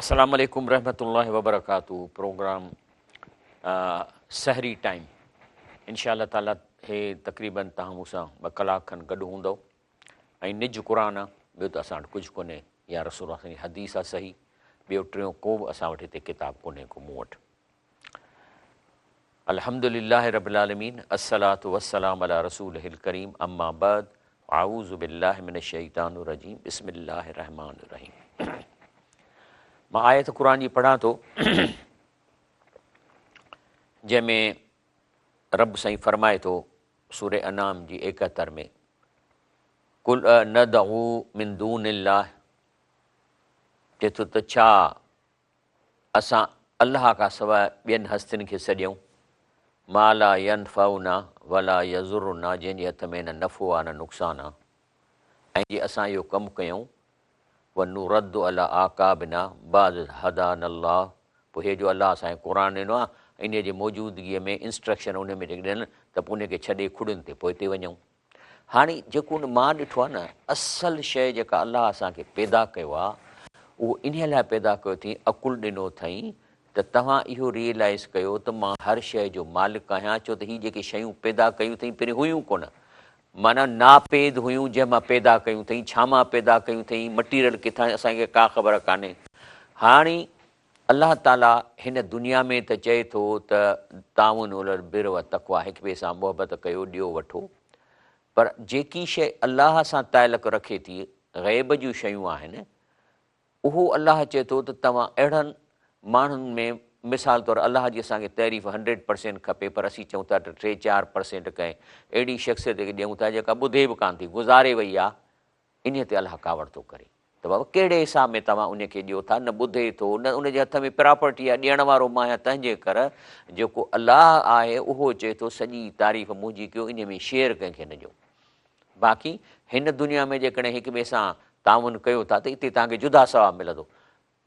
السلام عليڪم رحمة الله وبرڪاته پروگرام سحري ٽائيم انشاء الله تعالي هي تقريبن توهان مون سان ٻه ڪلاڪ کن گڏ هوندؤ ۽ نج قرآن آ ٻيو ته اسان وٽ ڪجهه ڪونهي يا رسول الله جي حديث آ صحيح ٻيو ٽيون ڪو به اسان وٽ هتي ڪتاب ڪونهي ڪو مون وٽ. الحمد لله رب العالمين الصلوة والسلام علي رسوله الڪريم اما بعد اعوذ بالله من الشيطان الرجيم بسم الله الرحمن الرحيم مان آيت قرآن جي پڙهان ٿو جنهن ۾ رب سائين فرمائي ٿو سورة انعام جي 71 ۾ قل ندعو من دون الله چئي ٿو ته ڇا اسان الله کان سواء ٻين هستين کي سڏيون، ما لا ينفعنا ولا يضرنا جنهن جي هٿ ۾ نه نفعو آ نه نقصان آ ۽ جي اسان اهو ڪم ڪيون، ونرد علي اعقابنا بعد اذ هدانا الله پوء هي جو الله اسان کي قرآن ڏنو آ انهي جي موجودگيء ۾ انسٽرڪشن انهي ۾ جيڪي ڏنل ته پوء انهي کي ڇڏي کڙين تي پوئتي وڃون. هاڻي جيڪو ان مان ڏٺو آهي نه اصل شيء جيڪا الله اسان کي پيدا ڪيو آهي اهو انهيء لاء پيدا ڪيو اٿئين عقل ڏنو اٿئين ته توهان اهو ريئلائيز ڪيو ته مان هر شيء جو مالڪ آهيان ڇو ته هي جيڪي شيون پيدا ڪيون اٿئين پهرين هيون ڪونه معنيٰ ناپيد هيون جنهن مان پيدا ڪيون اٿئين ڇا مان پيدا ڪيون اٿئين مٽيريل ڪٿان اسان کي ڪا خبر ڪانهي هاڻي الله تعاليٰ هن دنيا ۾ ته چئي ٿو ته تعاونوا علي البر والتقويٰ هڪ ٻئي سان محبت ڪيو، ڏيو وٺو، پر جيڪي شيء الله سان تعلق رکي ٿي، غيب جون شيون آهن، اهو الله چئي ٿو ته توهان اهڙن ماڻهن ۾ مثال طور الله جي اسان کي تعريف هنڊريڊ پرسينٽ کپي پر اسين چئون ٿا ته ٽي چار پرسينٽ ڪنهن اهڙي شخصيت کي ڏيون ٿا جيڪا ٻڌي به ڪانه ٿي، گذاري وئي آهي، انهيء تي الله ڪاوڙ ٿو ڪري ته بابا ڪهڙي حساب ۾ توهان انهيء کي ڏيو ٿا، نه ٻڌي ٿو، نه ان جي هٿ ۾ پراپرٽي آهي، ڏيڻ وارو مان آهيان، تنهن جي ڪر جيڪو الله آهي اهو چئي ٿو سڄي تعريف منهنجي ڪيو، انهيء ۾ شيئر ڪنهن کي نه ڏيو. باقي هن دنيا ۾ جيڪڏهن هڪ ٻئي سان تعاون ڪيو ٿا ته اتي توهان کي جدا ثواب ملندو،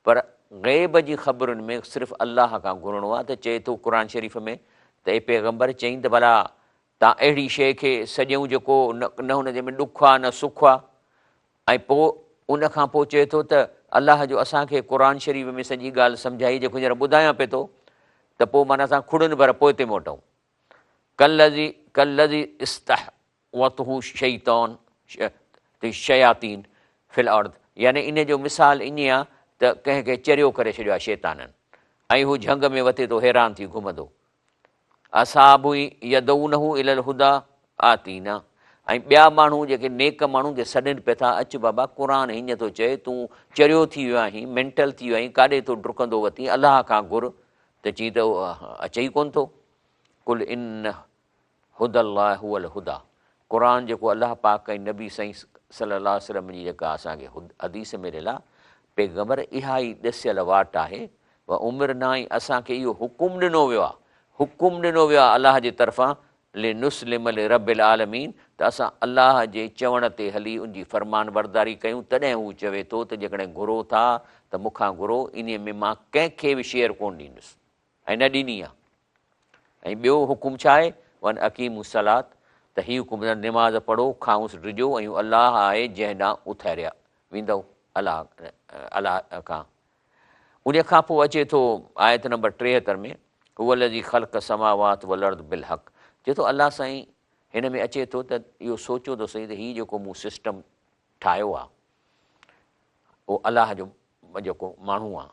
پر غيب جي خبرن ۾ صرف الله کان گهرڻو آهي ته چئي ٿو قرآن شريف ۾ ته اي پيغمبر چئين ته ڀلا تان اهڙي شيء کي سڏيون جيڪو نه هن جي ۾ ڏک آ نه سک آ ۽ پوء ان کان پوء چئي ٿو ته الله جو اسان کي قرآن شريف ۾ سڄي ڳالهه سمجهائي جيڪو هينئر ٻڌايان پئي ٿو ته پوء معنيٰ اسان کڙين ڀر پوئتي موٽون ڪالذي ڪالذي استحوته شيطان شياطين في الارض يعني ان جو مثال ائين آ ته ڪنهن کي چريو ڪري ڇڏيو آ شيطانن ۽ هو جهنگ ۾ وتي ٿو حيران ٿي گهمندو اصحابه يدعونه الي الهدي آتينا ۽ ٻيا ماڻهو جيڪي نيڪ ماڻهو کي سڏين پيا ٿا اچ بابا قرآن هيئن ٿو چئي تون چريو ٿي ويو آهين مينٽل ٿي ويو آهين ڪاڏي ٿو ڊڪندو وتين الله کان گهر ته چئي ته اچي ئي ڪونه ٿو قل ان هدي الله هو الهدي قرآن جيڪو الله پاڪ ۽ نبي سائين صلي الله عليه وسلم جي جيڪا اسان کي حديث مليل آهي پيغمبر اها ئي ڏسيل واٽ آهي وامرنا ۽ اسان کي اهو حڪم ڏنو ويو آهي، حڪم ڏنو ويو آهي الله جي طرفان، لنسلم لرب العالمين ته اسان الله جي چوڻ تي هلي ان جي فرمانبرداري ڪيون، تڏهن هو چوي ٿو ته جيڪڏهن گهرو ٿا ته مون کان گهرو، انهيء ۾ مان ڪنهن کي به شيئر ڪونه ڏيندس ۽ نه ڏني آهي. ۽ ٻيو حڪم ڇا آهي؟ وان اقيموا الصلوة ته هي حڪم ڏنل نماز پڙهو، کانئس ڊڄو ۽ اهو الله آهي جنهن ڏانهن اٿاريا ويندؤ، الله الله کان. انهيء کان پوء اچي ٿو آيت نمبر 73 ۾ هو الذي خلق السماوات والارض بالحق چئي ٿو الله سائين هن ۾ اچي ٿو ته اهو سوچو ته سهي ته هي جيڪو مون سسٽم ٺاهيو آهي اهو الله جو جيڪو ماڻهو آهي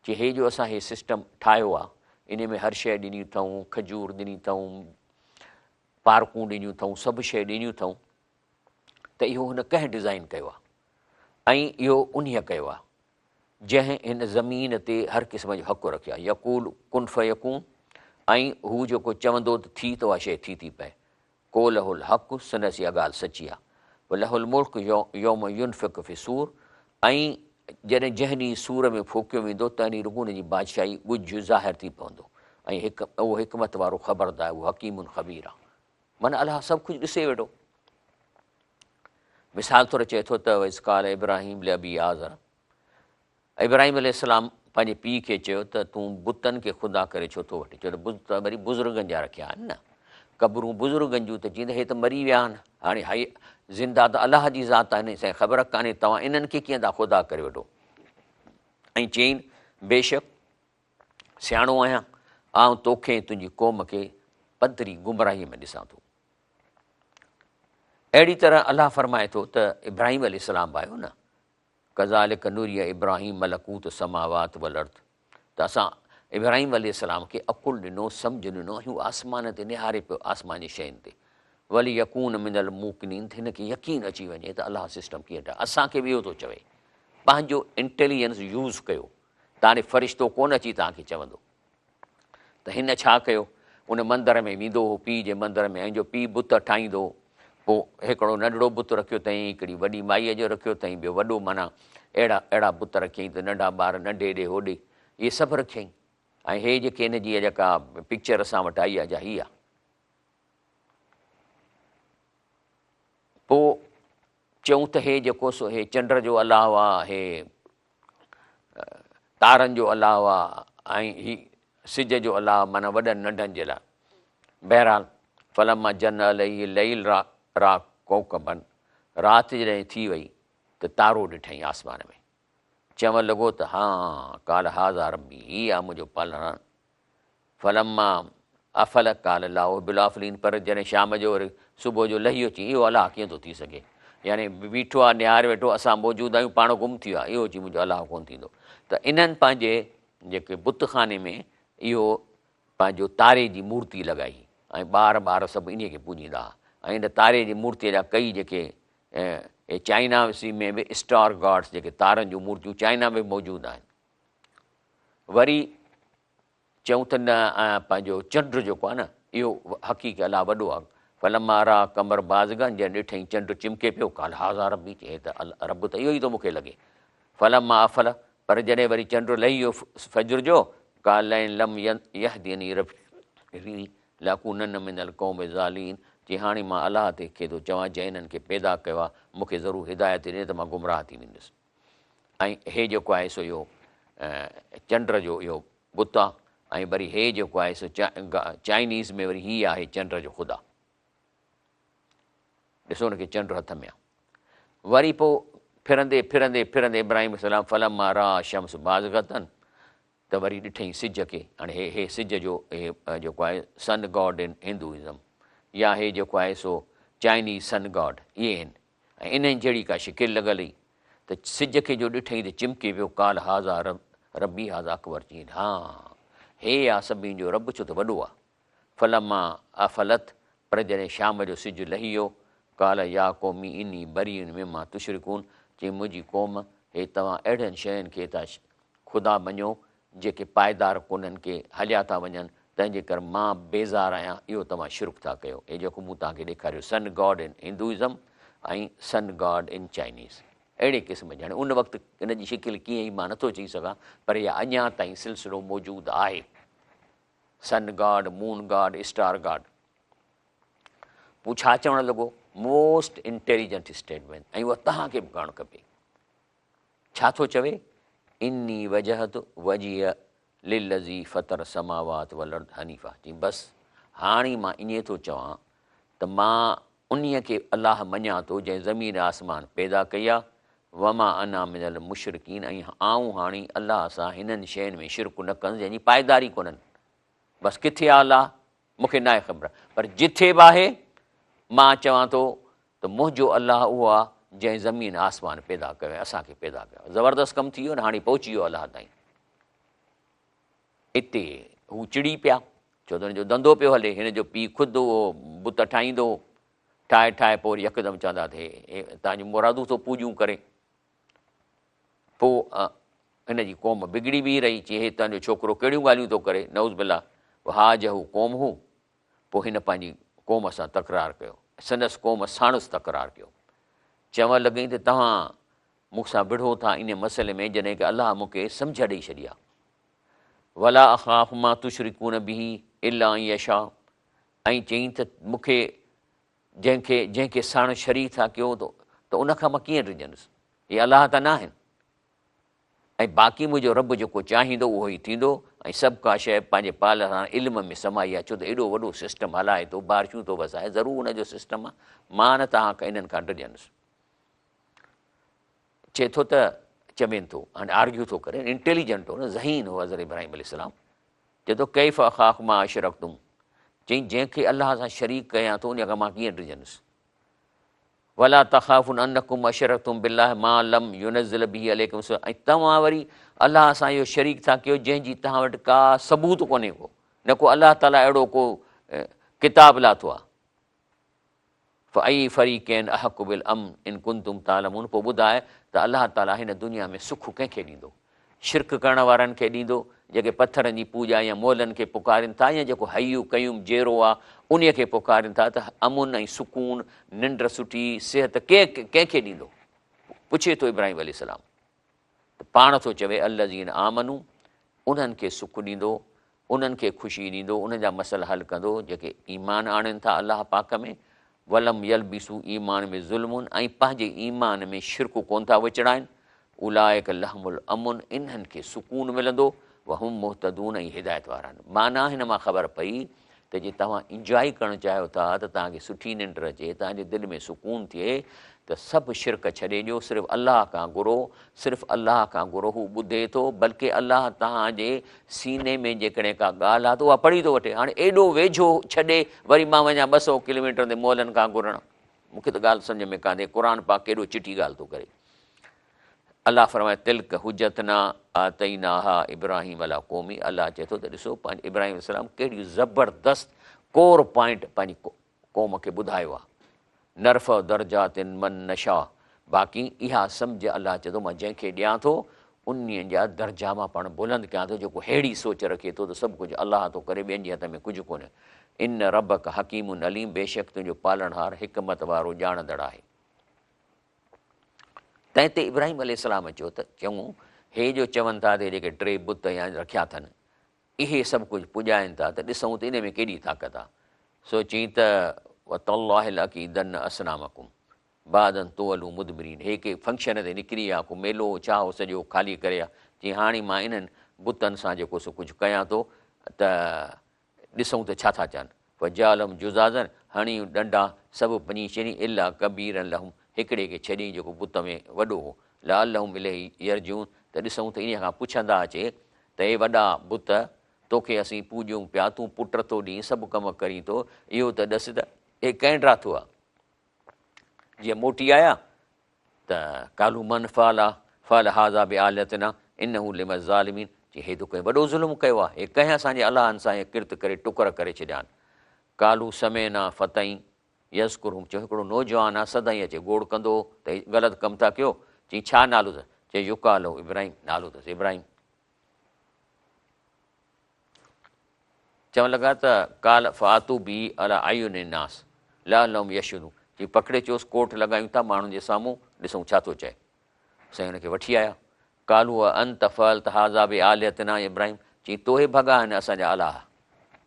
چي هي جو اسان هي سسٽم ٺاهيو آهي ان ۾ هر شيء ڏني اٿئون کجور ڏني اٿئون پارڪون ڏنيون اٿئون سڀ شيء ڏنيون اٿئون ته اهو هن ڪنهن ڊزائين ڪيو آهي ۽ اهو انهيء ڪيو آهي جنهن هن زمين تي هر قسم جو حق رکيو آهي، يقول ڪن فيڪون ۽ هو جيڪو چوندو ته ٿي ته اها شيء ٿي ٿي پئي، قوله الحق سندس اها ڳالهه سچي آهي، وله الملڪ يوم ينفخ في الصور ۽ جڏهن جنهن ڏينهن صور ۾ ڦوڪيو ويندو تنهن ڏينهن رڳو ان جي بادشاهي ڳجهه ظاهر ٿي پوندو ۽ اهو حڪمت وارو خبردار اهو حڪيم خبير آهي. معنيٰ الله سڀ ڪجهه ڏسي ويٺو. مثال طور چئي ٿو ته واذ قال ابراهيم لابيه آزر ابراهيم عليه السلام پنهنجي پيء کي چيو ته تون بتن کي خدا ڪري ڇو ٿو وٺين؟ ڇو ته بت ته وري بزرگن جا رکيا آهن نه، قبرون بزرگن جون ته چئين ته هي ته مري ويا آهن، هاڻي هي زنده ته الله جي ذات آهن، سائين خبر ڪانهي توهان انهن کي ڪيئن ٿا خدا ڪري وٺو؟ ۽ چيائين، بيشڪ سياڻو آهيان، آئون توکي ۽ تنهنجي قوم کي پڌري گمراهيء ۾ ڏسان ٿو. اهڙي طرح الله فرمائي ٿو ته ابراهيم عليه السلام به آيو نه، ڪذالڪ نري ابراهيم ملڪوت السماوات والارض، ته اسان ابراهيم عليه السلام کي عقل ڏنو، سمجهه ڏنو ۽ هو آسمان تي نهاري پيو آسمان جي شين تي، وليڪون من الموقنين، ته هن کي يقين اچي وڃي ته الله سسٽم ڪيئن ٺاهيو. اسان کي به اهو ٿو چوي، پنهنجو انٽيليجنس يوز ڪيو، تان ڏي فرشتو ڪونه اچي توهان کي چوندو ته هن ڇا ڪيو. ان مندر ۾ ويندو هو، پيء جي مندر ۾، ۽ جو پيء بت ٺاهيندو هو، پوء هڪڙو ننڍڙو بت رکيو اٿائين، هڪڙي وڏي مائيء جو رکيو اٿائين، ٻيو وڏو، معنيٰ اهڙا اهڙا بت رکيائين ته ننڍا ٻار ننڍي ڏي هوڏي، اهي سڀ رکيائين. ۽ هي جيڪي هن جي جيڪا پڪچر اسان وٽ آئي آهي، جا هي آهي. پوء چئون ته هي جيڪو سو هي چنڊ جو الله آ، هي تارن جو الله آ ۽ هي سج جو الله معنيٰ وڏن ننڍن جي لاء. بهرحال فلما جن عليه الليل را ڪوڪبا رات جڏهن ٿي وئي ته تارو ڏٺائين آسمان ۾. چوڻ لڳو ته ها قال هذا ربي هي آ منهنجو پالڻهار. فلما افل قال لا احب الافلين پر جڏهن شام جو وري صبح جو لهي اچي اهو الله ڪيئن ٿو ٿي سگهي يعني بيٺو آ نهاري ويٺو اسان موجود آهيون پاڻ گم ٿي ويو آ اهو اچي منهنجو الله ڪونه ٿيندو ته انهن پنهنجي جيڪي بت خاني ۾ اهو پنهنجو تاري جي مورتي لڳائي ۽ ٻار ٻار سڀ انهي کي پوڄيندا ها ۽ ان تاري جي مورتي جا ڪئي جيڪي چائنا سي ۾ به اسٽار گاڊس جيڪي تارن جون مورتيون چائنا ۾ به موجود آهن وري چئون ته نه پنهنجو چنڊ جيڪو آهي نه اهو حقيقي الله وڏو آهي. فلما راء قمر بازغا جڏهن ڏٺئين چنڊ چمڪي پيو قال هذا ربي چي هي ته رب ته اهو ئي ٿو مون کي لڳي. فلما افل پر جڏهن وري چنڊ لهي ويو فجر جو قال لئن لم يهدني ربي لاڪونن من القوم الضالين چي هاڻي مان الله تي کي ٿو چوان جنهن انهن کي پيدا ڪيو آهي مون کي ضرور هدايت ڏي نه ته مان گمراهه ٿي ويندس. ۽ هي جيڪو آهي سو اهو چنڊ جو اهو بت آ ۽ وري هي جيڪو آهي سو چائنيز ۾ وري هي آهي چنڊ جو خدا. ڏسو ان کي چنڊ هٿ ۾ آ. وري پوء ڦرندي ڦرندي ڦرندي ابراهيم عليه السلام فلما را الشمس بازغتن ته وري ڏٺئين سج کي، هاڻي هي هي سج جو هي جيڪو آهي سن گاڊ ان هندوازم يا هي جيڪو آهي سو چائنيز سن گاڊ اهي آهن ۽ انهن جهڙي ڪا شڪل لڳل هئي ته سج کي جو ڏٺئين ته چمڪي پيو قال هذا ربي هذا اڪبر چيائين ها هي آ سڀني جو رب ڇو ته وڏو آ فلما افلت پر جڏهن شام جو سج لهي ويو قال يا قوم اني بريء مما تشرڪون چيائين منهنجي قوم هي توهان اهڙين شين کي ٿا خدا مڃو جيڪي پائيدار ڪونهن ڪي هليا ٿا وڃن تنهن جي ڪر مان بيزار آهيان اهو توهان شرڪ ٿا ڪيو هي جيڪو مون توهان کي ڏيکاريو sun god in Hinduism ۽ sun god in Chinese اهڙي قسم جي هاڻي ان وقت ان جي شڪل ڪيئن هئي مان نٿو چئي سگهان پر اها اڃا تائين سلسلو موجود آهي sun god moon god star god پوء ڇا چوڻ لڳو موسٽ انٽيليجنٽ اسٽيٽمينٽ ۽ اها توهان کي به ڪرڻ کپي ڇا ٿو چوي اني وجهت وجهي للذي فطر السماوات والارض حنيفا چي بس هاڻي مان ائين ٿو چوان ته مان انهي کي الله مڃان ٿو جنهن زمين آسمان پيدا ڪئي آ وما انا من المشرڪين ۽ آئون هاڻي الله سان هنن شين ۾ شرڪ نه ڪندس جنهن جي پائيداري ڪونهن بس ڪٿي آ الله مون کي ناهي خبر پر جٿي به آهي مان چوان ٿو ته منهنجو الله اهو آ جنهن زمين آسمان پيدا ڪيو ۽ اسان کي پيدا ڪيو زبردست ڪم ٿي ويو نه هاڻي پهچي ويو الله تائين اتي هو چڙي پيا ڇو ته هن جو ڌنڌو پيو هلي هن جو پيء خود اهو بت ٺاهيندو هو ٺاهي ٺاهي پوء وري يڪدم چوندا ته هي تنهنجون مرادون ٿو پوڄيون ڪري پوء هن جي قوم بگڙي بيهي رهي چي هي تنهنجو ڇوڪرو ڪهڙيون ڳالهيون ٿو ڪري نعوذ بالله وحاجه قومه پوء هن پنهنجي قوم سان تڪرار ڪيو سندس قوم ساڻس تڪرار ڪيو چوڻ لڳائين ته توهان مون سان وڙهو ٿا ان مسئلي ۾ جڏهن ڪه الله مون کي سمجهه ڏئي ڇڏي آهي ولا اخاف ما تشرڪون به الا ان يشاء ۽ چيائين ته مون کي جنهن کي جنهن کي ساڻ شريڪ ٿا ڪيو ته ان کان مان ڪيئن ڊڄندس هي الله ته ناهن ۽ باقي منهنجو رب جيڪو چاهيندو اهو ئي ٿيندو ۽ سڀ ڪا شيء پنهنجي پالڻهار علم ۾ سمائي آهي ڇو ته ايڏو وڏو سسٽم هلائي ٿو بارشون ٿو وسائي ضرور ان جو سسٽم آهي مان نه توهان کان انهن کان ڊڄندس چئي ٿو ته چوين ٿو، هاڻي آرگيو ٿو ڪري، انٽيليجنٽ هو نه، ذهين هو حضرت ابراهيم عليه السلام، چئي ٿو ڪيف اخاف ما اشرڪتم، چئين جنهن کي الله سان شريڪ ڪيان ٿو ان کان مان ڪيئن ڊڄندس. ولا تخافون انڪم اشرڪتم بالله ما لم ينزل به عليڪم سلطانا، ۽ توهان وري الله سان اهو شريڪ ٿا ڪيو جنهن جي توهان وٽ ڪا ثبوت ڪونهي ڪو، نه ڪو الله تعاليٰ اهڙو ڪو ڪتاب لاٿو آهي. فاي فريقين احق بالامن ان ڪنتم تعلمون، پوء ٻڌاء ته الله تعاليٰ هن دنيا ۾ سک ڪنهن کي ڏيندو؟ شرڪ ڪرڻ وارن کي ڏيندو، جيڪي پٿرن جي پوڄا يا مئلن کي پڪارين ٿا يا جيڪو حي قيوم جيئرو آ انهيء کي پڪارين ٿا ته امن ۽ سڪون، ننڊ سٺي، صحت ڪنهن کي ڏيندو؟ پڇي ٿو ابراهيم عليه السلام ته پاڻ ٿو چوي الذين آمنو انهن کي سک ڏيندو، انهن کي خوشي ڏيندو، انهن جا مسئلا حل ڪندو جيڪي ايمان آڻين ٿا الله پاڪ ۾، ولم يلبسوا ايمان بظلم ۽ پنهنجي ايمان ۾ شرڪ ڪونه ٿا وچڙائين، اولئڪ لهم الامن انهن کي سڪون ملندو، وهم مهتدون ۽ هدايت وارا آهن. معنيٰ هن مان خبر پئي ته جي توهان انجوائي ڪرڻ چاهيو ٿا ته توهان کي سٺي ننڊ اچي، توهان جي دل ۾ سڪون ٿئي ته سڀ شرڪ ڇڏي ڏيو، صرف الله کان گهرو، صرف الله کان گهرو، هو ٻڌي ٿو، بلڪه الله توهان جي سيني ۾ جيڪڏهن ڪا ڳالهه آهي ته اها پڙهي ٿو وٺي. هاڻي ايڏو ويجهو ڇڏي وري مان وڃان 200 ڪلوميٽرن تي مئلن کان گهرڻ، مون کي ته ڳالهه سمجهه ۾ ڪانهي، قرآن پاڪ ڪيڏو چٽي ڳالهه ٿو ڪري. الله فرمائي تلڪ حجتنا آتيناها ابراهيم علي قومه، الله چئي ٿو ته ڏسو پنهنجي ابراهيم عليه السلام ڪهڙي زبردست ڪور پوائنٽ پنهنجي قوم کي ٻڌايو آهي. نرفع درجات من نشاء، باقي اها سمجهه الله چئي ٿو مان جنهن کي ڏيان ٿو انهي جا درجا مان پاڻ بلند ڪيان ٿو، جيڪو ههڙي سوچ رکي ٿو ته سڀ ڪجهه الله ٿو ڪري ٻين جي هٿ ۾ ڪجهه ڪونهي. ان ربک حڪيم عليم، بيشڪ تنهنجو پالڻهار حڪمت وارو ڄاڻندڙ آهي. تنهن تي ابراهيم عليه السلام چيو ته چڱو، هي جو چون ٿا ته هي جيڪي ٽي بت يا رکيا اٿن، اهي سڀ ڪجهه پڄائين ٿا ته ڏسون ته انهي ۾ ڪيڏي طاقت آ. سو چيائين ته وتالله لاڪيدن اصنامڪم بعد ان تولوا مدبرين، هي ڪي فنڪشن تي نڪري ويا، ڪو ميلو هو ڇا هو سڄو خالي ڪري ويا. چيائين هاڻي مان انهن بتن سان جيڪو سو ڪجهه ڪيان ٿو ته ڏسون ته ڇا ٿا چون. فجعلهم جذاذا، هڻي ڏنڊا سڀ ڀڃي ڇڏيائين، الا ڪبيرا لهم، هڪڙي کي ڇڏيائين جيڪو بت ۾ وڏو هو، لعلهم اليه يرجعون، ته ڏسون ته انهيء کان پڇندا اچي ته اي وڏا بت! توکي اسين پوڄيون پيا، تون پٽ ٿو ڏين، سڀ ڪم ڪرين ٿو، اهو ته ڏس ته هي ڪنهن ڊاٿو آهي؟ جيئن موٽي آيا ته قالوا من فعل فعل هذا بآلهتنا انه لمن الظالمين، چي هي ته ڪنهن وڏو ظلم ڪيو آهي، هي ڪنهن اسان جي الهن سان هي ڪرت ڪري ٽڪر ڪري ڇڏيا آهن. قالوا سمعنا فتيا يذڪرهم، چيو هڪڙو نوجوان آهي سدائين اچي گوڙ ڪندو هو ته هي غلط ڪم ٿا ڪيو، چي ڇا نالو اٿس؟ چي يقال له ابراهيم، نالو اٿس ابراهيم. چوڻ لڳا ته قال فاتوا به علي اعين الناس لعلهم يشهدون، چي پڪڙي چوس ڪوٽ لڳايون ٿا ماڻهن جي سامهون ڏسون ڇا ٿو چئي. سائين ان کي وٺي آيا. قالوا اانت فعلت هذا بالهتنا يا ابراهيم، چي تو هي ڀڳا آهن اسان جا اله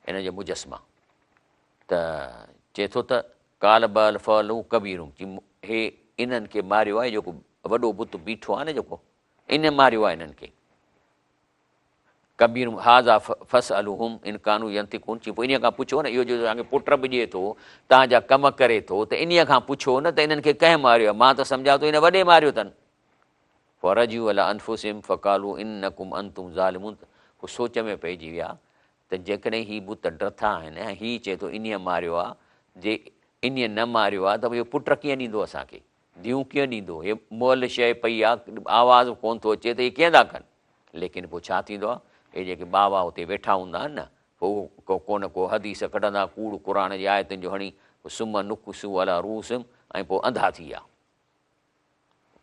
انهن جا مجسما. ته چئي ٿو ته قال بل فعله ڪبيرهم، چي هي انهن کي ماريو آهي جيڪو وڏو بت بيٺو آهي نه جيڪو ان ماريو آهي انهن کي. ڪبيرهم هذا فاسألوهم ان ڪانوا ينطقون، چي پوء انهيء کان پڇو نه، اهو جو توهان کي پٽ به ڏئي ٿو، توهان جا ڪم ڪري ٿو، ته انهيء کان پڇو نه ته انهن کي ڪنهن ماريو آهي، مان ته سمجهان ٿو هن وڏي ماريو اٿن. فرجعوا الي انفسهم فقالوا انڪم انتم الظالمون، پوء سوچ ۾ پئجي ويا ته جيڪڏهن هي بت ڊٿا آهن ۽ هي چئي ٿو انهيء ماريو آهي، جي انهيء نه ماريو آهي ته پوء اهو پٽ ڪيئن ڏيندو اسان کي، ڌيئون ڪيئن ڏيندو، هي مئل شيء پئي آهي، آواز به ڪونه ٿو اچي ته هي ڪيئن ٿا ڪن. ليڪن پوء ڇا ٿيندو آهي، اهي جيڪي ٻاوا اتي ويٺا هوندا آهن نه، پوء اهو ڪو ڪونه ڪو حديث ڪڍندا، ڪوڙ قرآن جي آيتن جو هڻي، پوء ثم نڪسوا علي رؤوسهم ۽ پوء انڌا ٿي ويا.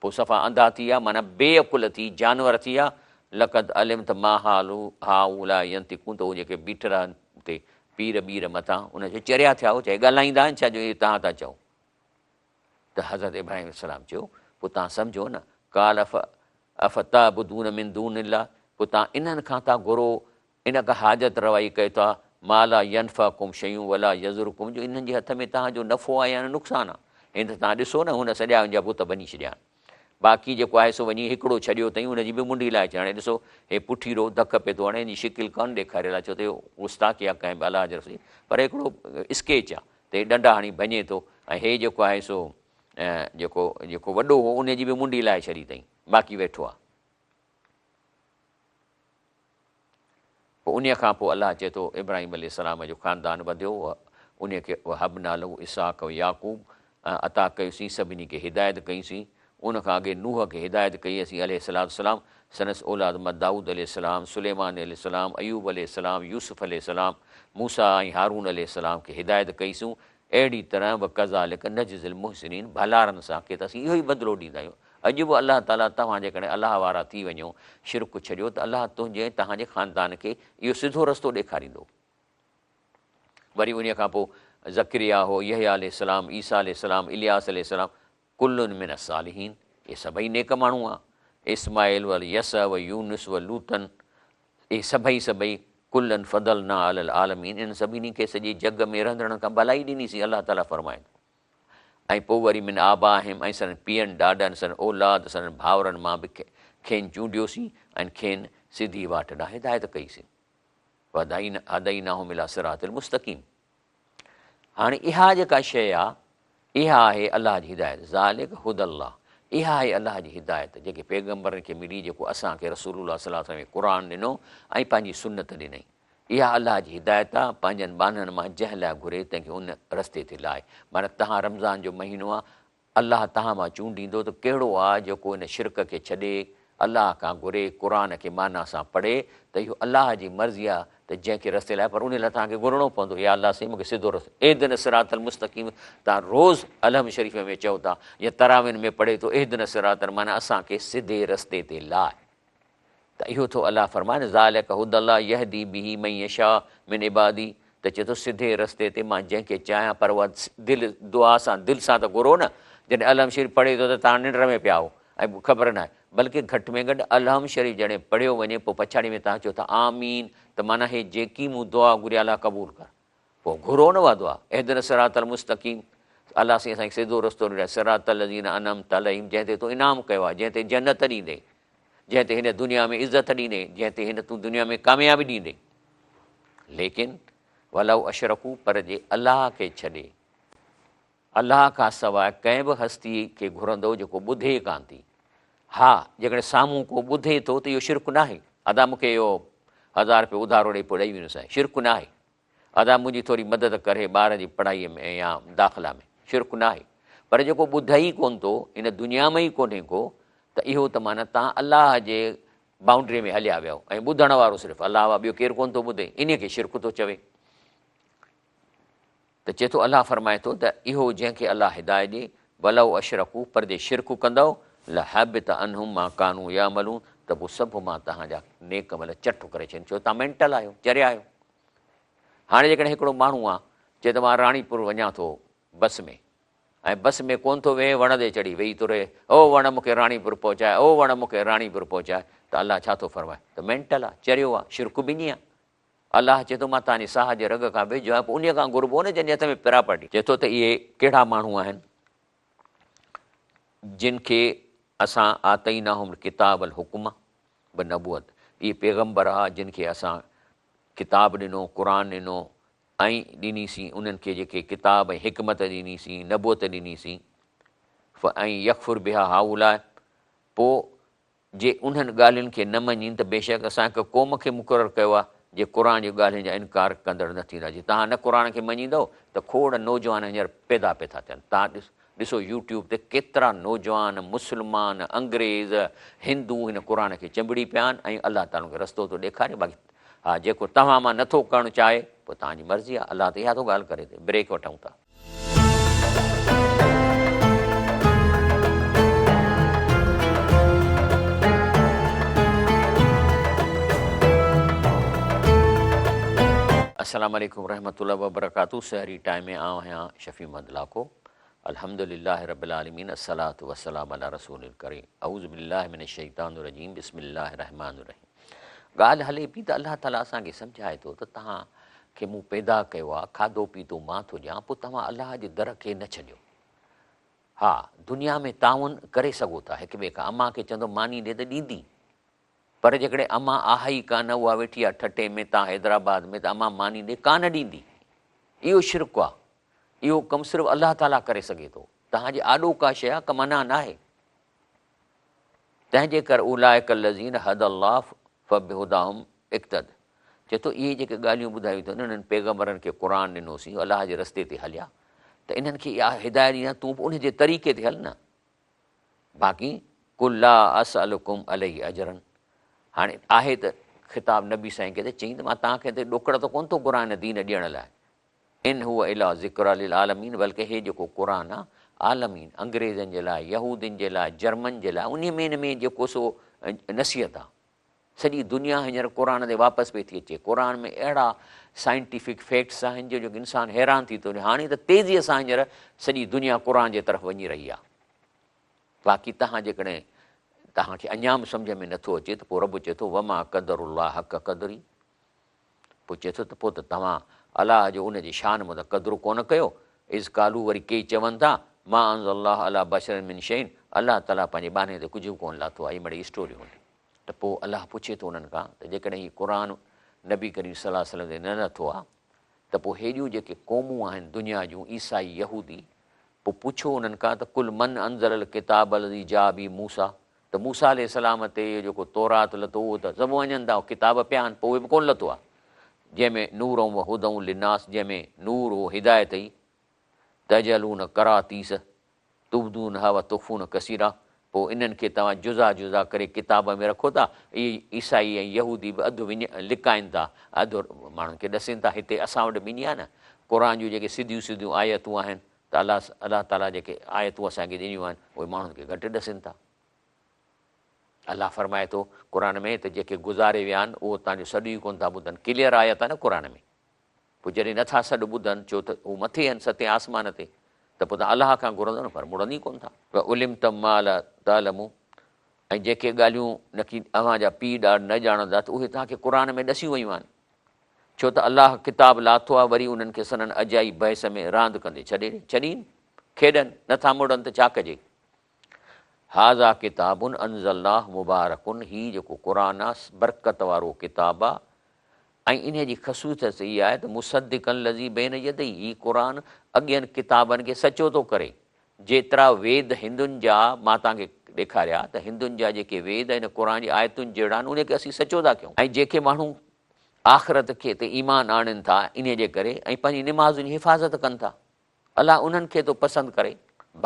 پوء صفا انڌا ٿي ويا معنيٰ بي عقل ٿي جانور ٿي ويا، لقد علمت ما هؤلاء ينطقون ته اهي جيڪي بيٺل آهن اتي پير ٻير مٿان ان چيو چريا ٿيا آهيو ڇا هي ڳالهائيندا آهن ڇا جو اهي توهان ٿا چئو؟ ته حضرت ابراهيم عليه السلام چيو پوء توهان سمجهو نه قال افتعبدون من دون الله پوء توهان انهن کان ٿا گهرو ان کان حاجت روائي ڪيو ٿا ما لا ينفعڪم شيء ولا يضرڪم جو انهن جي هٿ ۾ توهان جو نفعو آهي يا نه نقصان آهي هن ته توهان ڏسو نه هن سڄا ان جا بت ڀڃي ڇڏيا آهن باقي جيڪو آهي سو وڃي هڪڙو ڇڏيو اٿئي ان جي به منڍي لاهي ڇڏي هاڻي ڏسو هي پٺيرو ڌڪ پئي ٿو هڻي ان جي شڪل ڪانه ڏيکاريل آهي ڇو ته اهو گستاخي آهي ڪنهن به الله جي رسول پر هڪڙو اسڪيچ آهي ته هي ڏنڊا هڻي ڀڃي ٿو ۽ هي جيڪو آهي سو جيڪو جيڪو وڏو هو ان جي به منڍي لاهي ڇڏي اٿئي باقي ويٺو آهي. پوء انهيء کان پوء الله چئي ٿو، ابراهيم عليه السلام جو خاندان وڌيو، انهيء کي وهبنا له اسحاق و يعقوب عطا ڪيوسين، سڀني کي هدايت ڪئيسين، ان کان اڳي نوح کي هدايت ڪئي اسين عليه الصلوة والسلام، سندس اولاد مان دائود عليه السلام، سليمان عليه السلام، ايوب عليه السلام، يوسف عليه السلام، موسيٰ ۽ هارون عليه السلام کي هدايت ڪئيسون، اهڙي طرح وڪذالڪ نجزي المحسنين ڀلارن سان کي ته اسين اهو ئي بدلو ڏيندا آهيون. اڄ به الله تعاليٰ توهان جيڪڏهن الله وارا ٿي وڃو، شرڪ ڇڏيو ته الله تنهنجي ۽ توهان جي خاندان کي اهو سڌو رستو ڏيکاريندو. وري انهيء کان پوء زڪريا هو، يحيٰ عليه السلام، عيسيٰ عليه السلام، الياس عليه السلام، ڪل من الصالحين، اهي سڀئي نيڪ ماڻهو هئا. اسماعيل و اليسع و يونس و لوطا، اهي سڀئي سڀئي ڪلا فضلنا علي العالمين، انهن سڀني کي سڄي جڳ ۾ رهندڙن کان ڀلائي ڏنيسين، الله تعاليٰ فرمائي ٿو. ۽ پوء وري من آبائهم ۽ سندن پيئن ڏاڏن، سندن اولاد، سندن ڀائرن مان به کين چونڊيوسين ۽ کين سڌي واٽ ڏانهن هدايت ڪئيسين. وهديناهم الي صراط المستقيم. هاڻي اها جيڪا شيء آ اها آهي الله جي هدايت، ذالڪ هدي الله، اها آهي الله جي هدايت جيڪي پيغمبرن کي ملي، جيڪو اسان کي رسول الله صلي الله عليه وسلم کي قرآن ڏنو ۽ پنهنجي سنت ڏنائين. اها الله جي هدايت آ، پنهنجن ٻانهن مان جنهن لاء گهري تنهن کي ان رستي تي لائي. معنيٰ تهان رمضان جو مهينو آ، الله تهان مان چونڊيندو ته ڪهڙو آ جيڪو ان شرڪ کي ڇڏي، الله کان گهري، قرآن کي معنيٰ سان پڙهي ته اهو الله جي مرضي آ ته جنهن کي رستي لائي پر ان لاء توهان کي گهرڻو پوندو يا الله سائين مون کي سڌو رستو اهدنا الصراط المستقيم توهان روز الحمد شريف ۾ چئو ٿا يا تراوين ۾ پڙهي ٿو اهدنا الصراط معنيٰ اسان کي سڌي رستي تي لاء ته اهو ٿو الله فرمائي نه ذالک هدي الله يهدي به من يشاء من عباده ته چئي ٿو سڌي رستي تي مان جنهن کي چاهيان پر اها دل دعا سان دل سان ته گهرو نه جڏهن الحمد شريف پڙهي ٿو ته توهان ننڊ ۾ پيا آهو ۽ خبر ناهي بلڪه گهٽ ۾ گهٽ الحمد شريف جڏهن پڙهيو وڃي پوء پڇاڙي ۾ توهان چئو ٿا آمين ته معنيٰ هي جيڪي مون دعا گهري الله قبول ڪر پوء گهرو نه اها دعا اهدنا الصراط المستقيم الله سائين اسان کي سڌو رستو ڏيکاري صراط الذين انعمت عليهم جنهن تي تو انعام ڪيو آهي جنهن تي جنت ڏيندين جنهن تي هن دنيا ۾ عزت ڏيندين جنهن تي هن تون دنيا ۾ ڪاميابي ڏيندين ليڪن ولو اشرڪو پر جي الله کي ڇڏي الله کان سواء ڪنهن به هستي کي گهرندو جيڪو ٻڌي ڪانه ٿي ها جيڪڏهن سامهون ڪو ٻڌي ٿو ته اهو شرڪ ناهي ادا مون کي اهو هزار روپيو اڌارو ڏئي پوء ڏئي ويندس شرڪ ناهي ادا منهنجي ٿوري مدد ڪر هي ٻار جي پڙهائي ۾ يا داخلا ۾ شرڪ ناهي پر جيڪو ٻڌئي ئي ڪونه ٿو هن دنيا ۾ ئي ڪونهي ڪو ته اهو ته معنيٰ توهان الله جي بائونڊري ۾ هليا ويا ۽ ٻڌڻ وارو صرف الله آهي ٻيو ڪير ڪونه ٿو ٻڌي انهي کي شرڪ ٿو چوي ته چئي ٿو الله فرمائي ٿو ته اهو جنهن کي الله هدايت ڏي ولو اشرڪو پر جي شرڪ ڪندؤ لحبط عنهم ما ڪانوا يعملون ته پوء سڀ مان توهان جا نيڪ عمل چٽ ڪري ڇڏيندس ڇو توهان مينٽل آهيو چريا آهيو هاڻي جيڪڏهن هڪڙو ماڻهو آ چئي ته مان راڻيپور وڃان ٿو بس ۾ ۽ بس ۾ ڪونه ٿو ويهي وڻ تي چڙهي ويهي ٿو رهي او وڻ مون کي راڻيپور پهچاء او وڻ مون کي راڻيپور پهچاء ته الله ڇا ٿو فرمائي ته مينٽل آ چريو آ شرڪ به ائين آ الله چئي ٿو مان توهان جي ساهه جي رڳ کان ويجهو آهيان پوء انهيء کان گهربو نه جنهن جي هٿ ۾ پراپرٽي چئي ٿو ته اهي ڪهڙا ماڻهو آهن جن کي اسان آتيناهم الڪتاب والحڪم والنبوت اهي پيغمبر آ جن کي اسان ڪتاب ڏنو، قرآن ڏنو، ۽ ڏنيسين انهن کي جيڪي ڪتاب ۽ حڪمت ڏنيسين، نبوت ڏنيسين، فان يڪفر بها هؤلاء پوء جي انهن ڳالهين کي نه مڃين ته بيشڪ اسان هڪ قوم کي مقرر ڪيو آهي جي قرآن جي ڳالهين جا انڪار ڪندڙ نه ٿيندا، جي توهان نه قرآن کي مڃيندؤ ته کوڙ نوجوان هينئر پيدا پئي ٿا ٿين، توهان ڏسو يوٽيوب تي ڪيترا نوجوان مسلمان، انگريز، هندو هن قرآن کي چنبڙي پيا آهن ۽ الله تعالي ان کي رستو ٿو ڏيکاري باقي ها جيڪو توهان مان نٿو ڪرڻ چاهي پوء توهان جي مرضي آهي الله ته اها ٿو ڳالهه ڪري ته بريڪ وٺون ٿا. السلام عليڪم ورحمة الله وبرڪاته سحري ٽائيم ۾ آئون آهيان شفيع محمد لاکو الحمد لله رب العالمين الصلوة والسلام علي رسول الڪريم اعوذ بالله من الشيطان الرجيم بسم الله الرحمن الرحيم ڳالهه هلي پئي ته الله تعالي اسان کي سمجهائي ٿو ته توهان کي مون پيدا ڪيو آهي کاڌو پيتو مان ٿو ڏيان پوء توهان الله جي در کي نه ڇڏيو ها دنيا ۾ تعاون ڪري سگهو ٿا هڪ ٻئي کان امان کي چوندو ماني ڏي ته ڏيندي پر جيڪڏهن امان آهي ئي ڪانه، اها ويٺي آهي ٺٽي ۾، تان حيدرآباد ۾ ته امان ماني ڏي ڪانه ڏيندي. اهو شرڪ آهي. اهو ڪم صرف الله تعاليٰ ڪري سگهي ٿو. توهان جي آڏو ڪا شيء آهي، ڪا منع ناهي. تنهن جي ڪري اولئڪ الذين هدي الله فبهداهم اقتد. چئي ٿو اهي جيڪي ڳالهيون ٻڌايون اٿن انهن پيغمبرن کي قرآن ڏنوسين الله جي رستي تي هليا ته انهن کي اها هدايت ڏني تون به ان جي طريقي تي هل نه. باقي قل لا اسألڪم عليه اجرا هاڻي آهي ته خطاب نبي سائين کي ته چئين ته مان توهان کي هتي ڏوڪڙ ته ڪونه ٿو گهران هن دين ڏيڻ لاء. ان هو الا ذڪريٰ للعالمين بلڪه هي جيڪو قرآن آ عالمين، انگريزن جي لاء، يهودين جي لاء، جرمن جي لاء، انهي ۾ ان ۾ جيڪو سو نصيحت آ. سڄي دنيا هينئر قرآن تي واپس پئي ٿي اچي. قرآن ۾ اهڙا سائنٽيفڪ فيڪٽس آهن جو انسان حيران ٿي ٿو وڃي. هاڻي ته تيزيء سان هينئر سڄي دنيا قرآن جي طرف وڃي رهي آ. باقي توهان جيڪڏهن توهان کي اڃا به سمجهه ۾ نٿو اچي ته پوء رب چئي ٿو وما قدر الله حق قدره پوء چئي ٿو ته پوء ته توهان الله جو ان جي شان مطابق قدر ڪونه ڪيو، اذ قالوا وري ڪي چون ٿا، ما انزل الله علي بشر من شيء الله تعاليٰ پنهنجي ٻانهي تي ڪجهه به ڪونه لاٿو آهي، اهي مڙئي اسٽوريون آهن. ته پوء الله پڇي ٿو انهن کان ته جيڪڏهن هي قرآن نبي ڪريم صلي الله عليه وسلم تي نه لٿو آهي ته پوء هيڏيون جيڪي قومون آهن دنيا جون عيسائي يهودي پوء پڇو انهن کان ته قل من انزل الڪتاب الذي جاء به موسيٰ ته موسيٰ عليه السلام تي اهو جيڪو تورات لٿو اهو ته سڀ مڃن ٿا ڪتاب پيا آهن پوء اهي به ڪونه لٿو آهي جنهن ۾ نور و هدي للناس جنهن ۾ نور هو هدايت هئي تجعلون قراطيس تبدونها وتخفون ڪثيرا پوء انهن کي توهان جزا جزا ڪري ڪتاب ۾ رکو ٿا اهي عيسائي ۽ يهودي به اڌ وڃ لڪائن ٿا اڌ ماڻهن کي ڏسين ٿا هتي اسان وٽ به ائين آهي نه قرآن جون جيڪي سڌيون سڌيون آيتون آهن ته الله الله تعاليٰ جيڪي آيتون اسان کي ڏنيون آهن اهي ماڻهن کي گهٽ ڏسين ٿا. الله فرمائي ٿو قرآن ۾ ته جيڪي گذاري ويا آهن اهو توهان جو سڏ ئي ڪونه ٿا ٻڌن ڪليئر آيت آهي نه قرآن ۾ پوء جڏهن نٿا سڏ ٻڌن ڇو ته هو مٿي آهن ستين آسمان تي ته پوء توهان الله کان گهرندو نه پر مڙن ئي ڪونه ٿا. وعلمتم ما لا تعلمون ۽ جيڪي ڳالهيون نڪي اوهان جا پيء ڏاڏ نه ڄاڻندا ته اهي توهان کي قرآن ۾ ڏسيون ويون آهن. ڇو ته الله ڪتاب لاٿو آهي وري انهن کي سندن اجائي بحث ۾ راند ڪندي ڇڏي ڇڏين، کيڏن، نه ٿا مڙن ته ڇا ڪجي؟ هذا ڪتاب انزلناه مبارڪ هي جيڪو قرآن آهي برڪت وارو ڪتاب آهي ۽ انهي جي خصوصيت اها آهي ته مصدقا الذي بين يديه هي قرآن اڳين ڪتابن کي سچو ٿو ڪري جيترا ويد هندن جا مان توهان کي ڏيکاريا ته هندن جا جيڪي ويد هن قرآن جي آيتن جهڙا آهن انهي کي اسين سچو ٿا ڪيون ۽ جيڪي ماڻهو آخرت کي تي ايمان آڻين ٿا انهي جي ڪري ۽ پنهنجي نمازن جي حفاظت ڪن ٿا الله انهن کي ٿو پسند ڪري.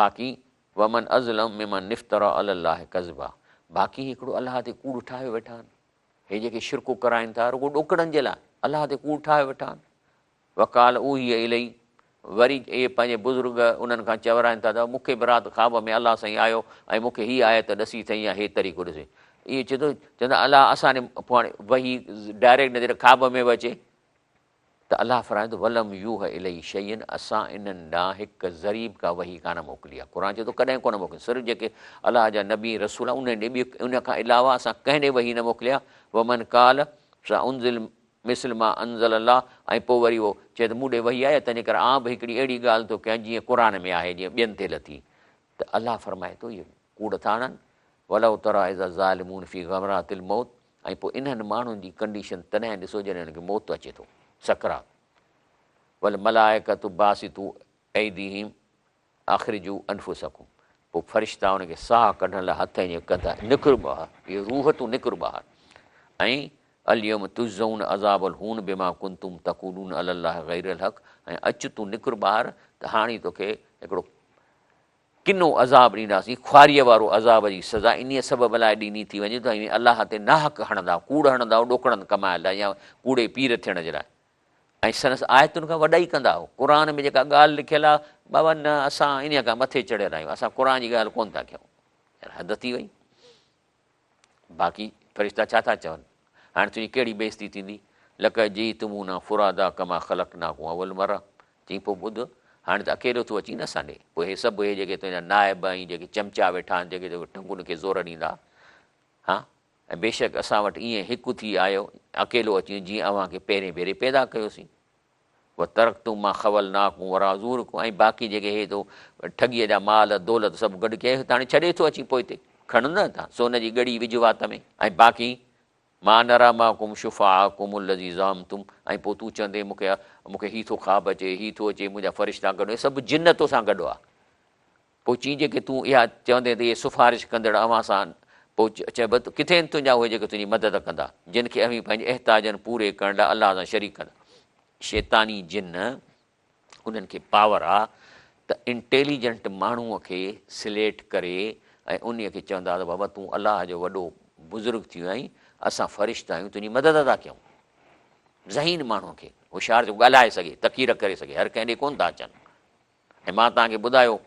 باقي ومن اظلم ممن افترا علي الله ڪذبا باقي هڪڙو الله تي ڪوڙ ٺاهيو ويٺا آهن هي جيڪي شرڪ ڪرائين ٿا رڳو ڏوڪڙن جي لاء الله تي ڪوڙ ٺاهيو ويٺا آهن. وقال اوحي الي وري اهي پنهنجي بزرگ انهن کان چورائين ٿا ته مون کي به رات خواب ۾ الله سائين آيو ۽ مون کي هي آيت ڏسي اٿئي يا هي طريقو ڏسي اهي چئي ٿو چوندا الله اسان ڏي پوء هاڻي وحي ڊائريڪٽ نه ٿي خواب ۾ به اچي ته الله فرمائي ٿو ولم يوح الي شيء اسان انهن ڏانهن هڪ ذري به ڪا وحي ڪانه موڪلي آهي قرآن چئي ٿو ڪڏهن ڪونه موڪلي صرف جيڪي الله جا نبي رسول آهن انهن ڏي ٻي ان کان علاوه اسان ڪنهن ڏي وحي نه موڪلي آهي ومن قال سانزل مثل ما انزل الله ۽ پوء وري اهو چئي ته مون ڏي وحي آئي آهي تنهنجي ڪري آئون به هڪڙي اهڙي ڳالهه ٿو ڪيان جيئن قرآن ۾ آهي جيئن ٻين تي لٿي ته الله فرمائي ٿو اهي ڪوڙ ٿا هڻن ولو تريٰ اذ الظالمون في غمرات الموت ۽ پوء انهن ماڻهن جي ڪنڊيشن تڏهن ڏسو جڏهن انهن کي موت اچي ٿو سڪرات والملائڪة باسطو ايديهم اخرجو انفسکم پوء فرشتا ان کي ساهه ڪڍڻ لاء هٿ ائين ڪندا نڪر ٻاهر اهي روح تون نڪر ٻاهر ۽ اليوم تجزون عذاب الهون بما ڪنتم تقولون علي الله غير الحق ۽ اچ تون نڪر ٻاهر ته هاڻي توکي هڪڙو ڪنو عذاب ڏينداسين خواريء وارو عذاب جي سزا انهيء سبب لاء ڏني ٿي وڃي ته اوهين الله تي ناحق هڻندا ڪوڙ هڻندا ڏوڪڙن ڪمائڻ لاء يا ڪوڙي پير ٿيڻ جي لاء ۽ سندس آيتن کان وڏائي ڪندا هئو. قرآن ۾ جيڪا ڳالهه لکيل آهي، بابا نه اسان انهيء کان مٿي چڙهيل آهيون، اسان قرآن جي ڳالهه ڪونه ٿا ڪيون. يار حد ٿي وئي. باقي فرشتا ڇا ٿا چون؟ هاڻي تنهنجي ڪهڙي بي عزتي ٿيندي؟ لقد جئتمونا فرادا ڪما خلقناڪم اول مره. چئين پوء ٻڌ، هاڻي ته اڪيلو ٿو اچين نه اسان ڏي، پوء هي سڀ هي جيڪي تنهنجا نائب ۽ جيڪي چمچا ويٺا آهن، جيڪي ٽنگن کي زور ڏيندا، ها؟ ۽ بيشڪ اسان وٽ ائين هڪ ٿي آيو، اڪيلو اچين، جيئن اوهان کي پهرين ڀيري پيدا ڪيوسين. وترڪتم ما خولناڪم وراء ظهورڪم ۽ باقي جيڪي هي تو ٺڳيء جا مال، دولت سڀ گڏ ڪيا ته هاڻي ڇڏي ٿو اچين پوئتي، کڻ نه هتان سون جي ڳڙي وجهه وات ۾. ۽ باقي ما نريٰ معڪم شفعاءڪم الذي زعمتم ۽ پوء تون چوندين مون کي مون کي هي ٿو خواب اچي، هي ٿو اچي، منهنجا فرشتا گڏ، هي سڀ جن توسان گڏ هئا. پوء چين جيڪي تون اها چوندين ته اهي سفارش ڪندڙ اوهان سان پوء چئبو ته ڪٿي آهن تنهنجا اهي جيڪي تنهنجي مدد ڪندا، جن کي اوهين پنهنجي احتاجن پوري ڪرڻ لاء الله سان شريڪ ڪندا. شيطاني جن انهن کي پاور آ ته انٽيليجنٽ ماڻهوء کي سليڪٽ ڪري ۽ انهيء کي چوندا ته بابا تون الله جو وڏو بزرگ ٿي ويو آهين، اسان فرشتا آهيون تنهنجي مدد ٿا ڪيون. ذهين ماڻهوء کي، هوشيار جيڪو ڳالهائي سگهي، تقرير ڪري سگهي، هر ڪنهن ڏي ڪونه ٿا اچن. ۽ مان توهان کي ٻڌايو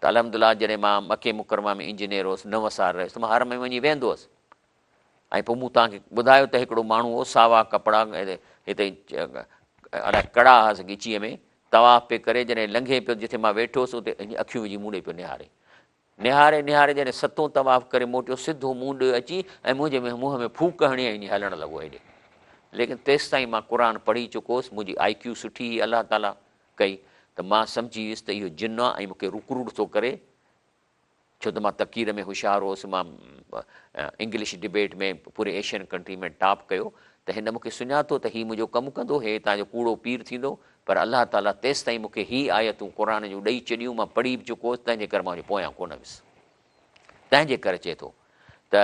ته الحمد لله جڏهن مان مڪي مڪرمه ۾ انجنيئر هوس، نو سال رهيس ته مان حرم ۾ وڃي ويهندو هوس. ۽ پوء مون توهان کي ٻڌايو ته هڪڙو ماڻهو هو، ساوا ڪپڙا هتي الائي ڪڙا هئس ڳچيء ۾، طواف پئي ڪري، جڏهن لنگهي پيو جتي مان ويٺو هوس اتي ائين اکيون وجهي مون ڏي پيو نهاري. نهاري نهاري جڏهن ستون طواف ڪري موٽيو، سڌو مون ڏي اچي ۽ منهنجي منهن ۾ ڦوڪ هڻي ۽ ائين هلڻ لڳو هيڏي. ليڪن تيستائين مان قرآن پڙهي چڪو هوس، منهنجي آء ڪيو سٺي هئي الله تعاليٰ ڪئي ته مان سمجهي ويس ته اهو جن آ ۽ مون کي رڪروٽ ٿو ڪري، ڇو ته مان تقرير ۾ هوشيار هوس، مان انگلش ڊبيٽ ۾ پوري ايشين ڪنٽري ۾ ٽاپ ڪيو ته هن مون کي سڃاتو ته هي منهنجو ڪم ڪندو، هي هتان جو ڪوڙو پير ٿيندو، پر الله تعاليٰ تيستائين مون کي هي آيتون قرآن جون ڏئي ڇڏيون، مان پڙهي به چڪو هوس، تنهن جي ڪري مان ان جي پويان ڪونه ويس. تنهن جي ڪري چئي ٿو ته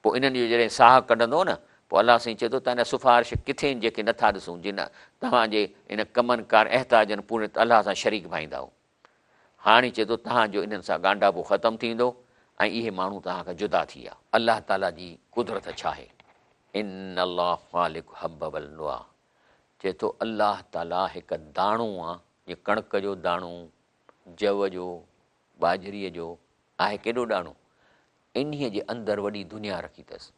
پوء انهن جو جڏهن ساهه ڪڍندو نه، پوء الله سائين چئي ٿو ته انا سفارش ڪٿي آهن جيڪي نٿا ڏسون، جن توهان جي ان ڪمن ڪار احتاجن پورن الله سان شريڪ ڀائيندا هو. هاڻي چئي ٿو توهان جو انهن سان ڳانڍاپو ختم ٿي ويندو ۽ اهي ماڻهو توهان کان جدا ٿي ويا. الله تعاليٰ جي قدرت ڇا آهي؟ ان الله فالق حب والنويٰ چئي ٿو الله تعاليٰ هڪ داڻو آ جيئن ڪڻڪ جو داڻو، جو جو، ٻاجهريء جو، آهي ڪيڏو داڻو؟ انهيء جي اندر وڏي دنيا رکي اٿس.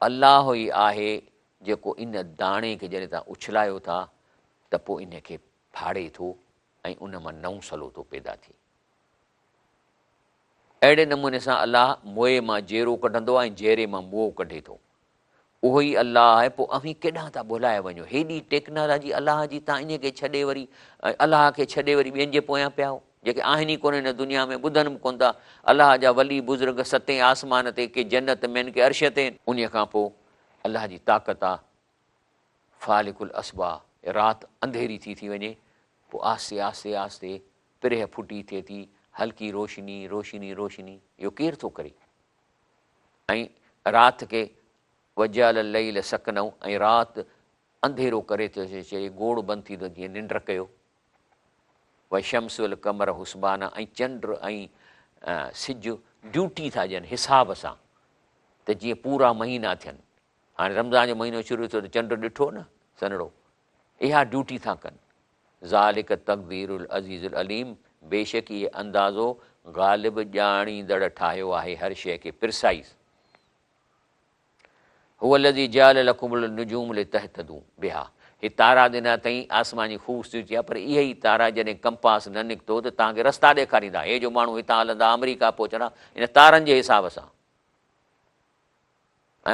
الله ئي آهي جيڪو ان داڻي کي جڏهن توهان اڇلايو ٿا ته پوء انهيء کي ڦاڙي ٿو ۽ ان مان نئون سلو ٿو پيدا ٿئي. اهڙي نموني سان الله موئي مان جيرو ڪڍندو آهي ۽ جيري مان موئو ڪڍي ٿو. اهو ئي الله آهي، پوء اوهين ڪيڏانهن ٿا ڀلائي وڃو؟ هيڏي ٽيڪنالاجي الله جي، تان انهيء کي ڇڏي وري الله کي ڇڏي وري ٻين جي پويان پيا آهيو، جيڪي آهن ئي ڪونه هن دنيا ۾، ٻڌن به ڪونه ٿا. الله جا ولي بزرگ ستين آسمان تي، ڪي جنت ۾ آهن، ڪي عرش تي آهن. انهيء کان پوء الله جي طاقت آ، فالق الاصباح، رات انڌيري ٿي ٿي وڃي، پوء آهستي آهستي آهستي پرهه ڦٽي ٿئي ٿي، هلڪي روشني، روشني، روشني، اهو ڪير ٿو ڪري؟ ۽ رات کي وجعل الليل سڪنا ۽ رات انڌيرو ڪري ٿو ڇڏي، گوڙ بند ٿي ٿو جيئن ننڊ ڪيو. والشمس والقمر حسبانا ۽ چنڊ ۽ سج ڊيوٽي ٿا ڏين حساب سان ته جيئن پورا مهينا ٿين. هاڻي رمضان جو مهينو شروع ٿيو ته چنڊ ڏٺو نه سنهڙو، اها ڊيوٽي ٿا ڪن. ذالک تقدير العزيز العليم بيشڪ اهي اندازو غالب ڄاڻيندڙ ٺاهيو آهي هر شيء کي پرسائيز. هو الذي جعل لڪم النجوم لتهتدوا بها هي تارا ڏنا اٿئي آسمان جي خوبصورتي آهي پر اهي ئي تارا جڏهن ڪمپاس نه نڪتو ته توهان کي رستا ڏيکاريندا هي جو ماڻهو هتان هلندا آمريڪا پهچندا ان تارن جي حساب سان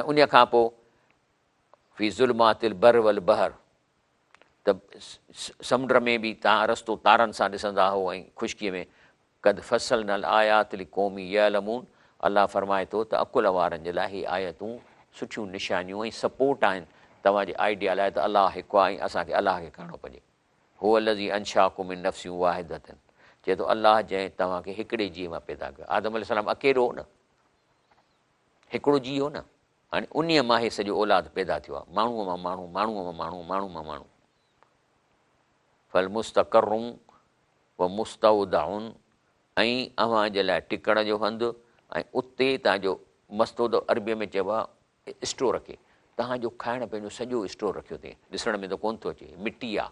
۽ ان کان پوء في ظلمات البر والبحر ته سمنڊ ۾ به توهان رستو تارن سان ڏسندا هو ۽ خشڪيء ۾ قد فصلنا الآيات لقوم يعلمون الله فرمائي ٿو ته عقل وارن جي لاء هي آيتون سٺيون نشانيون ۽ سپورٽ آهن توهان جي آئيڊيا لاء ته الله هڪ آهي ۽ اسان کي الله کي ڪرڻو پڄي هو الذي انشاڪم من نفس واحدة چئي ٿو الله جنهن توهان کي هڪڙي جيء مان پيدا ڪيو آدم عليه السلام اڪيلو هو نه هڪڙو جيء هو نه هاڻي انهيء مان هي سڄو اولاد پيدا ٿيو آهي، ماڻهوء مان ماڻهو، ماڻهوء مان ماڻهو، ماڻهو مان ماڻهو. فالمستقر و مستودع ۽ اوهان جي لاء ٽڪڻ جو هنڌ ۽ اتي توهان جو مستودع عربيء ۾ چئبو آهي اسٽور کي، توهان جو کائڻ پيئڻ جو سڄو اسٽور رکيو اٿئي، ڏسڻ ۾ ته ڪونه ٿو اچي، مٽي آهي،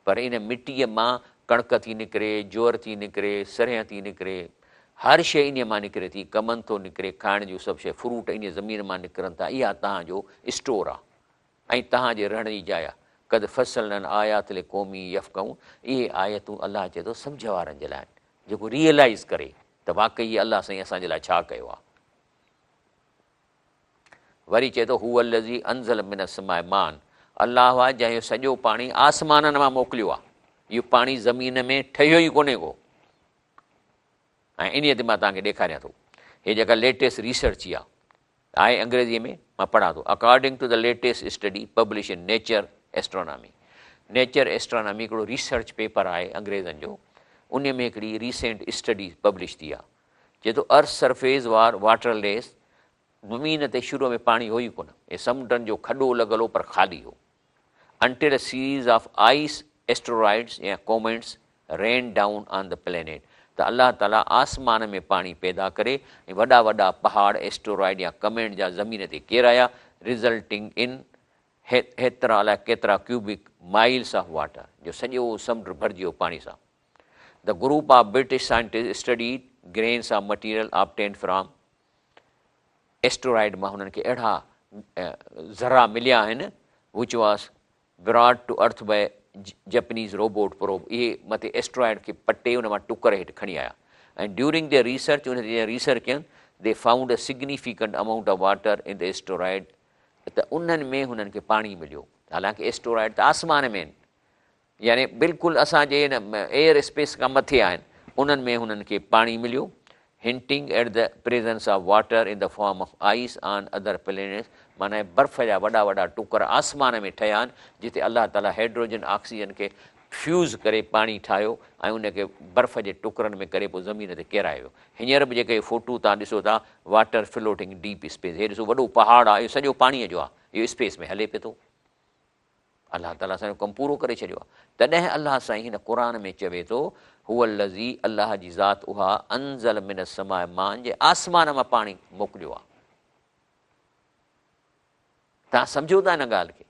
پر ان مٽيء مان ڪڻڪ ٿي نڪري، جوئر ٿي نڪري، سرهين ٿي نڪري، هر شيء انهيء مان نڪري ٿي، ڪمند ٿو نڪري، کائڻ جون سڀ شيء، فروٽ انهيء زمين مان نڪرن ٿا، اها توهان جو اسٽور آ ۽ توهان جي رهڻ جي جاء آ. قد فصلنا الآيات لقوم يفقهون اهي آيتون الله چئي ٿو سمجهه وارن جي لاء آهن، جيڪو ريئلائيز ڪري ته واقعي الله سائين اسان جي لاء ڇا ڪيو آ. وري چئي ٿو، هو الذي انزل من السماء ماء الله آهي جنهن اهو سڄو پاڻي آسمانن مان موڪليو آهي. اهو پاڻي زمين ۾ ٺهيو ئي ڪونهي ڪو. ۽ انهيء تي مان توهان کي ڏيکاريان ٿو. هي جيڪا ليٽيسٽ ريسرچ آهي، آهي انگريزيء ۾ مان پڙهان ٿو، according to the latest study publish in Nature Astronomy. Nature Astronomy هڪڙو ريسرچ پيپر آهي انگريزن جو، انهيء ۾ هڪڙي ريسينٽ اسٽڊي پبلش ٿي آهي. چئي ٿو earth surface was waterless زمين تي شروع ۾ پاڻي هو ئي ڪونه. هي سمنڊن جو کڏو لڳل هو پر خالي هو. Until a series of ice asteroids يا comets rained down on the planet ته الله تعاليٰ آسمان ۾ پاڻي پيدا ڪري ۽ وڏا وڏا پهاڙ ايسٽرائيڊ يا ڪمينٽ جا زمين تي ڪيرايا رزلٽنگ ان هيترا الائي ڪيترا ڪيوبڪ مائلز آف واٽر جو سڄو سمنڊ ڀرجي ويو پاڻي سان. The group of British scientists studied grains of material obtained from asteroid مان هنن کي اهڙا ذرا مليا آهن which was brought to earth by Japanese robot probe اهي مٿي ايسٽرائيڊ کي پٽي ان مان ٽڪر هيٺ کڻي آيا ۽ ڊيورنگ their research ان تي جڏهن ريسرچ ڪين they found a significant amount of water in the asteroid ته انهن ۾ هنن کي پاڻي مليو حالانڪه ايسٽرائيڊ ته آسمان ۾ آهن يعني بلڪل اسان جي ان ايئر اسپيس کان مٿي آهن، انهن ۾ هنن کي پاڻي مليو، Hinting at the presence of water in the form of ice on other planets، معنيٰ برف جا وڏا وڏا ٽڪر آسمان ۾ ٺهيا آهن، جتي الله تعاليٰ هيڊروجن آڪسيجن کي فيوز ڪري پاڻي ٺاهيو ۽ ان کي برف جي ٽڪرن ۾ ڪري پوء زمين تي ڪيرايو ويو. هينئر به جيڪي فوٽو توهان ڏسو ٿا واٽر فلوٽنگ ڊيپ اسپيس هي ڏسو وڏو پهاڙ آهي اهو سڄو پاڻيء جو آهي اهو اسپيس ۾ هلي پيو ٿو. الله تعاليٰ اسان جو ڪم پورو ڪري ڇڏيو آهي. تڏهن الله سائين هن قرآن ۾ چوي ٿو، هو الذي الله جي ذات اها انزل من السماء ماء جنهن آسمان مان پاڻي موڪليو آهي. توهان سمجهو ٿا هن ڳالهه کي؟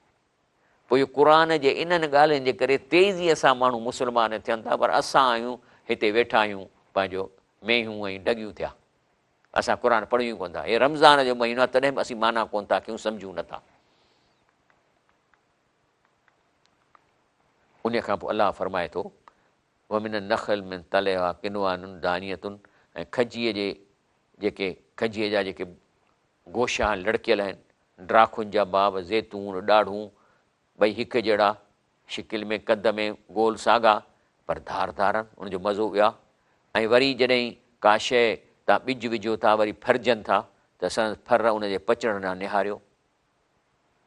پوء اهو قرآن جي انهن ڳالهين جي ڪري تيزيء سان ماڻهو مسلمان ٿين ٿا پر اسان آهيون هتي ويٺا آهيون پنهنجو مينهون ۽ ڍڳيون ٿيا. اسان قرآن پڙهيون ئي ڪونه ٿا. هي رمضان جو مهينو آهي تڏهن به اسين معنيٰ ڪونه ٿا ڪيون سمجهون نه ٿا. انهيء کان پوء الله فرمائي ٿو، ومن النخل من طلعها قنوان دانية ۽ کجيء جي جيڪي کجيء جا جيڪي گوشا آهن لڙڪيل آهن، ڊاکن جا باب، زيتون، ڏاڙهون، ٻئي هڪ جهڙا، شڪل ۾ قد ۾ گول ساڳا، پر ڌار ڌار آهن، ان جو مزو اهو آهي ۽ وري جڏهن ڪا شيء تان ٻج وجهو ٿا وري ڦرجن ٿا ته سندس ڦر ان جي پچڻ ڏانهن نهاريو.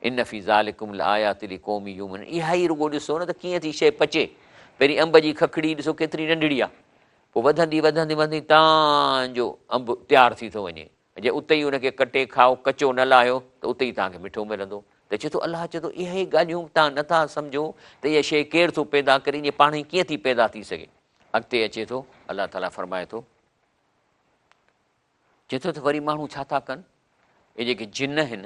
ان في ذلڪم لآيات لقوم يؤمنون اها ئي رڳو ڏسو نه ته ڪيئن ٿي شيء پچي. پهرين انب جي ککڙي ڏسو ڪيتري ننڍڙي آهي، پوء وڌندي وڌندي وڌندي تان جو انب تيار ٿي ٿو وڃي. جي اتي ئي ان کي ڪٽي کائو، ڪچو نه لاهيو ته اتي ئي توهان کي مٺو ملندو. ته چئي ٿو الله چئي ٿو اهي ڳالهيون به توهان نه ٿا سمجهو ته اها شيء ڪير ٿو پيدا ڪري، ائين پاڻ ئي ڪيئن ٿي پيدا ٿي سگهي. اڳتي اچي ٿو الله تعاليٰ فرمائي ٿو. چئي ٿو ته وري ماڻهو ڇا ٿا ڪن؟ اهي جيڪي جن آهن،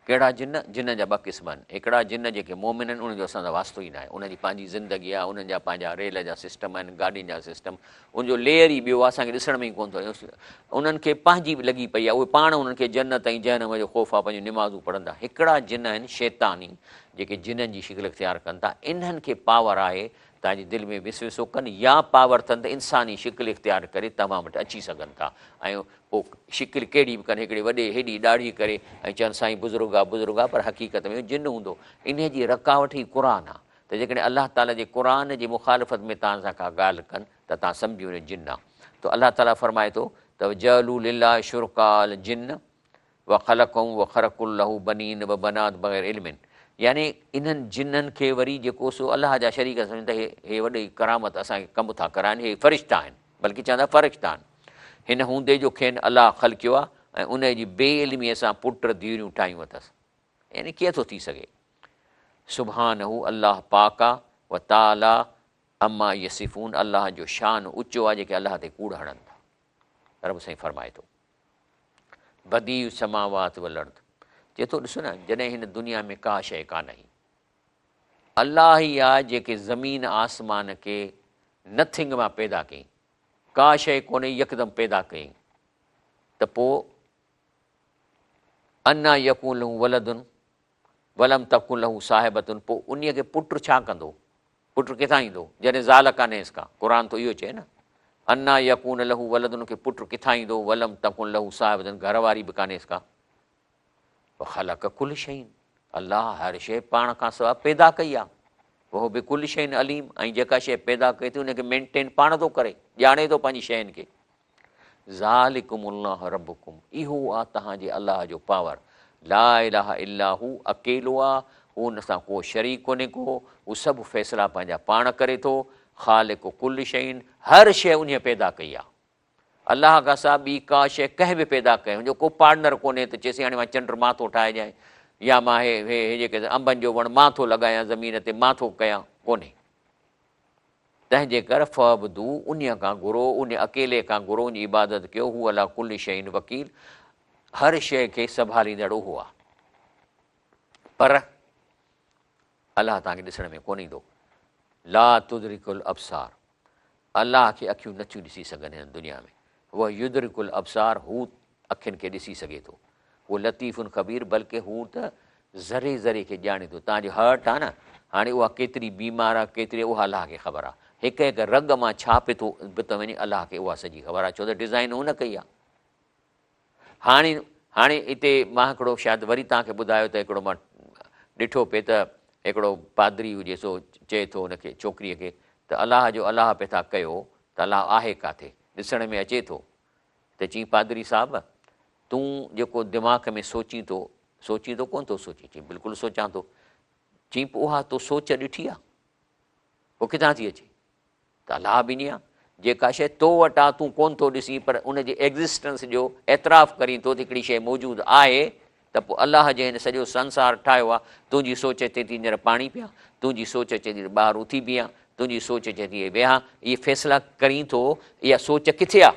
ڪهڙا جن؟ جنن جا ٻه قسم آهن. هڪڙا جن جيڪي مؤمن آهن، انهن جو اسان سان واسطو ئي ناهي. انهن جي پنهنجي زندگي آهي، انهن جا پنهنجا ريل جا سسٽم آهن، گاڏين جا سسٽم، ان جو ليئر ئي ٻيو آهي، اسان کي ڏسڻ ۾ ئي ڪونه ٿو اچي. انهن کي پنهنجي به لڳي پئي آهي، اهي پاڻ انهن کي جنت ۽ جهنم جو خوف آهي، پنهنجون نمازون پڙهن ٿا. هڪڙا جن آهن شيطاني، جيڪي جنن جي شڪل اختيار ڪن ٿا، انهن کي پاور آهي توهان جي دل ۾ وسوسو ڪن يا پاور اٿن ته انساني شڪل اختيار ڪري توهان وٽ اچي سگهن ٿا ۽ پوء شڪل ڪهڙي به ڪن هڪڙي وڏي هيڏي ڏاڙهي ڪري ۽ چون سائين بزرگ آ بزرگ آ پر حقيقت ۾ اهو جن هوندو. انهيء جي رڪاوٽ هي قرآن آ ته جيڪڏهن الله تعاليٰ جي قرآن جي مخالفت ۾ توهان سان ڪا ڳالهه ڪن ته توهان سمجهي وڃو جن آ ته الله تعاليٰ فرمائي ٿو ته جعلوا لله شرڪاء الجن وخلقهم وخرقوا له بنين وبنات بغير علم يعني انهن جنن کي وري جيڪو سو الله جا شريڪ سمجهن ته هي وڏي ڪرامت اسان کي ڪم ٿا ڪرائن هي فرشتا آهن بلڪه چوندا فرشتا آهن هن هوندي جو کين الله خلقيو آهي ۽ ان جي بي علميء سان پٽ ڌيئريون ٺاهيون اٿس يعني ڪيئن ٿو ٿي سگهي سبحانه الله پاڪ آ وتعالي عما يصفون الله جو شان اوچو آ جيڪي الله تي ڪوڙ هڻن ٿا رب سائين فرمائي ٿو بديع السماوات والارض چئي ٿو ڏسو نه جڏهن هن دنيا ۾ ڪا شيء ڪانه هئي الله ئي آ جيڪي زمين آسمان کي نٿنگ مان پيدا ڪيائين ڪا شيء ڪونه هئي يڪدم پيدا ڪيائين ته پوء انا يڪون له ولد ولم تڪن له صاحبة پوء انهيء کي پٽ ڇا ڪندو؟ پٽ ڪٿان ايندو؟ جڏهن زال ڪانهيس ڪا. قرآن ٿو اهو چئي نه. انيٰ يڪون له ولد ان کي پٽ ڪٿان ايندو؟ ولم تڪن له صاحبة گهر واري به ڪانهيس ڪا. وخلق ڪل شيء الله هر شيء پاڻ کان سواء پيدا ڪئي آهي. وهو بڪل شيء عليم ۽ جيڪا شيء پيدا ڪئي اٿئي ان کي مينٽين پاڻ ٿو ڪري، ڄاڻي ٿو پنهنجي شين کي. ذالڪم الله ربڪم اهو آ توهان جي الله جو پاور، لا اله الا هو اڪيلو آ، هو ان سان ڪو شريڪ ڪونهي ڪو، هو سڀ فيصلا پنهنجا پاڻ ڪري ٿو، خالق ڪل شيء هر شيء انهيء پيدا ڪئي آ. الله کان سواء ٻي ڪا شيء ڪنهن به پيدا ڪئي هن جو ڪو پارٽنر ڪونهي ته چئي سائين هاڻي مان چنڊ مان ٿو ٺاهجانء يا مان هي هي هي جيڪي انبن جو وڻ مان ٿو لڳايان زمين تي مان ٿو ڪيان ڪونهي. تنهن جي ڪر فاعبدوه انهيء کان گهرو انهيء اڪيلي کان گهرو ان جي عبادت ڪيو هو عليٰ ڪل شيء وڪيل هر شيء کي سنڀاليندڙ اهو آهي. پر الله توهان کي ڏسڻ ۾ ڪونه ايندو. لا تدرڪ الابصار الله کي اکيون نٿيون ڏسي سگهن هن دنيا ۾. وهو يدرڪ الابصار هو اکين کي ڏسي سگهي ٿو. هو لطيف خبير بلڪه هو ته ذري ذري کي ڄاڻي ٿو. توهان جي هرٽ آهي نه هاڻي اها ڪيتري بيمار آهي ڪيتري اها الله کي خبر آهي. هڪ هڪ رڳ مان ڇا پيو ٿو وڃي الله کي اها سڄي خبر آهي ڇو ته ڊزائين هن ڪئي آهي. هاڻي هاڻي اتي مان هڪڙو شايد وري توهان کي ٻڌايو ته هڪڙو مان ڏٺو پئي ته هڪڙو پادري هجي سو چئي ٿو ان کي ڇوڪريء کي ته الله جو الله پئي ٿا ڪيو ته الله آهي ڪاٿي ڏسڻ ۾ اچي ٿو ته چئين پادري صاحب تون جيڪو دماغ ۾ سوچين ٿو سوچين ٿو ڪونه ٿو سوچين چئين بلڪل سوچان ٿو چئين پوء اها تو سوچ ڏٺي آ پوء ڪٿان ٿي اچي ته الله به ائين آ، جيڪا شيء تو وٽ آ تون ڪونه ٿو ڏسين پر ان جي ايگزسٽنس جو اعتراف ڪرين ٿو ته هڪڙي شيء موجود آهي ته پوء الله جنهن هن سڄو سنسار ٺاهيو آ تنهنجي سوچ اچي ٿي هينئر پاڻي پيان، تنهنجي سوچ اچي ٿي ته ٻاهر اٿي بيهان، تنهنجي سوچ اچي ٿي ويهان، اهي فيصلا ڪرين ٿو اها سوچ ڪٿي آ؟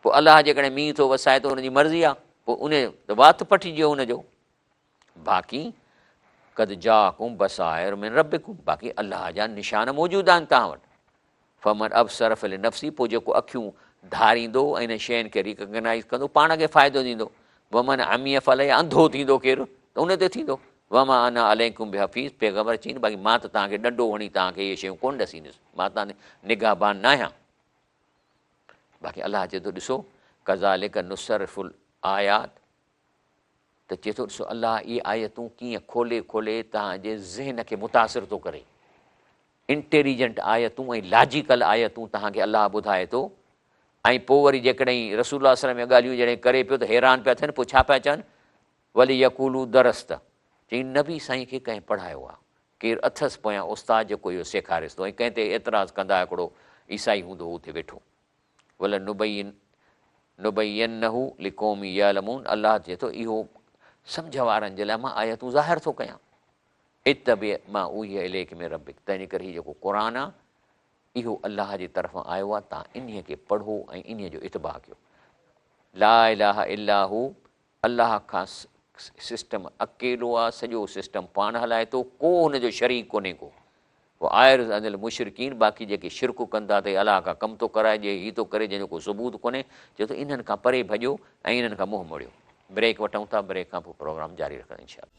پوء الله جيڪڏهن مينهن ٿو وسائي ته ان جي مرضي آ پوء ان ته وات پٽجي ان جو. باقي قد جاءڪم بصائر من ربڪم باقي الله جا نشان موجود آهن توهان وٽ فمن ابصر فلنفسه پوء جيڪو اکيون ڌاريندو ۽ انهن شين کي ريڪگنائز ڪندو پاڻ کي فائدو ٿيندو ومن عمي فعليه انڌو ٿيندو ڪير ته ان تي ٿيندو وما انا عليڪم بحفيظ پيغمبر چين باقي مان ته توهان کي ڏنڊو هڻي توهان کي اهي شيون ڪونه ڏسيندس مان توهان نگهبان نه آهيان باقي الله چئي ٿو ڏسو ڪذالڪ نصرف الآيات ته چئي ٿو ڏسو الله اهي آيتون ڪيئن کولي کولي توهان جي ذهن کي متاثر ٿو ڪري. انٽيليجنٽ آيتون ۽ لاجيڪل آيتون توهان کي الله ٻڌائي ٿو ۽ پوء وري جيڪڏهن رسول الله صلي الله عليه وسلم اهي ڳالهيون جڏهن ڪري پيو ته حيران پيا ٿين پوء ڇا پيا چون وليقولوا درست چئي نبي سائين کي ڪنهن پڙهايو آهي ڪير اٿس پويان استاد جيڪو اهو سيکاريس ٿو ۽ ڪنهن تي اعتراض ڪندا هڪڙو عيسائي هوندو هو اتي ويٺو ولنبينه لقوم يعلمون الله چئي ٿو اهو سمجهه وارن جي لاء مان آيتون ظاهر ٿو ڪيان. اتبع ما اوحي اليڪ من ربڪ تنهنجي ڪري هي جيڪو قرآن آهي اهو الله جي طرفان آيو آهي تان انهي کي پڙهو ۽ انهي جو اتباع ڪيو. لا اله الا هو الله کان سسٽم اڪيلو آ سڄو سسٽم پاڻ هلائي ٿو ڪو هن جو شريڪ ڪونهي ڪو واعرض عن المشرڪين باقي جيڪي شرڪ ڪن ٿا ته الله کان ڪم ٿو ڪرائجي هي ٿو ڪري جنهن جو ڪو ثبوت ڪونهي چئي ٿو انهن کان پري ڀڄو ۽ انهن کان منهن موڙيو بريڪ وٺون ٿا بريڪ کان پوء پروگرام جاري رکندا انشاء الله.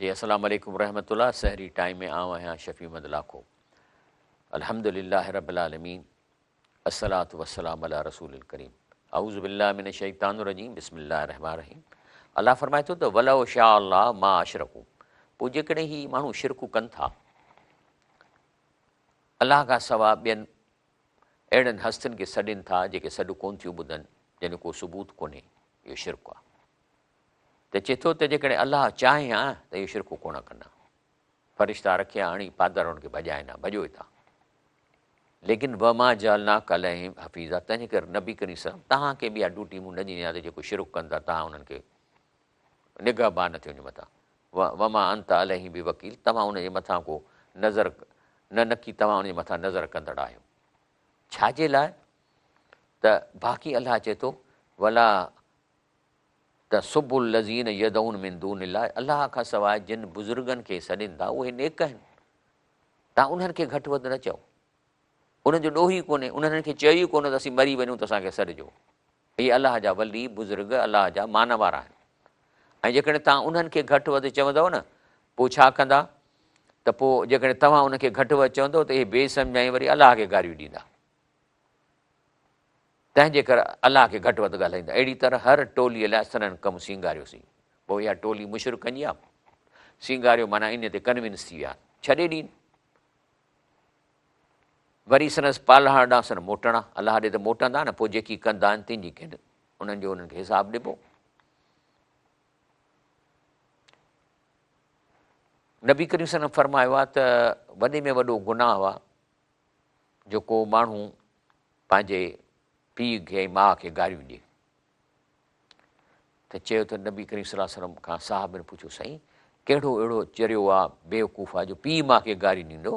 جي السلام عليڪم ورحمة الله سحري ٽائيم ۾ آئون آهيان شفيع محمد لاکو الحمد لله رب العالمين الصلاة والسلام علي رسول الڪريم اعوذ بالله من الشيطان الرجيم بسم الله الرحمن الرحيم الله فرمائي ٿو ته ولو شاء الله ما اشرڪو پوء جيڪڏهن هي ماڻهو شرڪ ڪن ٿا الله کان سوا ٻين اهڙن هستين کي سڏين ٿا جيڪي سڏ ڪون ٿيون ٻڌن جنهن جو ڪو ثبوت ڪونهي اهو شرڪ آهي ته چئي ٿو ته جيڪڏهن الله چاهي ها ته اهو شرڪ ڪونه ڪن ها فرشتا رکيا آڻي پادر ان کي ڀڄائين ها ڀڄو هتان ليڪن وما جعلناک عليهم حفيظا تنهن ڪري نبي ڪريم صلي الله توهان کي به اها ڊيوٽي مون نه ڏني آهي ته جيڪو شرڪ ڪن ٿا توهان انهن کي نگهبان نه ٿيو ان جي مٿان وما انت عليهم بوڪيل توهان ان جي مٿان ڪو نظر نه نڪي توهان ان جي مٿان نظر ڪندڙ آهيو ڇا جي لاء ته باقي الله چئي ٿو ولا تسبوا الذين يدعون من دون الله الله کان سواء جن بزرگن کي سڏين ٿا اهي نيڪ آهن توهان انهن کي گهٽ وڌ نه چئو انهن جو ڏوهه ئي ڪونهي انهن کي چيو ئي ڪونه ته اسين مري وڃون ته اسان کي سڏجو اهي الله جا ولي بزرگ الله جا مان وارا آهن ۽ جيڪڏهن توهان انهن کي گهٽ وڌ چوندؤ نه پوء ڇا ڪندا ته پوء جيڪڏهن توهان انهن کي گهٽ وڌ چوندؤ ته اهي بي سمجهائي وري الله کي گاريون ڏيندا تنهن جي ڪري الله کي گهٽ وڌ ڳالهائيندا. اهڙي طرح هر ٽوليء لاء سندن ڪم سينگاريوسين. پوء اها ٽولي مشرڪن جي آ. سينگاريو معنيٰ انهيء تي ڪنوينس ٿي ويا. ڇڏي ڏين. وري سندس پالڻهار ڏانهن سندن موٽڻ آ. الله ڏي ته موٽندا نه، پوء جيڪي ڪندا آهن تن جي ڪين انهن جو انهن کي حساب ڏبو. نبي ڪريم صلي الله عليه وسلم فرمايو آهي ته وڏي ۾ وڏو گناهه آهي جو ڪو ماڻهو پنهنجي پيء کي ۽ ماء کي گاريون ڏئي. ته چيو ته نبي ڪريم صلي الله عليه وسلم کان صحابن پڇيو سائين ڪهڙو اهڙو چريو آ بيوقوف آ جو پيء ماء کي گاريون ڏيندو؟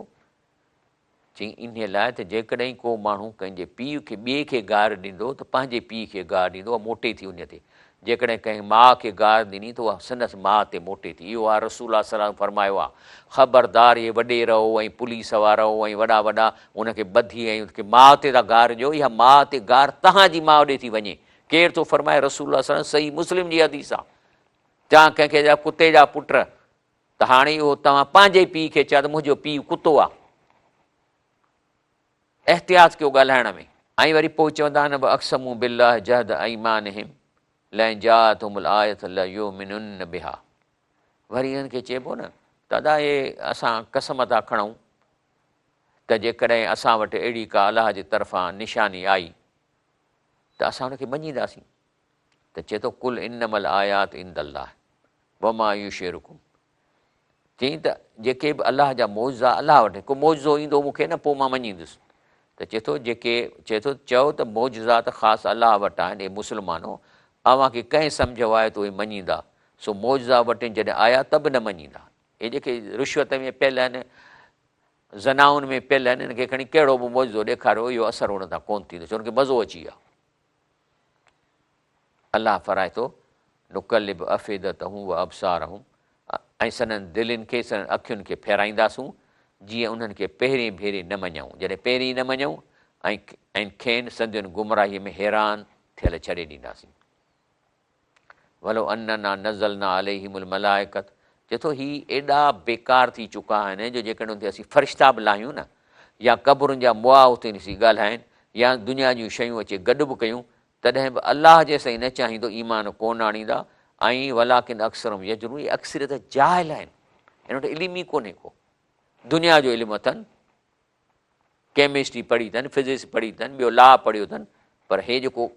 چيائين انهيء لاء ته جيڪڏهن ڪو ماڻهو ڪنهن جي پيء کي ٻئي کي گار ڏيندو ته پنهنجي پيء کي گار ڏيندو اها موٽي ٿي انهيء تي. جيڪڏهن ڪنهن ماء کي گار ڏني ته اها سندس ماء تي موٽي ٿي. اهو آهي رسول الله صلي الله عليه وسلم فرمايو آهي، خبردار اهي وڏيرؤ ۽ پوليس وارؤ ۽ وڏا وڏا ان کي ٻڌي ۽ ان کي ماء تي ٿا گار ڏيو، اها ماء تي گار توهان جي ماء ڏي ٿي وڃي. ڪير ٿو فرمائي؟ رسول الله صلي الله عليه وسلم، صحيح مسلم جي حديث آهي. توهان ڪنهن کي چئو ڪتي جا پٽ ته هاڻي اهو توهان پنهنجي پيء کي چئو ته منهنجو پيء ڪتو آ. احتياط ڪيو ڳالهائڻ ۾. ۽ وري پوء چوندا آهن واقسموا بالله جهد ايمانهم لئن جاءتهم الاية ليؤمنن بها وري انهن کي چئبو نه ته ادا اهي اسان قسم ٿا کڻون ته جيڪڏهن اسان وٽ اهڙي ڪا الله جي طرفان نشاني آئي ته اسان ان کي مڃينداسين. ته چئي ٿو قل انما الايات عند الله وما يشعرڪم چئين ته جيڪي به الله جا معجزا الله وٽ ڪو معجزو ايندو مون کي نه پوء مان مڃيندس ته چئي ٿو جيڪي چئي ٿو چئو ته معجزا ته خاص الله وٽ آهن اي مسلمانو اوهان کي ڪنهن سمجهيو آهي ته اهي مڃيندا سو معجزا وٽن جڏهن آيا ته به نه مڃيندا اهي جيڪي رشوت ۾ پيل آهن زنائن ۾ پيل آهن ان کي کڻي ڪهڙو به معجزو ڏيکاريو اهو اثر ان تان ڪونه ٿيندو ڇو ان کي مزو اچي ويو الله فرائي ٿو، نقلب افئدتهم وابصارهم ۽ سندن دلين کي سندن اکين کي ڦيرائينداسون جيئن انهن کي پهرين ڀيري نه مڃيائون جڏهن پهرين نه مڃيائون ۽ کين سندين گمراهيء ۾ حيران ٿيل ڇڏي ڏينداسين. ولو اننا نزلنا عليهم الملائڪة چئي ٿو هي ايڏا بيڪار ٿي چڪا آهن جو جيڪڏهن انهن تي اسين فرشتا به لاهيون نه يا قبرن جا مئا اتي ڏسي ڳالهائين يا دنيا جون شيون اچي گڏ به ڪيون تڏهن به الله جيستائين نه چاهيندو ايمان ڪونه آڻيندا ۽ ولڪن اڪثرهم يجهلون اهي اڪثريت جاهل آهن هن وٽ علم ئي ڪونهي ڪو دنيا جو علم اٿن ڪيمسٽري پڙهي اٿن، فزڪس پڙهي اٿن، ٻيو لا پڙهيو اٿن، پر هي جيڪو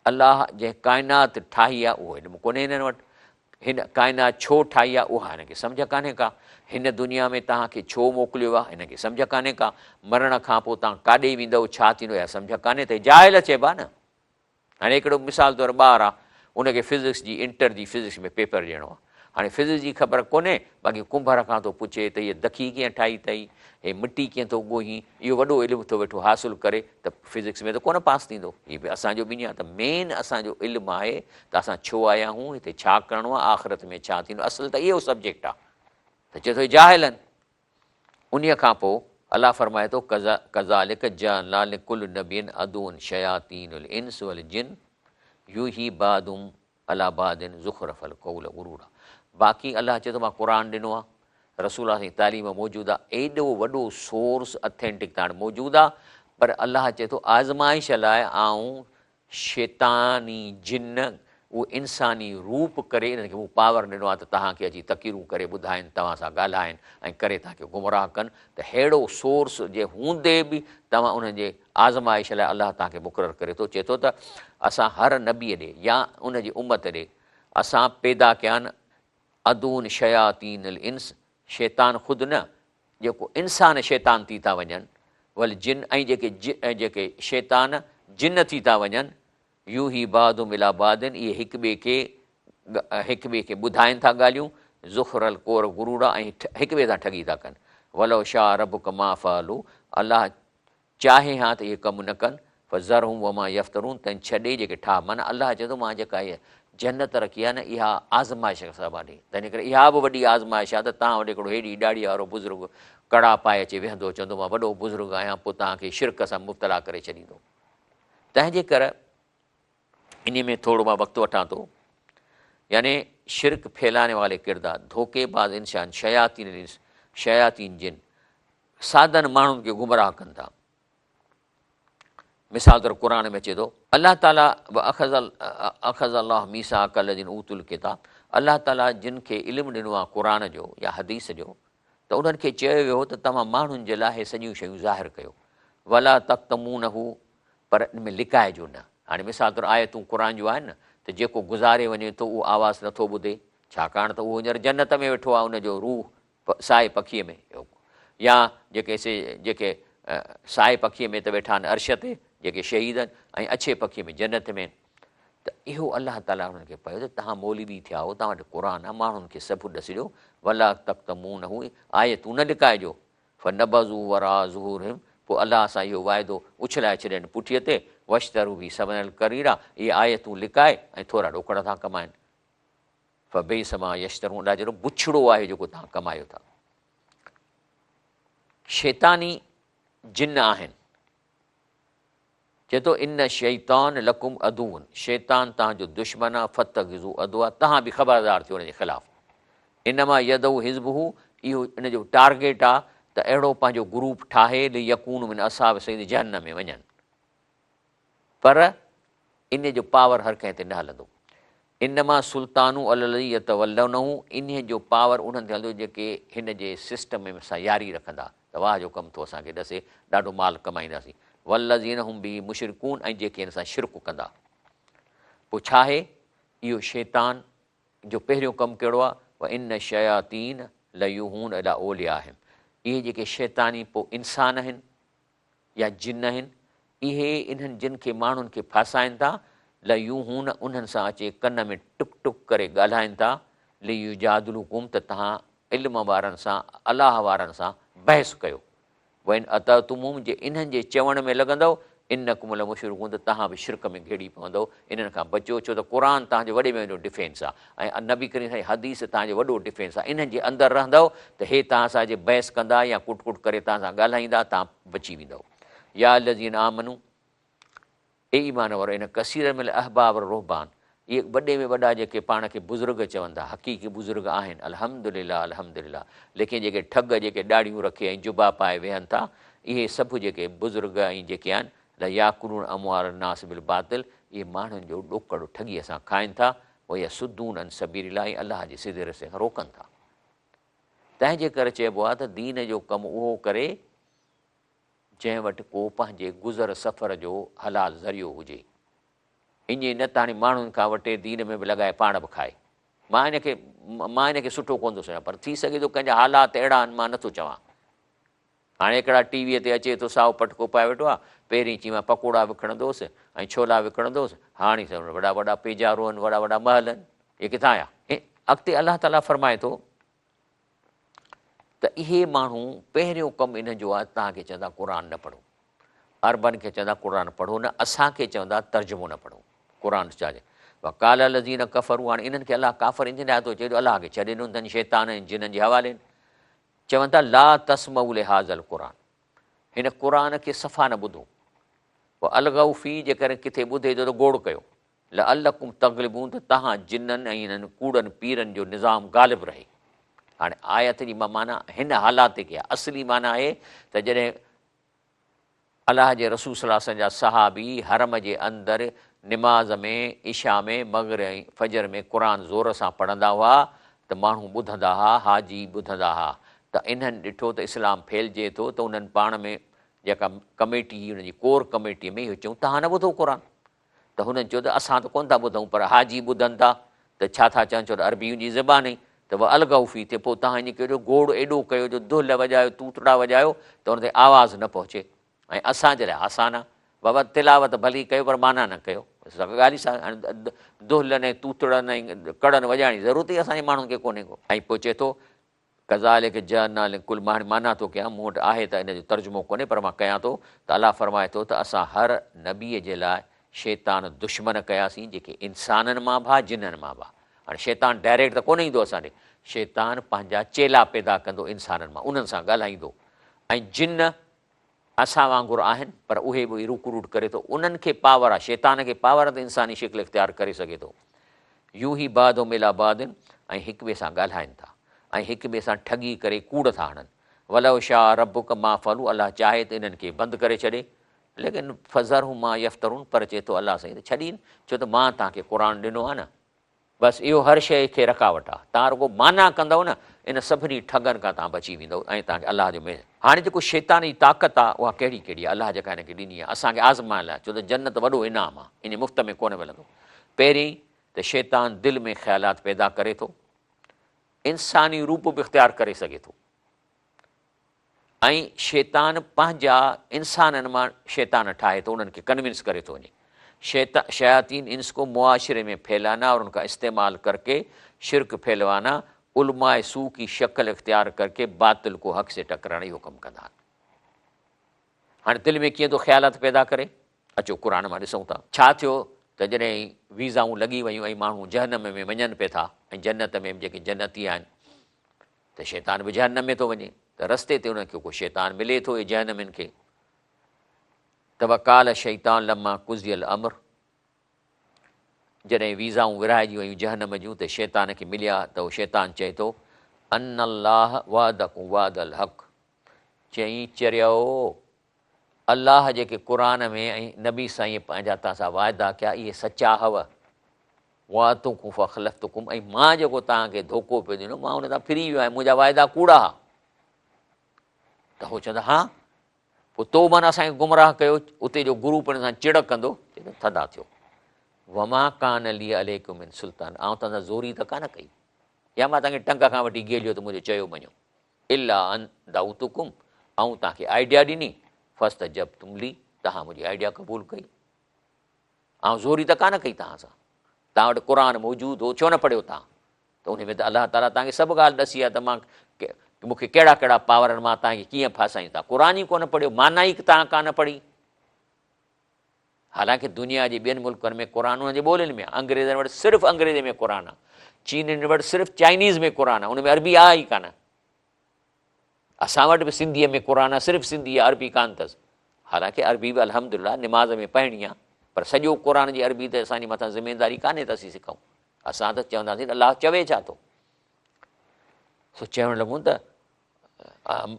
الله جنهن ڪائنات ٺاهي آهي اهو علم ڪونهي هنن وٽ. هن ڪائنات ڇو ٺاهي آهي اها هنن کي سمجهه ڪانهي ڪا. هن دنيا ۾ توهان کي ڇو موڪليو آهي هنن کي سمجهه ڪانهي ڪا. مرڻ کان پوء توهان ڪاڏي ويندؤ ڇا ٿيندو اها سمجهه ڪانهي ته جاهل چئبا نه. هاڻي هڪڙو مثال طور ٻار آ ان کي فزڪس جي انٽر جي فزڪس ۾ پيپر ڏيڻو آ هاڻي فزڪس جي خبر ڪونهي باقي ڪنڀر کان ٿو پڇي ته هيء دکي ڪيئن ٺاهي اٿئي هي مٽي ڪيئن ٿو ڳوهين اهو وڏو علم ٿو ويٺو حاصل ڪري ته فزڪس ۾ ته ڪونه پاس ٿيندو هي به اسان جو به ائين آ ته مين اسان جو علم آهي ته اسان ڇو آيا آهيون هتي ڇا ڪرڻو آ آخرت ۾ ڇا ٿيندو اصل ته اهو سبجيڪٽ آ ته چئي ٿو هي جاهل آهن انهيء کان پوء الله فرمائي ٿو، ڪذالڪ جعلنا لڪل نبي عدوا شياطين الانس والجن يوحي بعضهم علي بعض زخرف القول غرورا باقي الله چئي ٿو مان قرآن ڏنو آهي، رسول الله جي تعليم موجود آهي، ايڏو وڏو سورس اٿينٽڪ تان موجود آهي پر الله چئي ٿو آزمائش لاء آئون شيطاني جن اهي انساني روپ ڪري انهن کي مون پاور ڏنو آهي ته توهان کي اچي تقريرون ڪري ٻڌائين توهان سان ڳالهائين ۽ ڪري توهان کي گمراهه ڪن ته ههڙو سورس جي هوندي به توهان انهن جي آزمائش لاء الله توهان کي مقرر ڪري ٿو چئي ٿو ته اسان هر نبي ڏي يا ان جي امت ڏي اسان پيدا ڪيا آهن عدون شياطين الانس شيطان خود نه جيڪو انسان شيطان ٿي ٿا وڃن، والجن ۽ جيڪي جيڪي شيطان جن ٿي ٿا وڃن، يوحي بعضهم الي بعض اهي هڪ ٻئي کي هڪ ٻئي کي ٻڌائين ٿا ڳالهيون، زخر القول غرورا ۽ هڪ ٻئي سان ٺڳي ٿا ڪن، ولو شاء ربک ما فعلوا الله چاهي ها ته اهي ڪم نه ڪن، فذرهم وما يفترون تن ڇڏي جيڪي ٺاهه، معنيٰ الله چئي ٿو مان جيڪا هيء جنت رکي آهي نه اها آزمائش سبب آهي، تنهن ڪري اها به وڏي آزمائش آهي ته توهان وٽ هڪڙو هيڏي ڏاڙهيء وارو بزرگ ڪڙا پائي اچي ويهندو چوندو مان وڏو بزرگ آهيان پوء توهان کي شرڪ سان مبتلا ڪري ڇڏيندو. تنهن جي ڪر انهي ۾ ٿورو مان وقت وٺان ٿو يعني شرڪ ڦيلائڻ والي ڪردار ڌوڪي باز انسان شياطين الانس شياطين جن سادن ماڻهن کي گمراهه ڪن ٿا. مثال طور قرآن ۾ اچي ٿو. الله تعاليٰ واخذ الله ميثاق الذين اوتوا الڪتاب الله تعاليٰ جن کي علم ڏنو آهي قرآن جو يا حديث جو ته انهن کي چيو ويو هو ته توهان ماڻهن جي لاء هي سڄيون شيون ظاهر ڪيو ولا تڪتمونه پر ان ۾ لڪائجو نه هاڻي مثال طور آيتون قرآن جون آهن نه ته جيڪو گذاري وڃي ٿو اهو آواز نٿو ٻڌي ڇاڪاڻ ته اهو هينئر جنت ۾ ويٺو آهي ان جو روح سائي پکيء ۾ يا جيڪي سي جيڪي سائي پکيء ۾ ته ويٺا آهن عرش تي جيڪي شهيد آهن ۽ اڇي پکيء ۾ جنت ۾ آهن ته اهو الله تعاليٰ انهن کي پيو ته توهان مولوي ٿيا آهيو توهان وٽ قرآن آهي ماڻهن کي سڀ ڏس ڏيو ولا تڪتمونه آيتون نه لڪائجو فنبذوه وراء ظهورهم پوء الله سان اهو واعدو اڇلائي ڇڏين پٺيء تي واشتروا به ثمنا قليلا اهي آيتون لڪائي ۽ ٿورا ڏوڪڙ ٿا ڪمائن فبئس ما يشترون الله چئي ٿو بڇڙو آهي جيڪو توهان ڪمايو ٿا. شيطاني جن آهن. چئي ٿو ان الشيطان لڪم عدو شيطان توهان جو دشمن آهي فاتخذوه عدوا توهان به خبردار ٿيو ان جي خلاف. انما يدعو حزبه اهو ان جو ٽارگيٽ آهي ته اهڙو پنهنجو گروپ ٺاهي ليڪونوا من اصحاب السعير جهنم ۾ وڃن. پر انهيء جو پاور هر ڪنهن تي نه هلندو. انما سلطانه علي الذين يتولونه انهيء جو پاور انهن تي هلندو جيڪي هن جي سسٽم سان ياري رکندا ته واهه جو ڪم ٿو اسان کي ڏسي ڏاڍو مال ڪمائينداسين. والذين هم به مشرڪون ۽ جيڪي هن سان شرڪ ڪندا. پوء ڇا آهي اهو شيطان جو پهريون ڪم ڪهڙو آهي؟ وان الشياطين ليوحون الي اوليائهم اهي جيڪي شيطاني پوء انسان آهن يا جن آهن، اهي انهن جن کي ماڻهن کي ڦاسائين ٿا، ليوحون انهن سان اچي ڪن ۾ ٽڪ ٽڪ ڪري ڳالهائين ٿا، ليجادلوڪم ته توهان علم وارن سان، الله وارن سان، بحث ڪيو، وان اطعتموهم جي انهن جي چوڻ ۾ لڳندؤ، انڪم لمشرڪون ته توهان به شرڪ ۾ گهڙي پوندؤ، انهن کان بچو، ڇو ته قرآن توهان جو وڏي ۾ وڏو ڊفينس آهي ۽ نبي ڪريم سائين جي حديث توهان جو وڏو ڊفينس آهي، انهن جي اندر رهندؤ ته هي توهان سان جي بحث ڪندا يا ڪٽ ڪٽ ڪري توهان سان ڳالهائيندا توهان بچي ويندؤ. يا الذين آمنو اي ايمان وارو ان ڪثيرا من الاحبار والرهبان اهي وڏي ۾ وڏا جيڪي پاڻ کي بزرگ چون ٿا حقيقي بزرگ آهن الحمدلله الحمدلله ليڪن جيڪي ٺڳ جيڪي ڏاڙهيون رکي ۽ جبا پائي ويهن ٿا اهي سڀ جيڪي بزرگ ۽ جيڪي آهن لياڪلون اموال الناس بالباطل اهي ماڻهن جو ڏوڪڙ ٺڳيء سان کائن ٿا ويصدون عن سبيل الله ۽ الله جي سڌي رستي کان روڪن ٿا تنهن جي ڪري چئبو آهي ته دين جو ڪم اهو ڪري جنهن وٽ ڪو پنهنجي گذر سفر جو حلال ذريعو هجي. ائين نه ته هاڻي ماڻهن کان وٽي دين ۾ به لڳائي پاڻ به کائي. مان ان کي مان ان کي سٺو ڪونه ٿو سمجهان پر ٿي سگهي ٿو ڪنهن جا حالات اهڙا آهن مان نٿو چوان. هاڻي هڪڙا ٽي ويء تي اچي ٿو سائو پٽڪو پائي ويٺو آهي. پهرين چي مان پڪوڙا وڪڻندو هوس ۽ ڇولا وڪڻندو هوس. هاڻي سڀ وڏا وڏا پيجارو آهن وڏا وڏا محل آهن. اهي ڪٿان آيا؟ اڳتي الله تعاليٰ فرمائي ٿو. ته اهي ماڻهو پهريون ڪم انهن جو آهي توهان کي چوندا قرآن نه پڙهو عربن کي چوندا قرآن پڙهو نه اسان کي چوندا ترجمو نه پڙهو قرآن ڇا جي وقال الذين ڪفروا هاڻي انهن کي الله ڪافر ان لاء ٿو چئي جو الله کي ڇڏي ڏنو اٿن شيطان ۽ جنن جي حوالي چون ٿا لا تسمعوا لهذا القرآن هن قرآن کي صفا نه ٻڌو والغوا فيه جيڪڏهن ڪٿي ٻڌي ٿو ته گوڙ ڪيو لعلڪم تغلبون ته توهان جنن ۽ انهن ڪوڙن پيرن جو نظام غالب رهي. هاڻي آيت جي مان معنيٰ هن حالات تي ڪئي آهي. اصلي معنيٰ آهي ته جڏهن الله جي رسول صلي الله عليه وسلم جا صحابي حرم جي اندر نماز ۾ عشاء ۾ مغرب ۽ فجر ۾ قرآن زور سان پڙهندا هئا ته ماڻهو ٻڌندا ها، حاجي ٻڌندا ها ته انهن ڏٺو ته اسلام ڦهلجي ٿو ته انهن پاڻ ۾ جيڪا ڪميٽي هئي ان جي ڪور ڪميٽي ۾ اهو چيائون توهان نه ٻڌو قرآن ته هنن چيو ته اسان ته ڪونه ٿا ٻڌون پر حاجي ٻڌن ٿا ته ڇا ٿا چون ڇو ته عربي ان جي زبان هئي ته والغوا فيه ته پوء توهان ائين ڪيو جو گوڙ ايڏو ڪيو جو دهل وڄايو توتڙا وڄايو ته ان تي آواز نه پهچي ۽ اسان جي لاء آسان آهي بابا تلاوت ڀلي ڪيو پر معنيٰ نه ڪيو ڳالهه ئي سا دهلن ۽ توتڙن ۽ ڪڙن وڄائڻ جي ضرورت ئي اسان جي ماڻهن کي ڪونهي ڪو ۽ پوء چئي ٿو ڪذالک جعلنا لڪل مان هاڻي معنيٰ ٿو ڪيان، مون وٽ آهي ته ان جو ترجمو ڪونهي پر مان ڪيان ٿو ته الله فرمائي ٿو ته اسان هر نبيء جي لاء شيطان دشمن ڪياسين جيڪي انسانن مان به ها جنن مان به ها. هاڻي شيطان ڊائريڪٽ ته ڪونه ايندو اسان ڏي، شيطان پنهنجا چيلا پيدا ڪندو انسانن مان انهن سان ڳالهائيندو ۽ جن اسان وانگر آهن پر اهي به رڪروٽ ڪري ٿو انهن کي پاور آهي شيطان کي پاور آهي ته انساني شڪل اختيار ڪري سگهي ٿو يوحي بعضهم الي بعض ۽ هڪ ٻئي سان ڳالهائن ٿا ۽ هڪ ٻئي سان ٺڳي ڪري ڪوڙ ٿا هڻن ولو شاء ربک ما فعلوا الله چاهي ته انهن کي بند ڪري ڇڏي ليڪن فذرهم ما يفترون پر چئي ٿو الله سائين ته ڇڏين ڇو ته مان توهان کي قرآن ڏنو آهي نه بس اهو هر شيء کي رڪاوٽ آهي. توهان رڳو معنيٰ ڪندؤ نه، ان سڀني ٺڳن کان توهان بچي ويندؤ ۽ توهان کي الله جو مهر. هاڻي جيڪو شيطان جي طاقت آهي، اها ڪهڙي ڪهڙي آهي، الله جيڪا هن کي ڏني آهي، اسان کي آزمائڻ لاء، ڇو ته جنت وڏو انعام آهي، ائين مفت ۾ ڪونه ملندو. پهرين ته شيطان دل ۾ خيالات پيدا ڪري ٿو. انساني روپ به اختيار ڪري سگهي ٿو ۽ شيطان پنهنجا انسانن مان شيطان ٺاهي ٿو انهن کي ڪنوينس ڪري ٿو وڃي. شياطين انس کو معاشري ۾ ڦيلانا اور ان کا استعمال ڪرڪي شرڪ ڦيلوانا علماء سوء ڪي شڪل اختيار ڪرڪي باطل کو حق سي ٽڪرانا اهو ڪم ڪندا آهن. هاڻي دل ۾ ڪيئن ٿو خيالات پيدا ڪري؟ اچو قرآن مان ڏسون ٿا. ڇا ٿيو ته جڏهن ويزائون لڳي ويون ۽ ماڻهو جهنم ۾ وڃن پئي ٿا ۽ جنت ۾ به جيڪي جنتي آهن ته شيطان به جهنم ۾ ٿو وڃي ته رستي تي انهن کي ڪو شيطان ملي ٿو اهي جهنمين کي ته وقال الشيطان لما قضي الامر جڏهن ويزائون ورهائجي ويون جهنم جون ته شيطان کي مليا ته اهو شيطان چئي ٿو ان الله وعدڪم وعد الحق چئين چريو الله جيڪي قرآن ۾ ۽ نبي سائينء پنهنجا توهان سان وعدا ڪيا اهي سچا هئا. وعدتڪم فاخلفتڪم ۽ مان جيڪو توهان کي ڌوڪو پيو ڏنو مان ان تان ڦري ويو آهيان منهنجا وعدا ڪوڙا هئا. ته هو چوندا ها پوء تو معنيٰ اسان کي گمراهه ڪيو اتي جو گروپ ان سان چڙ ڪندو چي ته ٿڌا ٿيو وما ڪان لي عليڪم من سلطان آئون توهان سان زوري ته ڪانه ڪئي يا مان توهان کي ٽنگ کان وٺي گيليو ته منهنجو چيو مڃو الا ان دعوتڪم، آئون توهان کي آئيڊيا ڏني، فاستجبتم لي، توهان منهنجي آئيڊيا قبول ڪئي. آئون زوري ته ڪانه ڪئي توهان سان. توهان وٽ قرآن موجود هو، ڇو نه پڙهيو توهان؟ ته انهي ۾ ته الله تعاليٰ توهان کي سڀ ڳالهه ڏسي آهي ته مان مون کي ڪهڙا ڪهڙا پاور آهن، مان توهان کي ڪيئن ڦاسايون. توهان قرآن ئي ڪونه پڙهيو، معنيٰ ئي توهان ڪانه پڙهي. حالانڪه دنيا جي ٻين ملڪن ۾ قرآن انهن جي ٻولين ۾ آهي. انگريزن وٽ صرف انگريزي ۾ قرآن آهي. چينين وٽ صرف چائنيز ۾ قرآن آهي، ان ۾ عربي آهي ئي ڪانه. اسان وٽ به سنڌيء ۾ قرآن آهي، صرف سنڌي آهي، عربي ڪانه اٿس. حالانڪه عربي به الحمدلله نماز ۾ پڙهڻي آهي، پر سڄو قرآن جي عربي ته اسان جي مٿان ذميداري ڪانهي ته اسين سکون. اسان ته چونداسين ته الله چوي ڇا ٿو. سو چوڻ لڳون ته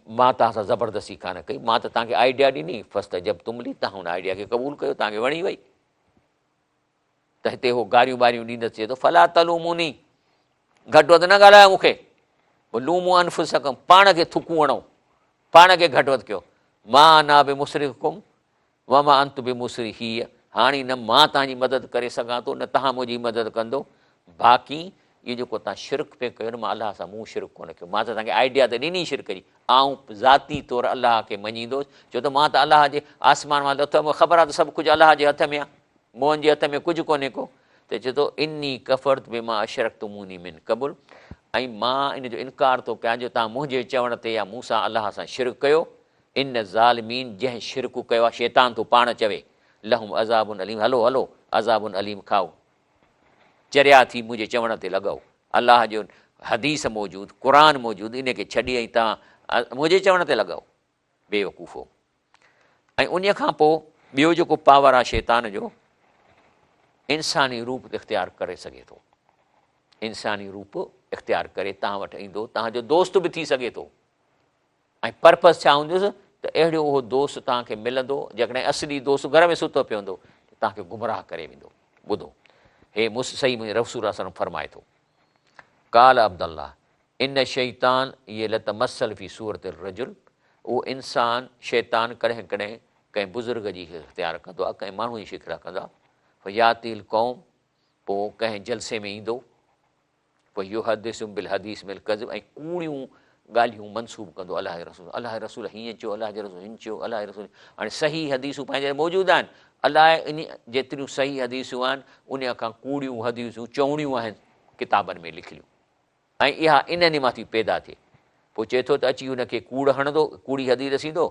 مان توهان سان زبردستي ڪانه ڪئي، مان ته توهان کي آئيڊيا ڏني، فاستجبتم لي، توهان ان آئيڊيا کي قبول ڪيو، توهان کي وڻي وئي. ته هتي هو گاريون ٻاريون ڏيندس چئي ٿو فلا تلوموني، گهٽ وڌ نه ڳالهايو مون کي، لومو انفسکم، پاڻ کي ٿڪون هڻو، پاڻ کي گهٽ وڌ ڪيو، ما انا بمصرخڪم وما انتم بمصرخي، هاڻي نه مان توهان جي مدد ڪري سگهان ٿو نه توهان منهنجي مدد ڪندو، باقي اهو جيڪو توهان شرڪ پئي ڪيو نه مان الله سان مون شرڪ ڪونه ڪيو، مان ته توهان کي آئيڊيا ته ڏني شرڪ جي، آئون ذاتي طور الله کي مڃيندوس، ڇو ته مان ته الله جي آسمان مان لٿو آهيان، مون کي خبر آهي ته سڀ ڪجهه الله جي هٿ ۾ آهي، منهن جي هٿ ۾ ڪجهه ڪونهي ڪو، ته چئي ٿو اني ڪفرت بما اشرڪتموني من قبل ۽ مان ان جو انڪار ٿو ڪيان جو توهان منهنجي چوڻ تي يا مون سان الله سان شرڪ ڪيو، ان الظالمين جنهن شرڪ ڪيو آهي شيطان ٿو پاڻ چوي لهم عذاب اليم هلو هلو عذاب اليم کائو چريا ٿي منهنجي چوڻ تي لڳو الله جو حديث موجود قرآن موجود ان کي ڇڏي ۽ توهان منهنجي چوڻ تي لڳو بيوقوفو ۽ ان کان پوء ٻيو جيڪو پاور آهي شيطان جو انساني روپ اختيار ڪري سگهي ٿو انساني روپ اختيار ڪري توهان وٽ ايندو توهان جو دوست به ٿي سگهي ٿو ۽ پرپز ڇا هوندس ته اهڙو اهو دوست توهان کي ملندو جيڪڏهن اصلي دوست گهر ۾ ستو پيو هوندو ته توهان کي گمراهه ڪري ويندو. ٻڌو هي صحيح منهنجي رسول الله صلي الله فرمائي ٿو قال عبدالله ان الشيطان يلتمثل في صورت الرجل اهو انسان شيطان ڪڏهن ڪڏهن ڪنهن بزرگ جي اختيار ڪندو آهي ڪنهن ماڻهو جي شڪل ڪندو آهي فياتي القوم پوء ڪنهن جلسي ۾ ايندو فيحدثهم بالحديث من الڪذب ۽ ڪوڙيون ڳالهيون منسوب ڪندو الله جي رسول الله جي رسول هيئن چيو الله جي رسول هن چيو الله جي رسول هاڻي صحيح حديثون پنهنجي موجود آهن الله ان جيتريون صحيح حديثون آهن ان کان ڪوڙيون حديثون چوڻيون آهن ڪتابن ۾ لکليون ۽ اها انهن مان ٿي پيدا ٿئي پوء چئي ٿو ته اچي ان کي ڪوڙ هڻندو ڪوڙي حديث رسيندو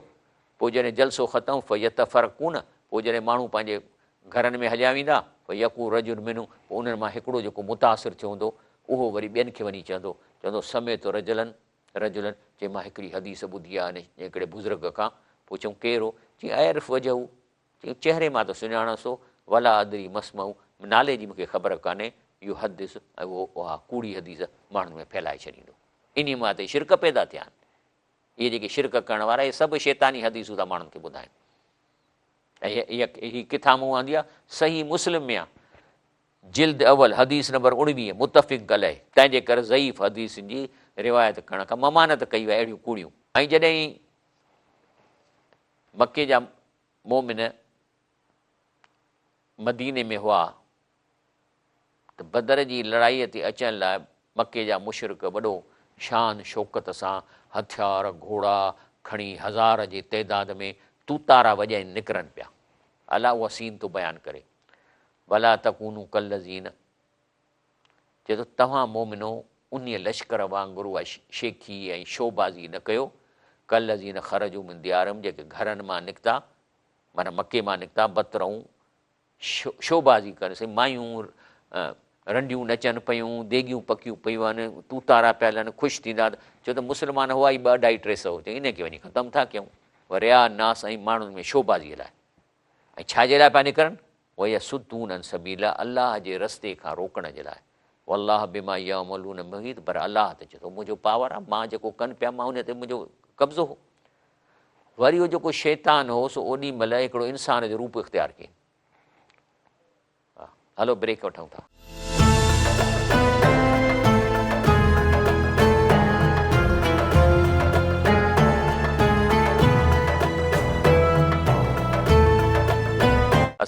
پوء جڏهن جلسو ختم فيتفرقون پوء جڏهن ماڻهو پنهنجي گهرن ۾ هليا ويندا، فيقول رجل منهم پوء انهن مان هڪڙو جيڪو متاثر ٿيو هوندو اهو وري ٻين کي وڃي چوندو، چوندو سمعت رجلا رجلا چي مان هڪڙي حديث ٻڌي آهي ان هڪڙي بزرگ کان، پوء چيائون ڪير هو؟ چيائين اعرف وجهه چيائون چهري مان ته سڃاڻانس ٿو، ولا ادري ما اسمه نالي جي مون کي خبر ڪانهي، يحدث ۽ اهو اها ڪوڙي حديث ماڻهن ۾ ڦهلائي ڇڏيندو. انهي مان ته شرڪ پيدا ٿيا آهن. اهي جيڪي شرڪ ڪرڻ وارا اهي سڀ شيطاني حديثون ٿا ماڻهن کي ٻڌائين. ۽ هي ڪٿان مون آندي آهي؟ صحيح مسلم ۾ آهي، جلد اول حديث نمبر 19 متفق عليه، تنهن جي ڪري ضعيف حديثن جي روايت ڪرڻ کان ممانعت ڪئي وئي اهڙيون ڪوڙيون. ۽ جڏهن مڪي جا مؤمن مديني ۾ هئا ته بدر جي لڙائيء تي اچڻ لاء مڪي جا مشرڪ وڏو شان شوڪت سان هٿيار گهوڙا کڻي هزار جي تعداد ۾ توتارا وڄائي نڪرن پيا. الله اها سين ٿو بيان ڪري. ولا تڪونوا ڪالذين چئي ٿو توهان مؤمنو انهيء لشڪر وانگر اها شيخي ۽ شوبازي نه ڪيو، ڪالذين خرجوا من ديارهم جيڪي گهرن مان نڪتا معنيٰ مڪي مان نڪتا بطرون شوبازي ڪن، سائين مايون رنڊيون نچن پيون، ديڳيون پڪيون پيون آهن، توتارا پيا هلن، خوش ٿيندا ته ڇو ته مسلمان هئا ئي ٻه اڍائي ٽي سئو، چيائين انهن کي وڃي ختم ٿا ڪيون. ورئاء الناس ۽ ماڻهن ۾ شوبازيء لاء ۽ ڇا جي لاء پيا نڪرن؟ ويصدون عن سبيل الله الله جي رستي کان روڪڻ جي لاء. والله بما يعملون محيط پر الله ته چئي ٿو منهنجو پاور آهي، مان جيڪو ڪن پيا مان انهي تي منهنجو قبضو هو. وري اهو جيڪو شيطان هو سو اوڏي مهل هڪڙو انسان جو روپ اختيار ڪيائين. هلو بريڪ وٺون ٿا.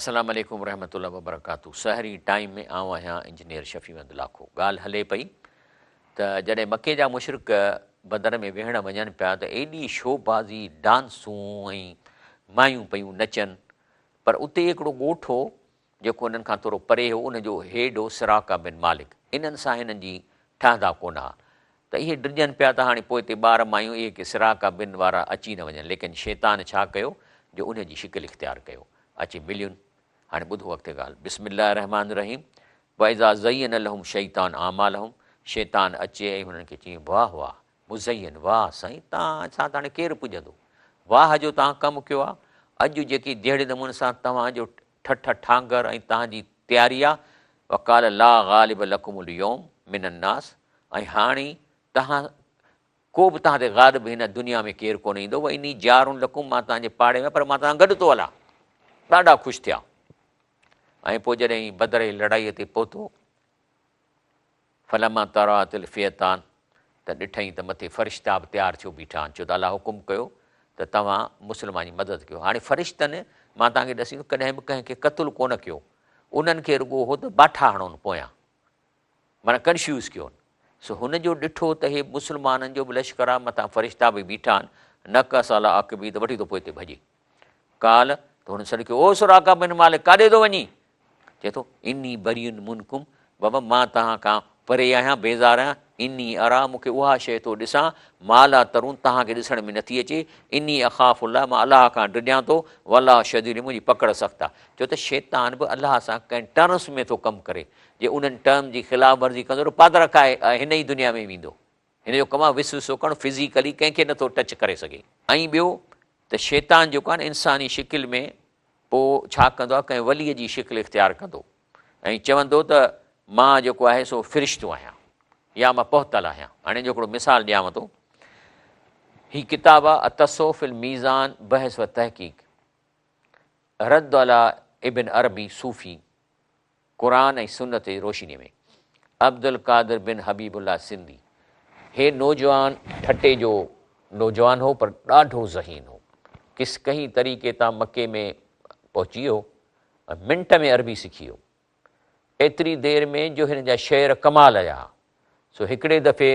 السلام عليڪم ورحمة الله وبرڪاته سحري ٽائيم ۾ آئون آهيان انجنيئر شفيع احمد لاکو ڳالهه هلي پئي ته جڏهن مڪي جا مشرڪ بدر ۾ ويهڻ وڃن پيا ته ايڏي شوبازي، ڊانسون ۽ مايون پيون نچن پر اتي هڪڙو ڳوٺ هو جيڪو انهن کان ٿورو پري هو ان جو هيڊ هو سراقه بن مالڪ انهن سان هنن جي ٺهندا ڪونه ها ته اهي ڊڄن پيا ته هاڻي پوئتي ٻار مايون اهي ڪي سراقه بن وارا اچي نه وڃن ليڪن شيطان ڇا ڪيو جو انهي جي شڪل اختيار ڪيو اچي ملين هاڻي ٻڌو اڳتي ڳالهه، بسم الله الرحمٰن الرحيم واذا زين لهم شيطان اعمالهم شيطان اچي ۽ هنن کي چئي واهه واهه مزين واهه سائين توهان سان ته هاڻي ڪير پڄندو واهه جو توهان ڪم ڪيو آهي اڄ جيڪي جهڙي نموني سان توهان جو ٺٺ ٺانگر ۽ توهان جي تياري آهي وقال لا غالب لڪم اليوم من الناس ۽ هاڻي توهان ڪو به توهان تي غالب هن دنيا ۾ ڪير ڪونه ايندو، واني جار لڪم مان توهان جي پاڙي ۾ پر مان توهان سان گڏ ٿو هلان. ڏاڍا خوش ٿيا ۽ پوء جڏهن بدر جي لڙائيء تي پهتو، فلما تراءت الفئتان ته ڏٺائين ته مٿي فرشتا به تيار ٿيو بيٺا آهن، ڇو ته الله حڪم ڪيو ته توهان مسلمان جي مدد ڪيو. هاڻي فرشتن مان توهان کي ڏسين ٿو ڪڏهن به ڪنهن کي قتل ڪونه ڪيو، انهن کي رڳو هو ته باٺا هڻون پويان. معنيٰ ڪنفيوز ڪيو. سو هن جو ڏٺو ته هي مسلمانن جو به لشڪر آ، مٿان فرشتا به بيٺا آهن، نڪس عليٰ عقبه ته وٺي ٿو پوئتي ڀڄي. قال ته هن سڏ ڪيو، او سراقه بن مالڪ ڪاڏي ٿو وڃين؟ چئي ٿو، اني بريء منڪم، بابا مان توهان کان پري آهيان، بيزار آهيان، اني اريٰ مون کي اها شيء ٿو ڏسان، ما لا ترون توهان کي ڏسڻ ۾ نٿي اچي، اني اخاف الله مان الله کان ڊڄان ٿو، والله شديد منهنجي پڪڙ سخت آ. ڇو ته شيطان به الله سان ڪنهن ٽرمس ۾ ٿو ڪم ڪري. جي انهن ٽرم جي خلاف ورزي ڪندو ته پادر کائي ۽ هن ئي دنيا ۾ ويندو. هن جو ڪم آهي وسوسو ڪرڻ، فزيڪلي ڪنهن کي نٿو ٽچ ڪري سگهي. ۽ ٻيو ته شيطان جيڪو آهي نه انساني شڪل ۾ پوء ڇا ڪندو آهي ڪنهن ولي جي شڪل اختيار ڪندو ۽ چوندو ته مان جيڪو آهي سو فرشتو آهيان يا مان پهتل آهيان. هاڻي ان جو هڪڙو مثال ڏيانو ٿو. هي ڪتاب آهي التصوف الميزان بحث و تحقيق رد علي ابن عربي صوفي قرآن ۽ سنت جي روشنيء ۾، عبدالقادر بن حبيب الله سنڌي، هي نوجوان ٺٽي جو نوجوان هو پر ڏاڍو ذهين هو. ڪس ڪنهن طريقي تان مڪي ۾ پهچي ويو ۽ منٽ ۾ عربي سکي ويو. ايتري دير ۾ جو هن جا شعر ڪمال جا ها. سو هڪڙي دفعي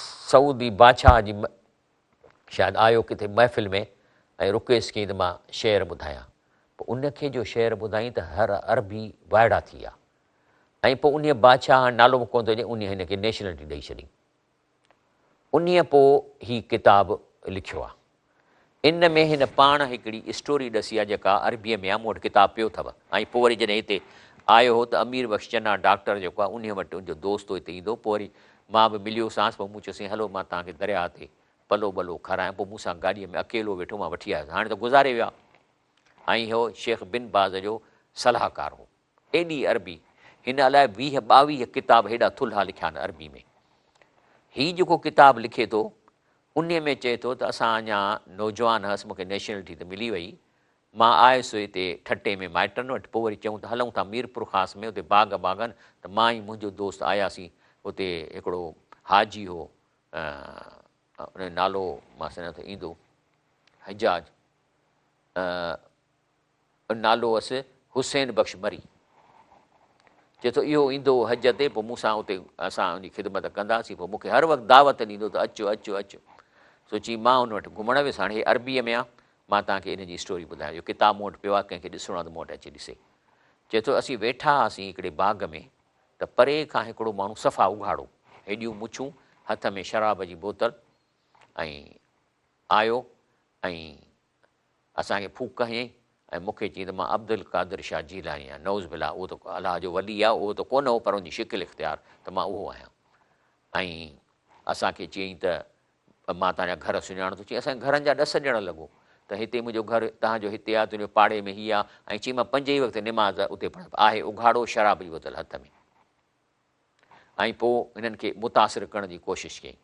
سعودي بادشاهه جي شايد آيو ڪٿي محفل ۾ ۽ رڪيس ڪيائين ته مان شعر ٻڌايان. پوء ان کي جو شعر ٻڌائين ته هر عربي وائڙا ٿي ويا ۽ پوء انهيء بادشاهه هاڻي نالو به ڪونه ٿو اچي انهيء هن کي نيشنلٽي ڏئي ڇڏي. انهيء پوء هي ڪتاب لکيو آهي. ان ۾ هن پاڻ هڪڙي اسٽوري ڏسي آهي جيڪا عربيء ۾ آهي مون وٽ ڪتاب پيو اٿو ۽ پوء وري جڏهن هتي آيو هو ته امير بخش چنا ڊاڪٽر جيڪو آهي انهيء وٽ ان جو دوست هو هتي ايندو هو پوء وري مان به مليوسانس پوء مون چيو سائين هلو مان توهان کي درياهه تي پلو ٻلو کارايان پوء مون سان گاڏيء ۾ اڪيلو ويٺو مان وٺي آيس هاڻي ته گذاري ويا ۽ هو شيخ بن باز جو صلاحڪار هو ايڏي عربي هن الائي 20 22 ڪتاب هيڏا ٿلها لکيا آهن عربي ۾ هي جيڪو ڪتاب لکي ٿو انهي ۾ چئي ٿو ته اسان اڃا نوجوان هئس مون کي نيشنلٽي ته ملي وئي مان آيس هتي ٺٽي ۾ مائٽن وٽ پوء وري چيون ته هلون ٿا ميرپورخاص ۾ اتي باغ باغن ته مان ۽ منهنجو دوست آياسين اتي هڪڙو حاجي هو ان جو نالو مان سمجهان ٿو ايندو حجاج نالو هئس حسين بخش مري. چئي ٿو اهو ايندو هو حج تي پوء مون سان اتي اسان ان جي خدمت ڪنداسين پوء مون کي هر وقت دعوت ڏيندو ته اچ اچ اچ. سو چي مان ان وٽ گهمڻ ويس هاڻي هي عربيء ۾ آ مان توهان کي ان جي اسٽوري ٻڌايان اهو ڪتاب مون وٽ پيو آ ڪنهن کي ڏسڻو آ ته مون وٽ اچي ڏسي. چئي ٿو اسين ويٺا هئاسين هڪڙي باغ ۾ ته پري کان هڪڙو ماڻهو صفا اگهاڙو هيڏيون مڇون هٿ ۾ شراب جي بوتل ۽ آيو ۽ اسان کي ڦوڪ هنيائين ۽ مون کي چيائين ته مان عبدالقادر شاهه جيلاني آهيان، نعوذ بالله اهو ته الله جو ولي آهي، اهو ته ڪونه هو پر ان جي شڪل اختيار ته مان اهو آهيان ۽ اسان کي چيائين ته مان توهان جا گهر سڃاڻان ٿو، چيائين اسان کي گهرن جا ڏس ڏيڻ لڳو ته هتي منهنجو گهر توهان جو هتي آهي، تنهنجو پاڙي ۾ هي آهي ۽ چيائين مان پنج ئي وقت نماز اتي پڙهان ٿو، آهي اگهاڙو شراب جي بوتل هٿ ۾. ۽ پوء هنن کي متاثر ڪرڻ جي ڪوشش ڪيائين.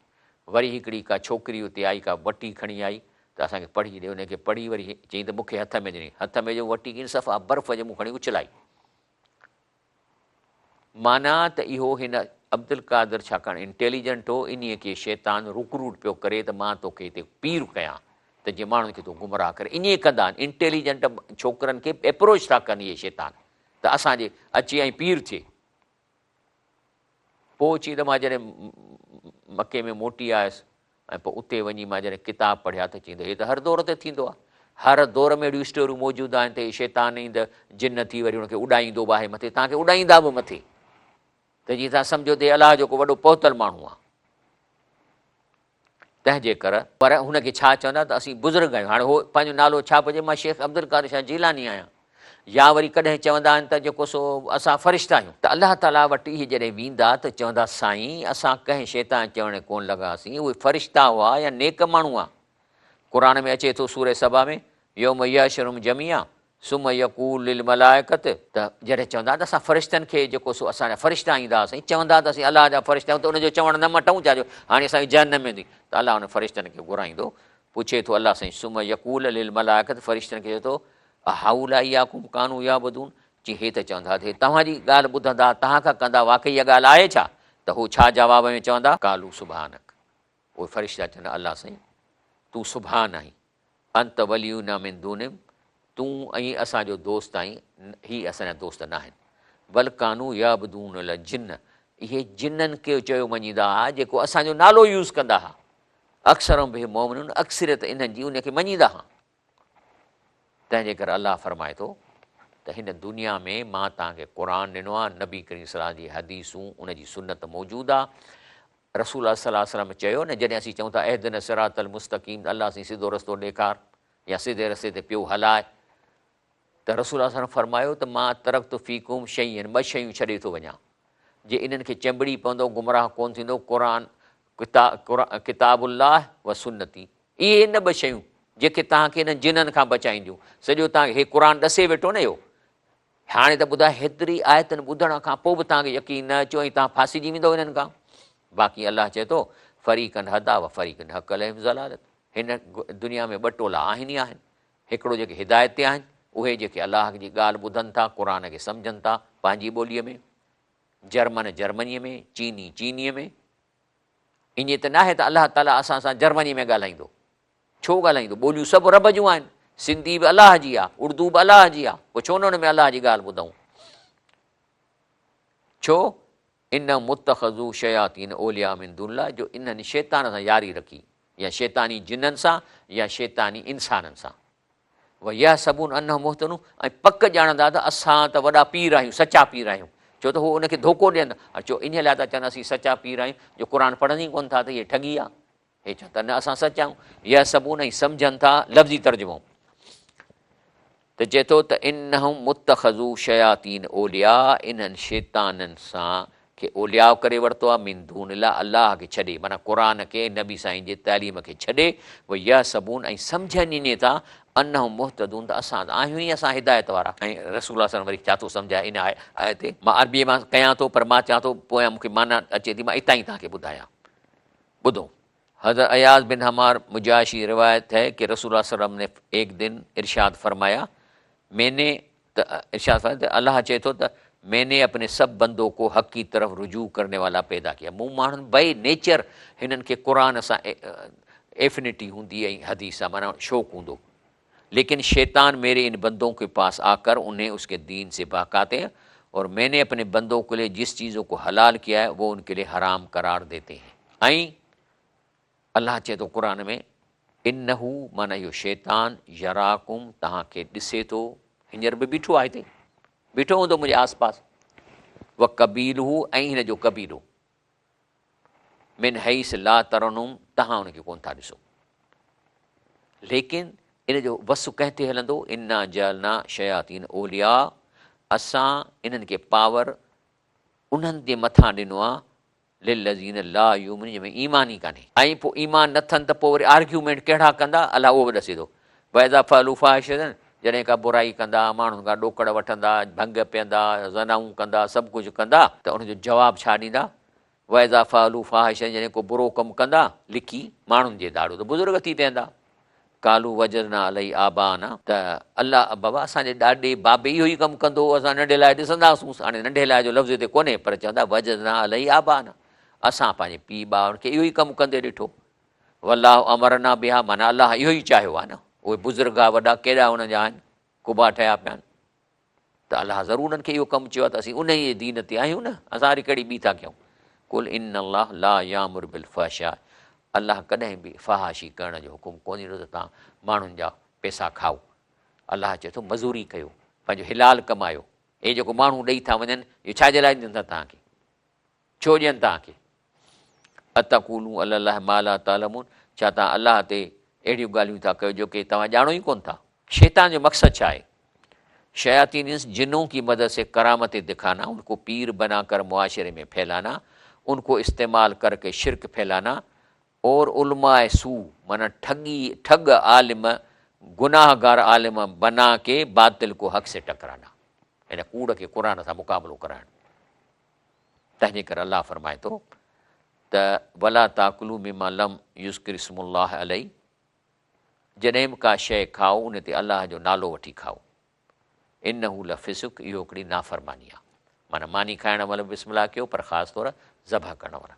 وري هڪڙي ڪا ڇوڪري اتي آئي ڪا وٽي کڻي آئي ته اسان کي پڙهي ڏي. ان کي پڙهي وري چيائين ته مون کي هٿ ۾ ڏني. هٿ ۾ جو وٽي ڪين صفا برف جي مون کڻي اڇلائي. معنيٰ ته اهو هن عبدالقادر ڇاڪاڻ انٽيليجنٽ هو انهيء کي شيطان رڪروٽ پيو ڪري ته مان توکي هتي پير ڪيان ته جيئن ماڻهن کي تون گمراهه ڪري. ائين ڪندا آهن انٽيليجنٽ ڇوڪرن کي ايپروچ ٿا ڪن اهي شيطان ته اسان جي اچي ۽ پير ٿئي. پوء چي ته مان جڏهن مڪي ۾ موٽي آيس ۽ پوء اتي وڃي مان جڏهن ڪتاب پڙهيا ته چيندو هي ته هر دور تي ٿيندو آهي. هر دور ۾ اهڙيون اسٽوريون موجود آهن ته هي شيطان ايند جن ٿي وري ان کي اڏائيندو به آهي مٿي توهان کي اڏائيندا به مٿي ته جيئن توهان سمجهو ته هي الله جو ڪو وڏو پهتل ماڻهو آهي. تنهن جي ڪر. پر هن کي ڇا چوندا ته اسين بزرگ آهيون. هاڻي هو پنهنجو نالو ڇا پيو چئي، مان شيخ عبدالقادر شاهه جيلاني آهيان. يا وري ڪڏهن چوندا آهن ته جيڪو سو اسان فرشتا آهيون. ته الله تعاليٰ وٽ اهي جڏهن ويندا ته چوندا سائين اسان ڪنهن شيطان چوڻ ڪونه لڳاسين، اهي فرشتا هئا يا نيڪ ماڻهو هئا. قرآن ۾ اچي ٿو سورة سبا ۾، يوم يحشرهم جميعا ثم يقول للملائڪة، ته جڏهن چوندا ته اسان فرشتن کي جيڪو سو اسان جا فرشتا ايندا ها سائين چوندا ته اسين الله جا فرشتا آهيون ته ان جو چوڻ نه مٽون ڇا جو هاڻي اسان کي جهنم ۾ ويندي ته الله ان فرشتن کي گهرائيندو پڇي ٿو الله سائين ثم يقول للملائڪة فرشتن کي چئي ٿو اهؤلاء اياڪم ڪانوا يعبدون چي هي ته چوندا ته هي توهان جي ڳالهه ٻڌندا توهان کان ڪندا واقعي اها ڳالهه آهي ڇا ته هو ڇا جواب ۾ چوندا قالوا سبحانڪ اهي فرشتا چوندا الله سائين تون سبحان آهين انت ولينا من دونهم تون ئي اسان جو دوست آهين، هي اسان جا دوست ناهن. بل ڪانوا يعبدون الجن اهي جنن کي چيو مڃيندا ها جيڪو اسان جو نالو يوز ڪندا ها. اڪثرهم بهم مؤمنون اڪثريت انهن جي ان کي مڃيندا ها. تنهن جي ڪري الله فرمائي ٿو ته هن دنيا ۾ مان توهان کي قرآن ڏنو آهي، نبي ڪريم صلي الله عليه وسلم جي حديثون ان جي سنت موجود آهي، رسول الله صلي الله عليه وسلم چيو نه جڏهن اسين چئون ٿا اهدنا الصراط المستقيم ته الله سائين سڌو رستو ڏيکار يا سڌي رستي تي پيو هلاء ته رسول الله صلي الله عليه وسلم فرمايو ته مان ترڪت فيڪم شيئين ٻه شيون ڇڏي ٿو وڃان جي انهن کي چنبڙي پوندو گمراهه ڪون ٿيندو قرآن ڪتاب الله و سنتي اهي نه ٻه شيون جيڪي توهان کي انهن جنن کان بچائينديون سڄو توهان کي هي قرآن ڏسي ويٺو نه اهو هاڻي ته ٻڌاء هيتري آيتن ٻڌڻ کان پوء به توهان کي يقين نه اچيو ۽ توهان ڦاسجي ويندؤ انهن کان. باقي الله چئي ٿو، فريقا هديٰ و فريقا حق عليهم الضلالة هن دنيا ۾ ٻه ٽولا آهن ئي آهن، هڪڙو جيڪي هدايت تي آهن، اهي جيڪي الله جي ڳالهه ٻڌن ٿا، قرآن کي سمجهن ٿا پنهنجي ٻوليء ۾، جرمن جرمنيء ۾، چيني چينيء ۾. ائين ته ناهي ته الله تعاليٰ اسان سان جرمنيء ۾ ڳالهائيندو. ڇو ڳالهائيندو؟ ٻوليون سڀ رب جون آهن. سنڌي به الله جي آ، اردو به الله جي آ، پوء ڇو نه ان ۾ الله جي ڳالهه ٻڌون؟ ڇو؟ انهم اتخذوا شياطين اولياء من دون الله جو انهن شيطان سان ياري رکي يا شيطاني جنن سان يا شيطاني انسانن سان. ويحسبون انهم مهتدون ۽ پڪ ڄاڻندا ته اسان ته وڏا پير آهيون، سچا پير آهيون. ڇو ته هو ان کي ڌوڪو ڏين ٿا. ڇو انهيء لاء ٿا چون اسين سچا پير آهيون جو قرآن پڙهن ئي ڪونه ٿا ته هيء ٺڳي آ. هي چون ٿا نه اسان سچ آهيون. يحسبون ۽ سمجهن ٿا لفظي ترجمو ته چئي ٿو ته انهم متخذو شياطين اولياء انهن شيطانن سان کي اولياء ڪري ورتو آهي من دون الله الله کي ڇڏي معنيٰ قرآن کي ۽ نبي سائين جي تعليم کي ڇڏي ويحسبون ۽ سمجهن ئي ٿا انهم مهتدون ته اسان ته آهيون ئي اسان هدايت وارا. ۽ رسول الله صلعم وري ڇا ٿو سمجهائي ان آيت تي مان عربيء مان ڪيان ٿو پر مان چوان ٿو پويان مون کي معنيٰ اچي ٿي مان اتان ئي توهان کي ٻڌايان. ٻڌو، حضرت اياز بن حمار مجاشي روايت هي ڪه رسول الله صلي الله عليه وسلم ني ايڪ دن ارشاد فرمايا مين ني ته ارشاد فرمايا ته الله چئي ٿو ته مين ني اپني سب بندو ڪو حق ڪي طرف رجوع ڪرني والا پيدا ڪيا مون ماڻهن بئي نيچر هنن کي قرآن سان ايفنٽي هوندي ۽ حديث سان معنيٰ شوق هوندو ليڪن شيطان ميري ان بندو ڪي پاس آ ڪر انهين اس ڪي دين سي بهڪاتي هين और मैंने अपने बंदों के लिए जिस चीज़ों को हलाल किया है वो उनके लिए हराम करार देते हैं। ऐं अलाह चए थो क़ुर में इन्नहू माना इहो शैतान यराकुम तव्हांखे ॾिसे थो, हींअर बि बीठो आहे हिते, बीठो हूंदो मुंहिंजे आसपास। व क़बीलहू ऐं हिन जो क़बीलो, मिन हैस ला तरनुम तव्हां हुनखे कोन था ॾिसो। लेकिन इन जो वसु कंहिं ते हलंदो? इन्ना जअलना शयातीन औलिया, असां इन्हनि खे पावर उन्हनि जे मथां ॾिनो आहे लिल्लज़ीन ला युमिनून, जंहिंमें ईमान ई कान्हे। ऐं पोइ ईमान न अथनि त पोइ वरी आर्ग्यूमेंट कहिड़ा कंदा, अलाह उहो बि ॾसे थो। वइज़ा फ़अलू फ़ाहिशतन, जॾहिं का बुराई कंदा, माण्हुनि खां ॾोकड़ वठंदा, भंग पीअंदा, ज़नाऊं कंदा, सभु कुझु कंदा, त उनजो जवाबु छा ॾींदा? वइज़ा फ़अलू फ़ाहिशतन, जॾहिं को बुरो कमु कंदा लिकी माण्हुनि जे दाड़ो त बुज़ुर्ग थी पवंदा। कालू वजदना अलैहि आबाना, त अलाह बाबा असांजे ॾाॾे बाबे इहो ई कमु कंदो हो, असां नंढे लाइ ॾिसंदासूं। हाणे नंढे लाइ जो लफ़्ज़ हिते कोन्हे, पर चवंदा वजदना अलैहि आबाना, असां पंहिंजे पीउ ॿारनि खे इहो ई कमु कंदे ॾिठो। वल्लाहु अमरना बिहा, माना अलाह इहो ई चाहियो आहे न, उहे बुज़ुर्ग वॾा केॾा हुनजा आहिनि, कुबा ठहिया पिया आहिनि, त अलाह ज़रूरु उन्हनि खे इहो कमु चयो आहे त असीं उन ई दीन ते आहियूं न, असां वरी कहिड़ी ॿी था कयूं। कुल इन्नल्लाह ला यामुर बिल फहशा, अलाह कॾहिं बि फहाशी करण जो हुकुम कोन ॾींदो त तव्हां माण्हुनि जा पैसा खाओ। अलाह चए थो मज़ूरी कयो, पंहिंजो हिलाल कमायो। हे जेको माण्हू ॾेई था वञनि, इहो छाजे लाइ ॾियनि था तव्हांखे? छो ॾियनि तव्हांखे? अतक़ूलू अलल्लाह मा ला तालमून, छा तव्हां अलाह ते अहिड़ियूं ॻाल्हियूं था कयो जेके तव्हां ॼाणो ई कोन था? शैतान जो मक़सदु छा आहे? शयातीन जिनों की मदद से करामतें दिखाना, उनको पीर बनाकर मुआशरे में फैलाना, उनको इस्तेमाल करके शिरक फैलाना और उलमाए सू माना ठगी ठग आलिम, गुनाहगार आलिम बना के बातिल को हक़ से टकराना, इन कूड़ खे क़ुर सां मुक़ाबिलो कराइणु। तंहिंजे करे अलाह फरमाए थो त वला ताकुलू मिमा लम युज़्कर इस्मुल्लाह अलैहि, जॾहिं बि का शइ खाओ उन ते अलाह जो नालो वठी खाओ। इन्नहु लफिस्क, इहो हिकिड़ी नाफ़रमानी आहे। माना मानी खाइण महिल बिस्मिल्लाह कयो, पर ख़ासि तौर ज़बह करण वारा।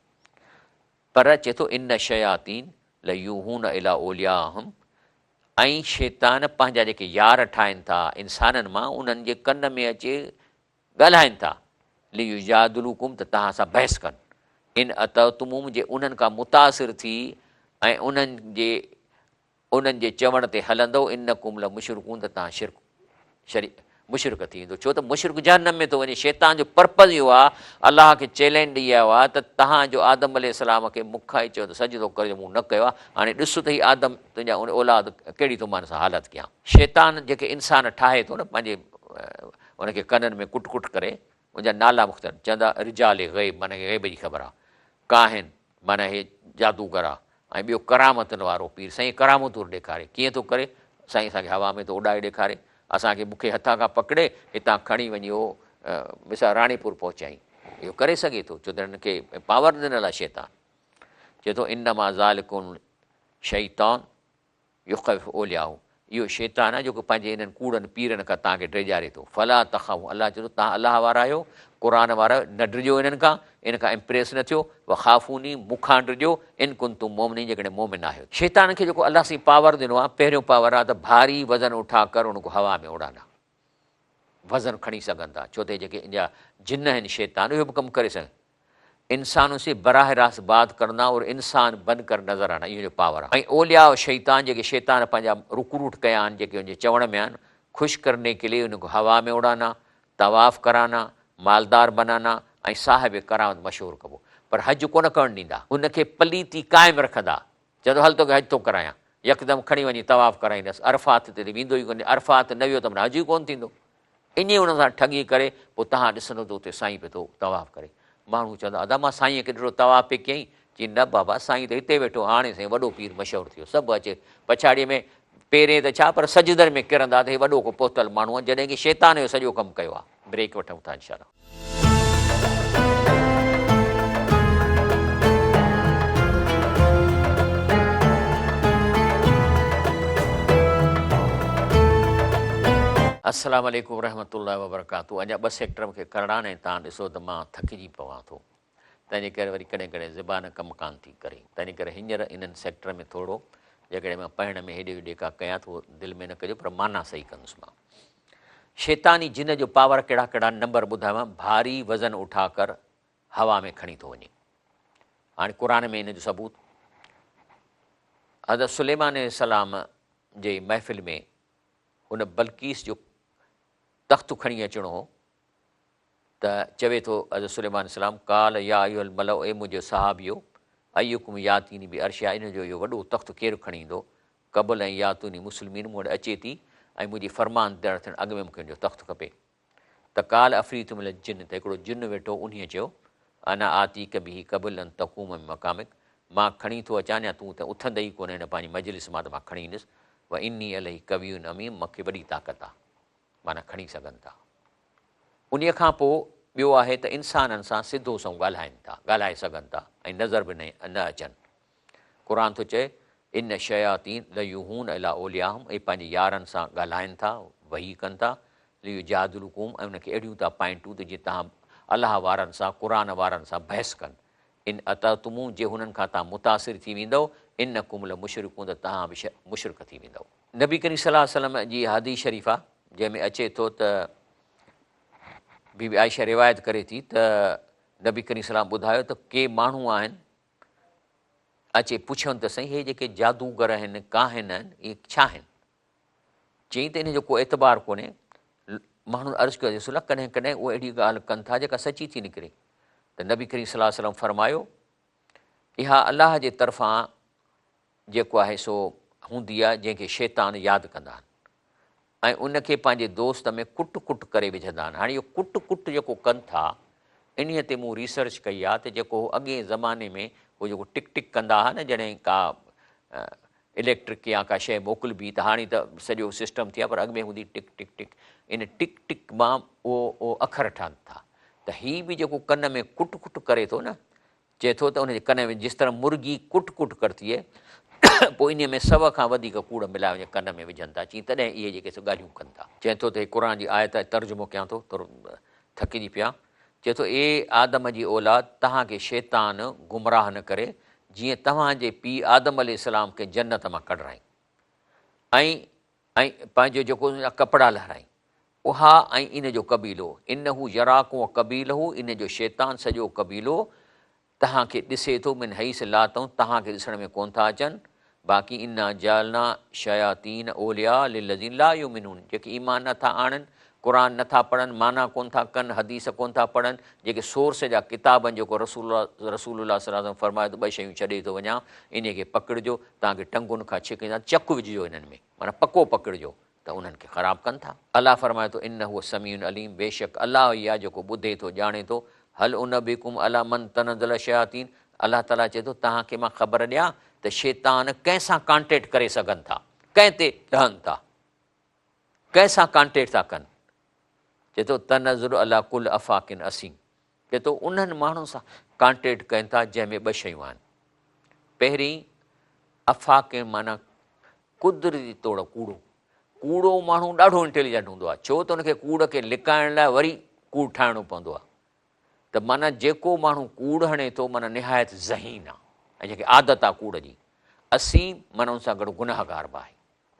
पर चए थो इन शयातीन लयूहून इला औलियाहम, ऐं शैतान पंहिंजा जेके यार ठाहिनि था इंसाननि मां, उन्हनि जे कन में अचे ॻाल्हाइनि था, लियुजादिलूकुम, त तव्हां सां बहस कनि। इन अतअतुमुहुम, जे उन्हनि खां मुतासिर थी ऐं उन्हनि जे चवण ते हलंदव, इन्नकुम लमुशरिकून, त तव्हां शिरक शरी मुशरिक थी वेंदो। छो त मुशरिक जहन्नम में थो वञे। शैतान जो पर्पज़ इहो आहे, अलाह खे चैलेंज ॾेई आयो आहे त तव्हांजो आदम अलैहिस्सलाम खे मूंखां ई चयो त सजदो कर, मूं न कयो आहे, हाणे ॾिस त हीउ आदम तुंहिंजा उन औलाद कहिड़ी थो मान सां हालत कयां। शैतान जेके इंसान ठाहे थो न पंहिंजे उनखे कननि में कुट कुट करे, उनजा नाला मुख़्तलिफ़ चवंदा, रिजाल ग़ैब माना ग़ैब जी ख़बर आहे, काहिन माना हे जादूगर आहे, ऐं ॿियो करामतुनि वारो पीर साईं करामतूं ॾेखारे। कीअं थो करे? साईं असांखे हवा में थो उॾाए ॾेखारे, असांखे मूंखे हथा खां पकड़े हितां खणी वञी उहो मिसाल राणीपुर पहुचाई। इहो करे सघे थो, छो त हिनखे पावर ॾिनल आहे शैतान। चए थो इन्नमा ज़ालिकुम शैतान युख़व्विफ़ु औलियाहू, इहो शैतान आहे जेको पंहिंजे इन्हनि कूड़नि पीरनि खां तव्हांखे ड्रिॼारे थो। फला तख़ाफ़ू, अलाह चए थो तव्हां अलाह वारा आहियो, क़ुर वारा आहियो, न ड्रिॼो इन्हनि खां, इन खां इम्प्रेस न थियो। वख़ाफ़ूनी, मूंखां ड्रिॼो, इन कुंतुम मोमिनीन, जेकॾहिं मोमिन आहियो। शैतान खे जेको अलाह साईं पावर ॾिनो आहे, पहिरियों पावर आहे त भारी वज़न उठा कर उनको हवा में उड़ाना, वज़न खणी सघनि था, छो त जेके इन जा जिन आहिनि शैतान उहो बि कमु करे सघनि। इंसानों से बराह रास्त बात करना और इंसान बनकर नज़र आना, इहो जो पावर आहे। ऐं औलिया शैतान जेके शैतान पंहिंजा रिक्रूट कया आहिनि, जेके हुनजे चवण में आहिनि, ख़ुशि करने के लिए उनको हवा में उड़ाना, तवाफ़ कराना, मालदार बनाना ऐं साहिब करामत मशहूर कबो। पर हज कोन करणु ॾींदा, उनखे पलीती क़ाइमु रखंदा। चवंदो हल तोखे हज थो करायां, यकदमि खणी वञी तवाफ़ कराईंदसि, अरफ़ात ते वेंदो ई कोन, अरफ़ात न वियो त माना हज ई कोन थींदो। ईअं हुन सां ठगी करे पोइ तव्हां ॾिसंदो त उते साईं पियो थो तवाफ़ करे। माण्हू चवंदा अदा मां साईंअ खे ॾिठो तवाफ़ पई कयईं, चई न बाबा साईं त हिते वेठो, हाणे साईं वॾो पीर मशहूरु थियो। सभु अचे पछाड़ीअ में पहिरें त छा पर सजदनि में किरंदा त हे वॾो को पहुतल माण्हू आहे, जॾहिं की शैतान जो सॼो कमु कयो आहे। ब्रेक वठूं था इंशाअल्लाह। अस्सलाम वालेकुम रहमतुल्लाहि व बरकातुहू। अञा ॿ सेक्टर मूंखे करणा आहिनि ऐं तव्हां ॾिसो त मां थकिजी पवां थो, तंहिंजे करे वरी कॾहिं कॾहिं ज़बान कमु कान थी करे। तंहिंजे करे हींअर इन्हनि सेक्टर में थोरो जेकॾहिं मां पढ़ण में हेॾे होॾे का कयां थो, दिलि में न कजो, पर माना सही कंदुसि मां। شيطاني جن جو پاور ڪهڙا ڪهڙا نمبر ٻڌايو ڀاري وزن اٺا ڪر هوا ۾ کڻي ٿو وڃي. هاڻي قرآن ۾ ان جو ثبوت حضرت سليمان عليه السلام جي محفل ۾ هن بلقيس جو تخت کڻي اچڻو هو ته چوي ٿو حضرت سليمان عليه السلام قال يا ايها الملأ اي منهنجو صحابيو ايڪم ياتيني بعرشها ان جو اهو وڏو تخت ڪير کڻي ايندو قبل ان ياتوني مسلمين مون وٽ اچي ٿي ۽ منهنجي فرمان ديڻ ٿيڻ اڳ ۾ مون کي ان جو تخت کپي ته قال عفريت من الجن ته هڪڙو جن ويٺو انهيء چيو، انا آتيک به قبل ان تقوم من مقامک مان کڻي ٿو اچان يا تون ته اٿندين ئي ڪونه هن پنهنجي مجلس مان ته مان کڻي ايندس، واني عليه قوي امين مون کي وڏي طاقت آ معنيٰ کڻي سگهن ٿا. انهيء کان پوء ٻيو آهي ته انسانن سان سڌو سنئون ڳالهائين ٿا، ڳالهائي سگهن ٿا ۽ نظر به نه اچن. قرآن ٿو چئي، ان الشياطين ليوحون الي اوليائهم اهي پنهنجي يارن سان ڳالهائن ٿا، وحي ڪن ٿا، ليجادلوڪم ۽ انهن کي اهڙيون ٿا پائنٽون ته جيئن توهان الله وارن سان، قرآن وارن سان بحث ڪن. ان اطعتموهم جي هنن کان توهان متاثر ٿي ويندؤ، انڪم لمشرڪون ته توهان به مشرڪ ٿي ويندؤ. نبي ڪريم صلي الله عليه وسلم جي حديث شريف آهي جنهن ۾ اچي ٿو ته بي بي عائشه روايت ڪري ٿي ته نبي ڪريم صلي الله عليه وسلم ٻڌايو ته ڪي ماڻهو آهن اچي پڇيائون ته سائين هي جيڪي جادوگر آهن، ڪاهن آهن، اهي ڇا آهن؟ چيائين ته انهن جو ڪو اعتبار ڪونهي. ماڻهن عرض ڪيو رسول الله ڪڏهن ڪڏهن اهي اهڙي ڳالهه ڪن ٿا جيڪا سچي ٿي نڪري. ته نبي ڪريم صلي الله عليه وسلم فرمايو اها الله جي طرفان جيڪو آهي سو هوندي آهي جنهن کي شيطان ياد ڪندا آهن. ۽ ان کي پنهنجي دوست ۾ ڪٽ ڪٽ ڪري وجهندا آهن. هاڻي اهو ڪٽ ڪٽ جيڪو ڪن ٿا، انهيء تي مون ريسرچ ڪئي آهي ته جيڪو هو اڳئين زماني ۾ هو جيڪو ٽڪ ٽڪ ڪندا هئا نه جڏهن ڪا اليڪٽرڪ يا ڪا شيء موڪلبي ته هاڻي ته سڄو سسٽم ٿي ويو آهي پر اڳ ۾ هوندي ٽڪ ٽڪ ٽڪ ان ٽڪ ٽڪ مان اهو اهو اکر ٺهن ٿا ته هي به جيڪو ڪن ۾ ڪٽ ڪٽ ڪري ٿو نه چئي ٿو ته ان جي ڪن ۾ جس طرح مرغي ڪٽ ڪٽ ڪرتي هي پوء انهيء ۾ سو کان وڌيڪ ڪوڙ ملائي وڃي ڪن ۾ وجهن ٿا چين تڏهن اهي جيڪي سو ڳالهيون ڪن ٿا. چئي ٿو ته هي قرآن جي آيت آهي ترجمو ڪيان ٿو ٿورو ٿڪجي پيا چئي ٿو اي آدم جي اولاد توهان کي شيطان گمراهه نه ڪري جيئن توهان جي پيء آدم عليه السلام کي جنت مان ڪڍرائين ۽ ۽ پنهنجو جيڪو ان جا ڪپڙا لهرائين، اها ۽ ان جو قبيلو، انه يراڪم وقبيله، ان جو شيطان سڄو قبيلو توهان کي ڏسي ٿو، من حيث لا ترون، توهان کي ڏسڻ ۾ ڪونه ٿا اچن، باقي انا جعلنا الشياطين اولياء للذين لا يؤمنون، جيڪي ايمان نه ٿا آڻن، قرآن نه ٿا پڙهن، معنيٰ ڪونه ٿا ڪن، حديث ڪونه ٿا پڙهن، جيڪي سورس جا ڪتاب آهن، جيڪو رسول الله رسول الله صلي الله عليه وسلم فرمايو ته ٻه شيون ڇڏي ٿو وڃان، انهيء کي پڪڙجو، توهان کي ٽنگن کان ڇڪيندا، چڪ وجهجو انهن ۾. معنيٰ پڪو پڪڙجو ته انهن کي خراب ڪن ٿا. الله فرمائي ٿو، انه السميع العليم بيشڪ الله ئي آهي جيڪو ٻڌي ٿو ڄاڻي ٿو. هل انبئڪم علي من تنزل الشياطين الله تعاليٰ چئي ٿو توهان کي مان خبر ڏيان ته شيطان ڪنهن سان ڪانٽيڪٽ ڪري سگهن ٿا، ڪنهن تي لهن ٿا، ڪنهن سان ڪانٽيڪٽ ٿا ڪن. چئي ٿو تنزل علي ڪل افاڪ اثيم چئي ٿو انهن ماڻهن سان ڪانٽيڪٽ ڪن ٿا جنهن ۾ ٻه شيون آهن. پهرين افاڪ معنيٰ قدرتي طور ڪوڙو. ڪوڙو ماڻهو ڏاڍو انٽيليجنٽ هوندو آهي ڇو ته ان کي ڪوڙ کي لڪائڻ لاء وري ڪوڙ ٺاهڻو پوندو آهي ته معنيٰ جيڪو ماڻهو ڪوڙ هڻي ٿو معنيٰ نهايت ذهين آهي ۽ جنهن کي عادت آهي ڪوڙ جي اسين معنيٰ ان سان گڏ گناهگار به آهي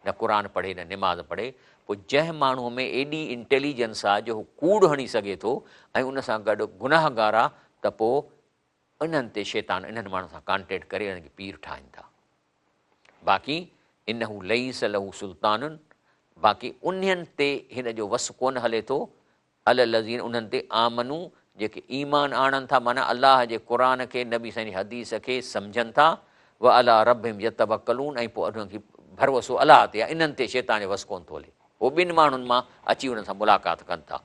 نه قرآن پڙهي نه نماز پڙهي پوء جنهن ماڻهو ۾ ايڏي انٽيليجنس آهي جو هو ڪوڙ هڻي سگهي ٿو ۽ ان سان گڏ گناهگار آهي ته پوء انهن تي شيطان انهن ماڻهن سان ڪانٽيڪٽ ڪري انهن کي پير ٺاهين ٿا. باقي انه ليس له سلطان باقي انهن تي هن جو وس ڪونه هلي ٿو، علي الذين انهن تي آمنو جيڪي ايمان آڻن ٿا معنيٰ الله جي قرآن کي نبي سائين جي حديث کي سمجهن ٿا، وعلي ربهم يتوڪلون ۽ پوء انهن کي ڀروسو الله تي آهي انهن تي شيطان جو وس ڪونه ٿو هلي هو ٻن ماڻهن مان اچي انهن سان ملاقات ڪن ٿا.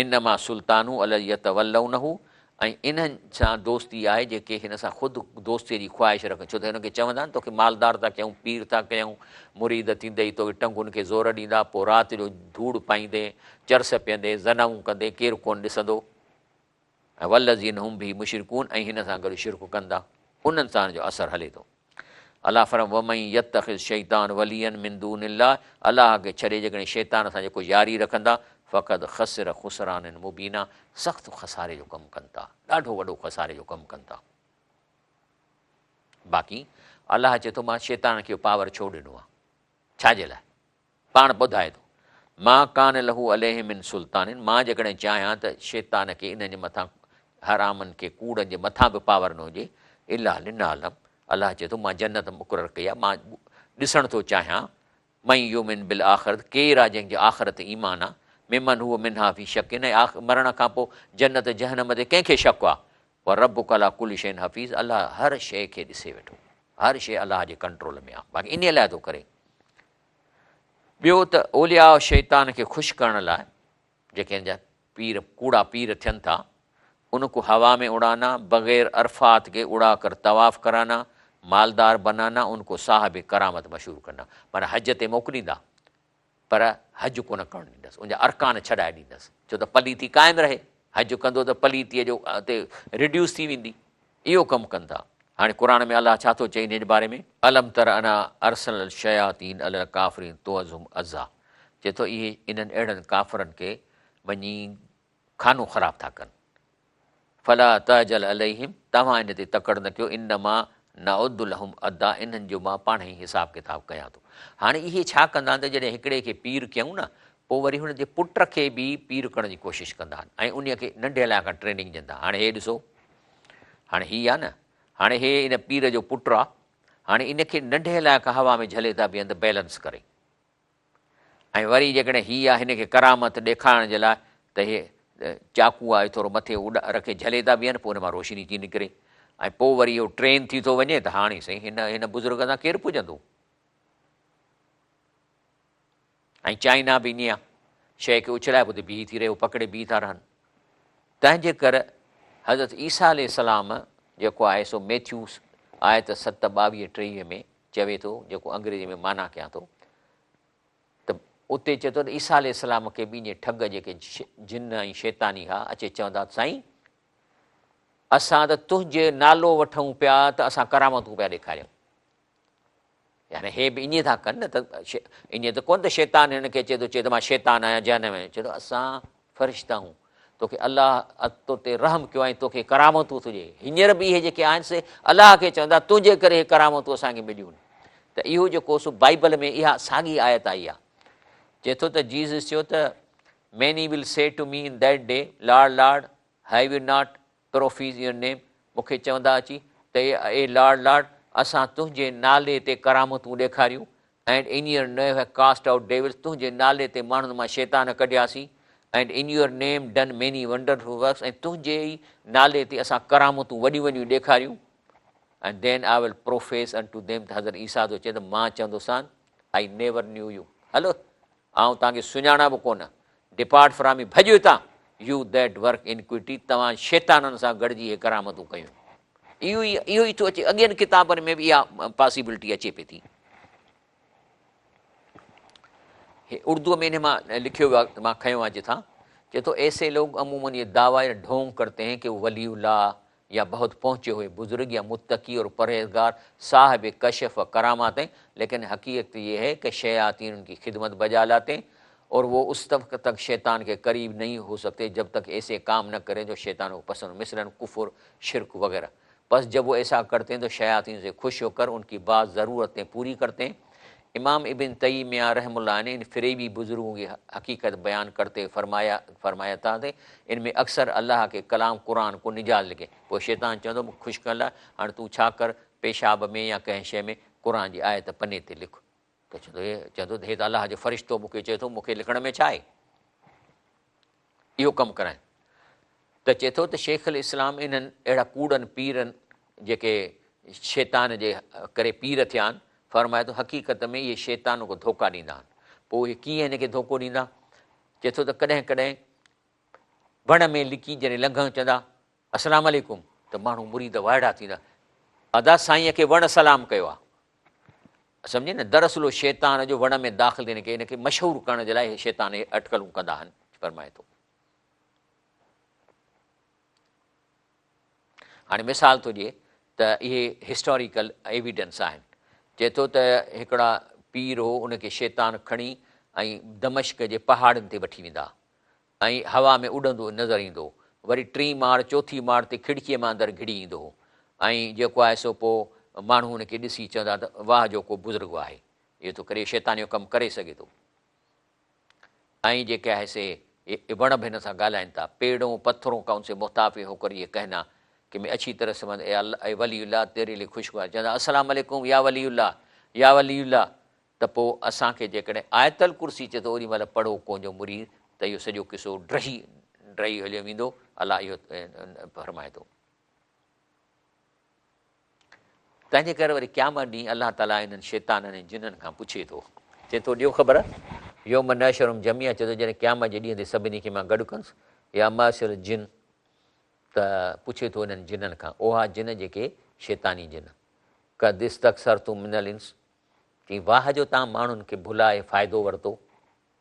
انما سلطانه علي يتولونه ۽ انهن سان دوستي آهي جيڪي هن سان خود دوستيء جي خواهش رکن ڇو ته هن کي چوندا آهن توکي مالدار ٿا ڪيون پير ٿا ڪيون مريد ٿيندئي توکي ٽنگن کي زور ڏيندا پوء رات جو ڌوڙ پائيندين چرس پيئندين زنائون ڪندين ڪير ڪونه ڏسندو ۽ والذين هم به مشرڪون ۽ هن سان گڏ شرڪ ڪندا انهن سان هن جو اثر هلي ٿو. الله فرمائي ومن يتخذ الشيطان وليا من دون الله الله کي ڇڏي جيڪڏهن شيطان سان جيڪو ياري رکندا فقد خسر خسرانا مبينا سخت خساري جو ڪم ڪن ٿا ڏاڍو وڏو خساري جو ڪم ڪن ٿا. باقي الله چئي ٿو مان شيطان کي اهو پاور ڇو ڏنو آهي ڇا جي لاء پاڻ ٻڌائي ٿو ما ڪان له عليهم من سلطان، مان جيڪڏهن چاهيان ته شيطان کي انهن جي مٿان حرامن کي ڪوڙن جي مٿان به پاور نه هجي، الا لنعلم، الله چئي ٿو مان جنت مقرر ڪئي آهي، مان ڏسڻ ٿو چاهيان، من يؤمن بالاخرة، ڪير آهي جنهن جو آخرت تي ايمان آهي، ممن هو منها في شڪ، ۽ مرڻ کان پوء جنت جهنم تي ڪنهن کي شڪ آهي، وربک علي ڪل شيء حفيظ، الله هر شيء کي ڏسي ويٺو، هر شيء الله جي ڪنٽرول ۾ آهي، باقي انهيء لاء ٿو ڪري. ٻيو ته اولياء شيطان کي خوش ڪرڻ لاء جيڪي هن جا پير ڪوڙا پير ٿين ٿا ان کو هوا ۾ اڙانا، بغير عرفات ڪي اڙا ڪر طواف ڪرانا، مالدار بنانا، ان کو صاحب ڪرامت مشهور ڪرنا معنيٰ حج تي موڪليندا پر حج ڪونه ڪرڻ ڏيندس ان جا ارڪان ڇڏائي ڏيندس ڇو ته پليتي قائم رهي حج ڪندو ته پليتيء جو تي ريڊيوس ٿي ويندي اهو ڪم ڪن ٿا. هاڻي قرآن ۾ الله ڇا ٿو چئي انهيء جي باري ۾؟ الم تر انا ارسلنا الشياطين علي الڪافرين تؤزهم ازا چئي ٿو اهي انهن اهڙن ڪافرن کي وڃي خانو خراب ٿا ڪن. فلا تعجل عليهم توهان ان تي تڪڙ نه ڪيو انما نعد لهم عدا انهن جو مان پاڻهي حساب ڪتاب ڪيان ٿو. هاڻي اهي ڇا ڪندا آهن ته جڏهن هڪڙي کي پير ڪيائون نه پوء وري هن جي پٽ کي به پير ڪرڻ جي ڪوشش ڪندا آهن ۽ انهيء کي ننڍي لاء کان ٽريننگ ڏين ٿا. هاڻي هي ڏسو هاڻي هي آ نه هاڻي هي ان پير جو پٽ آ هاڻي ان کي ننڍي لاء کان هوا ۾ جهلي ٿا بيهن ته بيلنس ڪري ۽ وري جيڪڏهن هي آ هن کي ڪرامت ڏيکارڻ جي لاء ته هي چاقو آ ٿورو مٿي اڏ رکي جهلي ٿا بيهن پوء ان مان روشني ٿي نڪري ۽ پوء وري اهو ٽرين ٿي ٿو وڃي ته هاڻي سائين هن هن بزرگ سان ڪير پڄندو ۽ چائنا به ائين آ، شيء کي اڇلائي پوء اتي بيهي ٿي رهي، هو پڪڙي بيهي ٿا رهن. تنهن جي ڪر حضرت عيسيٰ عليه السلام جيڪو آهي سو ميٿيوس آيت ست ٻاويهه ٽيويهه ۾ چوي ٿو، جيڪو انگريزي ۾ معنيٰ ڪيان ٿو ته اتي چئي ٿو ته عيسيٰ عليه السلام کي به ائين ٺڳ جيڪي جن ۽ شيطاني ها اچي چوندا ته سائين اسان ته تنهنجي نالو وٺون پيا ته اسان ڪرامتون پيا ڏيکاريون. يعني هي به ائين ٿا ڪن نه ته ائين ته ڪونه ته شيطان هن کي اچي ٿو چئي ته مان شيطان آهيان جهنم ۾ چئي ٿو اسان فرشتا آهيون توکي الله تو تي رحم ڪيو آهي توکي ڪرامتون ٿو ڏئي هينئر به اهي جيڪي آهن سي الله کي چوندا تنهنجي ڪري هي ڪرامتون اسان کي مليون ته اهو جيڪو سو بائبل ۾ اها ساڳي آيت آئي آهي چئي ٿو ته جيسس چيو ته many will say to me in that day Lord Lord have we not prophesied your name, مون کي چوندا اچي ته اي لارڊ لارڊ اسان تنهنجي نالي تي ڪرامتون ڏيکاريون and in your name have cast out devils تنهنجي نالي تي ماڻهن مان شيطان ڪڍياسين and in your name done many wonderful works ۽ تنهنجي ئي نالي تي اسان ڪرامتون وڏيون وڏيون ڏيکاريون and then I will profess unto them ته حضرت عيسيٰ ٿو چئي ته مان چوندوسان I never knew you هلو آئون توهان کي سڃاڻان به ڪونه. ڊپارٽ فرام مي، ڀڄ هتان، يو that work انڪوئٽي، توهان شيطانن سان گڏجي هي ڪرامتون ڪيون. اهو ئي اهو ئي ٿو اچي، اڳين ڪتابن ۾ به اها پاسيبلٽي اچي پئي ٿي. هي اردوء ۾ انهي مان لکيو ويو آهي ته مان کنيو آهي جتان چئي ٿو ايسي لوگ عموماً يه دعويٰ يا ڍونگ ڪرتي هين ڪي هو ولي الله या बहुत पहुंचे हुए बुजुर्ग या मुत्तकी और परहेजगार साहब कशफ व करामात हैं, लेकिन हकीकत ये है कि शयातीन उनकी खिदमत बजा लाते हैं और वो उस वक्त तक शैतान के करीब नहीं हो सकते जब तक ऐसे काम न करें जो शैतान को पसंद हो, मिसलन कुफर, शिरक वगैरह। बस जब वो ऐसा करते हैं तो शयातीन से खुश होकर उनकी बाज़ ज़रूरतें पूरी करते हैं। इमाम इब्न तैमिया रहमुल्लाह ने इन फरेबी बुज़ुर्गों की हकीकत बयान करते फरमाया फरमाया था ته ان ۾ اڪثر الله کي ڪلام قرآن کو نجاز لکي پوء شيطان چوندو مون کي خوش ڪرڻ لاء هاڻي تون ڇا ڪر پيشاب ۾ يا ڪنهن شيء ۾ قرآن جي آيت پني تي لک ته چوندو هي چوندو ته هي ته الله جو فرشتو مون کي چئي ٿو مون کي لکڻ ۾ ڇا آهي اهو ڪم ڪرائين ته چئي ٿو ته شيخ الاسلام انهن اهڙا ڪوڙن پيرن جيڪي شيطان جي ڪري پير ٿيا آهن فرمائي ٿو حقيقت ۾ اهي شيطان کي ڌوڪا ڏيندا آهن پوء اهي ڪيئن هن کي ڌوڪو ڏيندا چئي ٿو ته ڪڏهن ڪڏهن وڻ ۾ لڪي جڏهن لنگهن چوندا السلام عليڪم ته ماڻهو مريد وائڙا ٿيندا ادا سائين کي وڻ سلام ڪيو آهي سمجهي نه دراصل اهو شيطان جو وڻ ۾ داخل ٿي هن کي مشهور ڪرڻ جي لاء شيطان اهي اٽڪلون ڪندا آهن فرمائي ٿو هاڻي مثال ٿو ڏئي ته اهي هسٽاريڪل ايويڊنس آهن چئي ٿو ته هڪڙا پير هو ان کي شيطان کڻي ۽ دمشق جي پهاڙن تي وٺي ويندا ۽ هوا ۾ اڏندو نظر ايندو هو. وري ٽين ماڙ، چوٿين ماڙ تي کڙڪيء مان اندر گهڙي ايندو هو ۽ جيڪو آهي سو پوء ماڻهو هن کي ڏسي چوندا ته واهه جو ڪو بزرگ آهي. اهو ٿو ڪري، شيطان اهو ڪم ڪري سگهي ٿو. ۽ جيڪي آهي سي وڻ به هن سان ڳالهائين ٿا، پيڙون پٿرون کا ان سي مخاطب هوڪر يه ڪهنا ڪه مين اڇي طرح سمجهه اي الله اي ولي الله تيري لئي خوشگوار چوندا السلام عليڪم يا ولي الله يا ولي الله ته پوء اسان کي جيڪڏهن آيت الڪرسي چئي ٿو اوڏي مهل پڙهو ڪونجو مريد ته اهو سڄو قصو ڊهي ڊهي هليو ويندو الله اهو فرمائي ٿو. تنهنجي ڪري وري قيامت ڏينهن الله تعاليٰ انهن شيطانن ۽ جنن کان پڇي ٿو، چئي ٿو، ڏيو خبر، يوم نحشرهم جميعا، چئي ٿو، جڏهن قيامت جي ڏينهن تي سڀني کي مان گڏ ڪندس، يا معشر الجن، ته پڇي ٿو انهن جنن کان، اها جن جيڪي شيطاني جن، قد استڪثرتم من الانس، چئي واهه جو توهان ماڻهن کي ڀلائي فائدو ورتو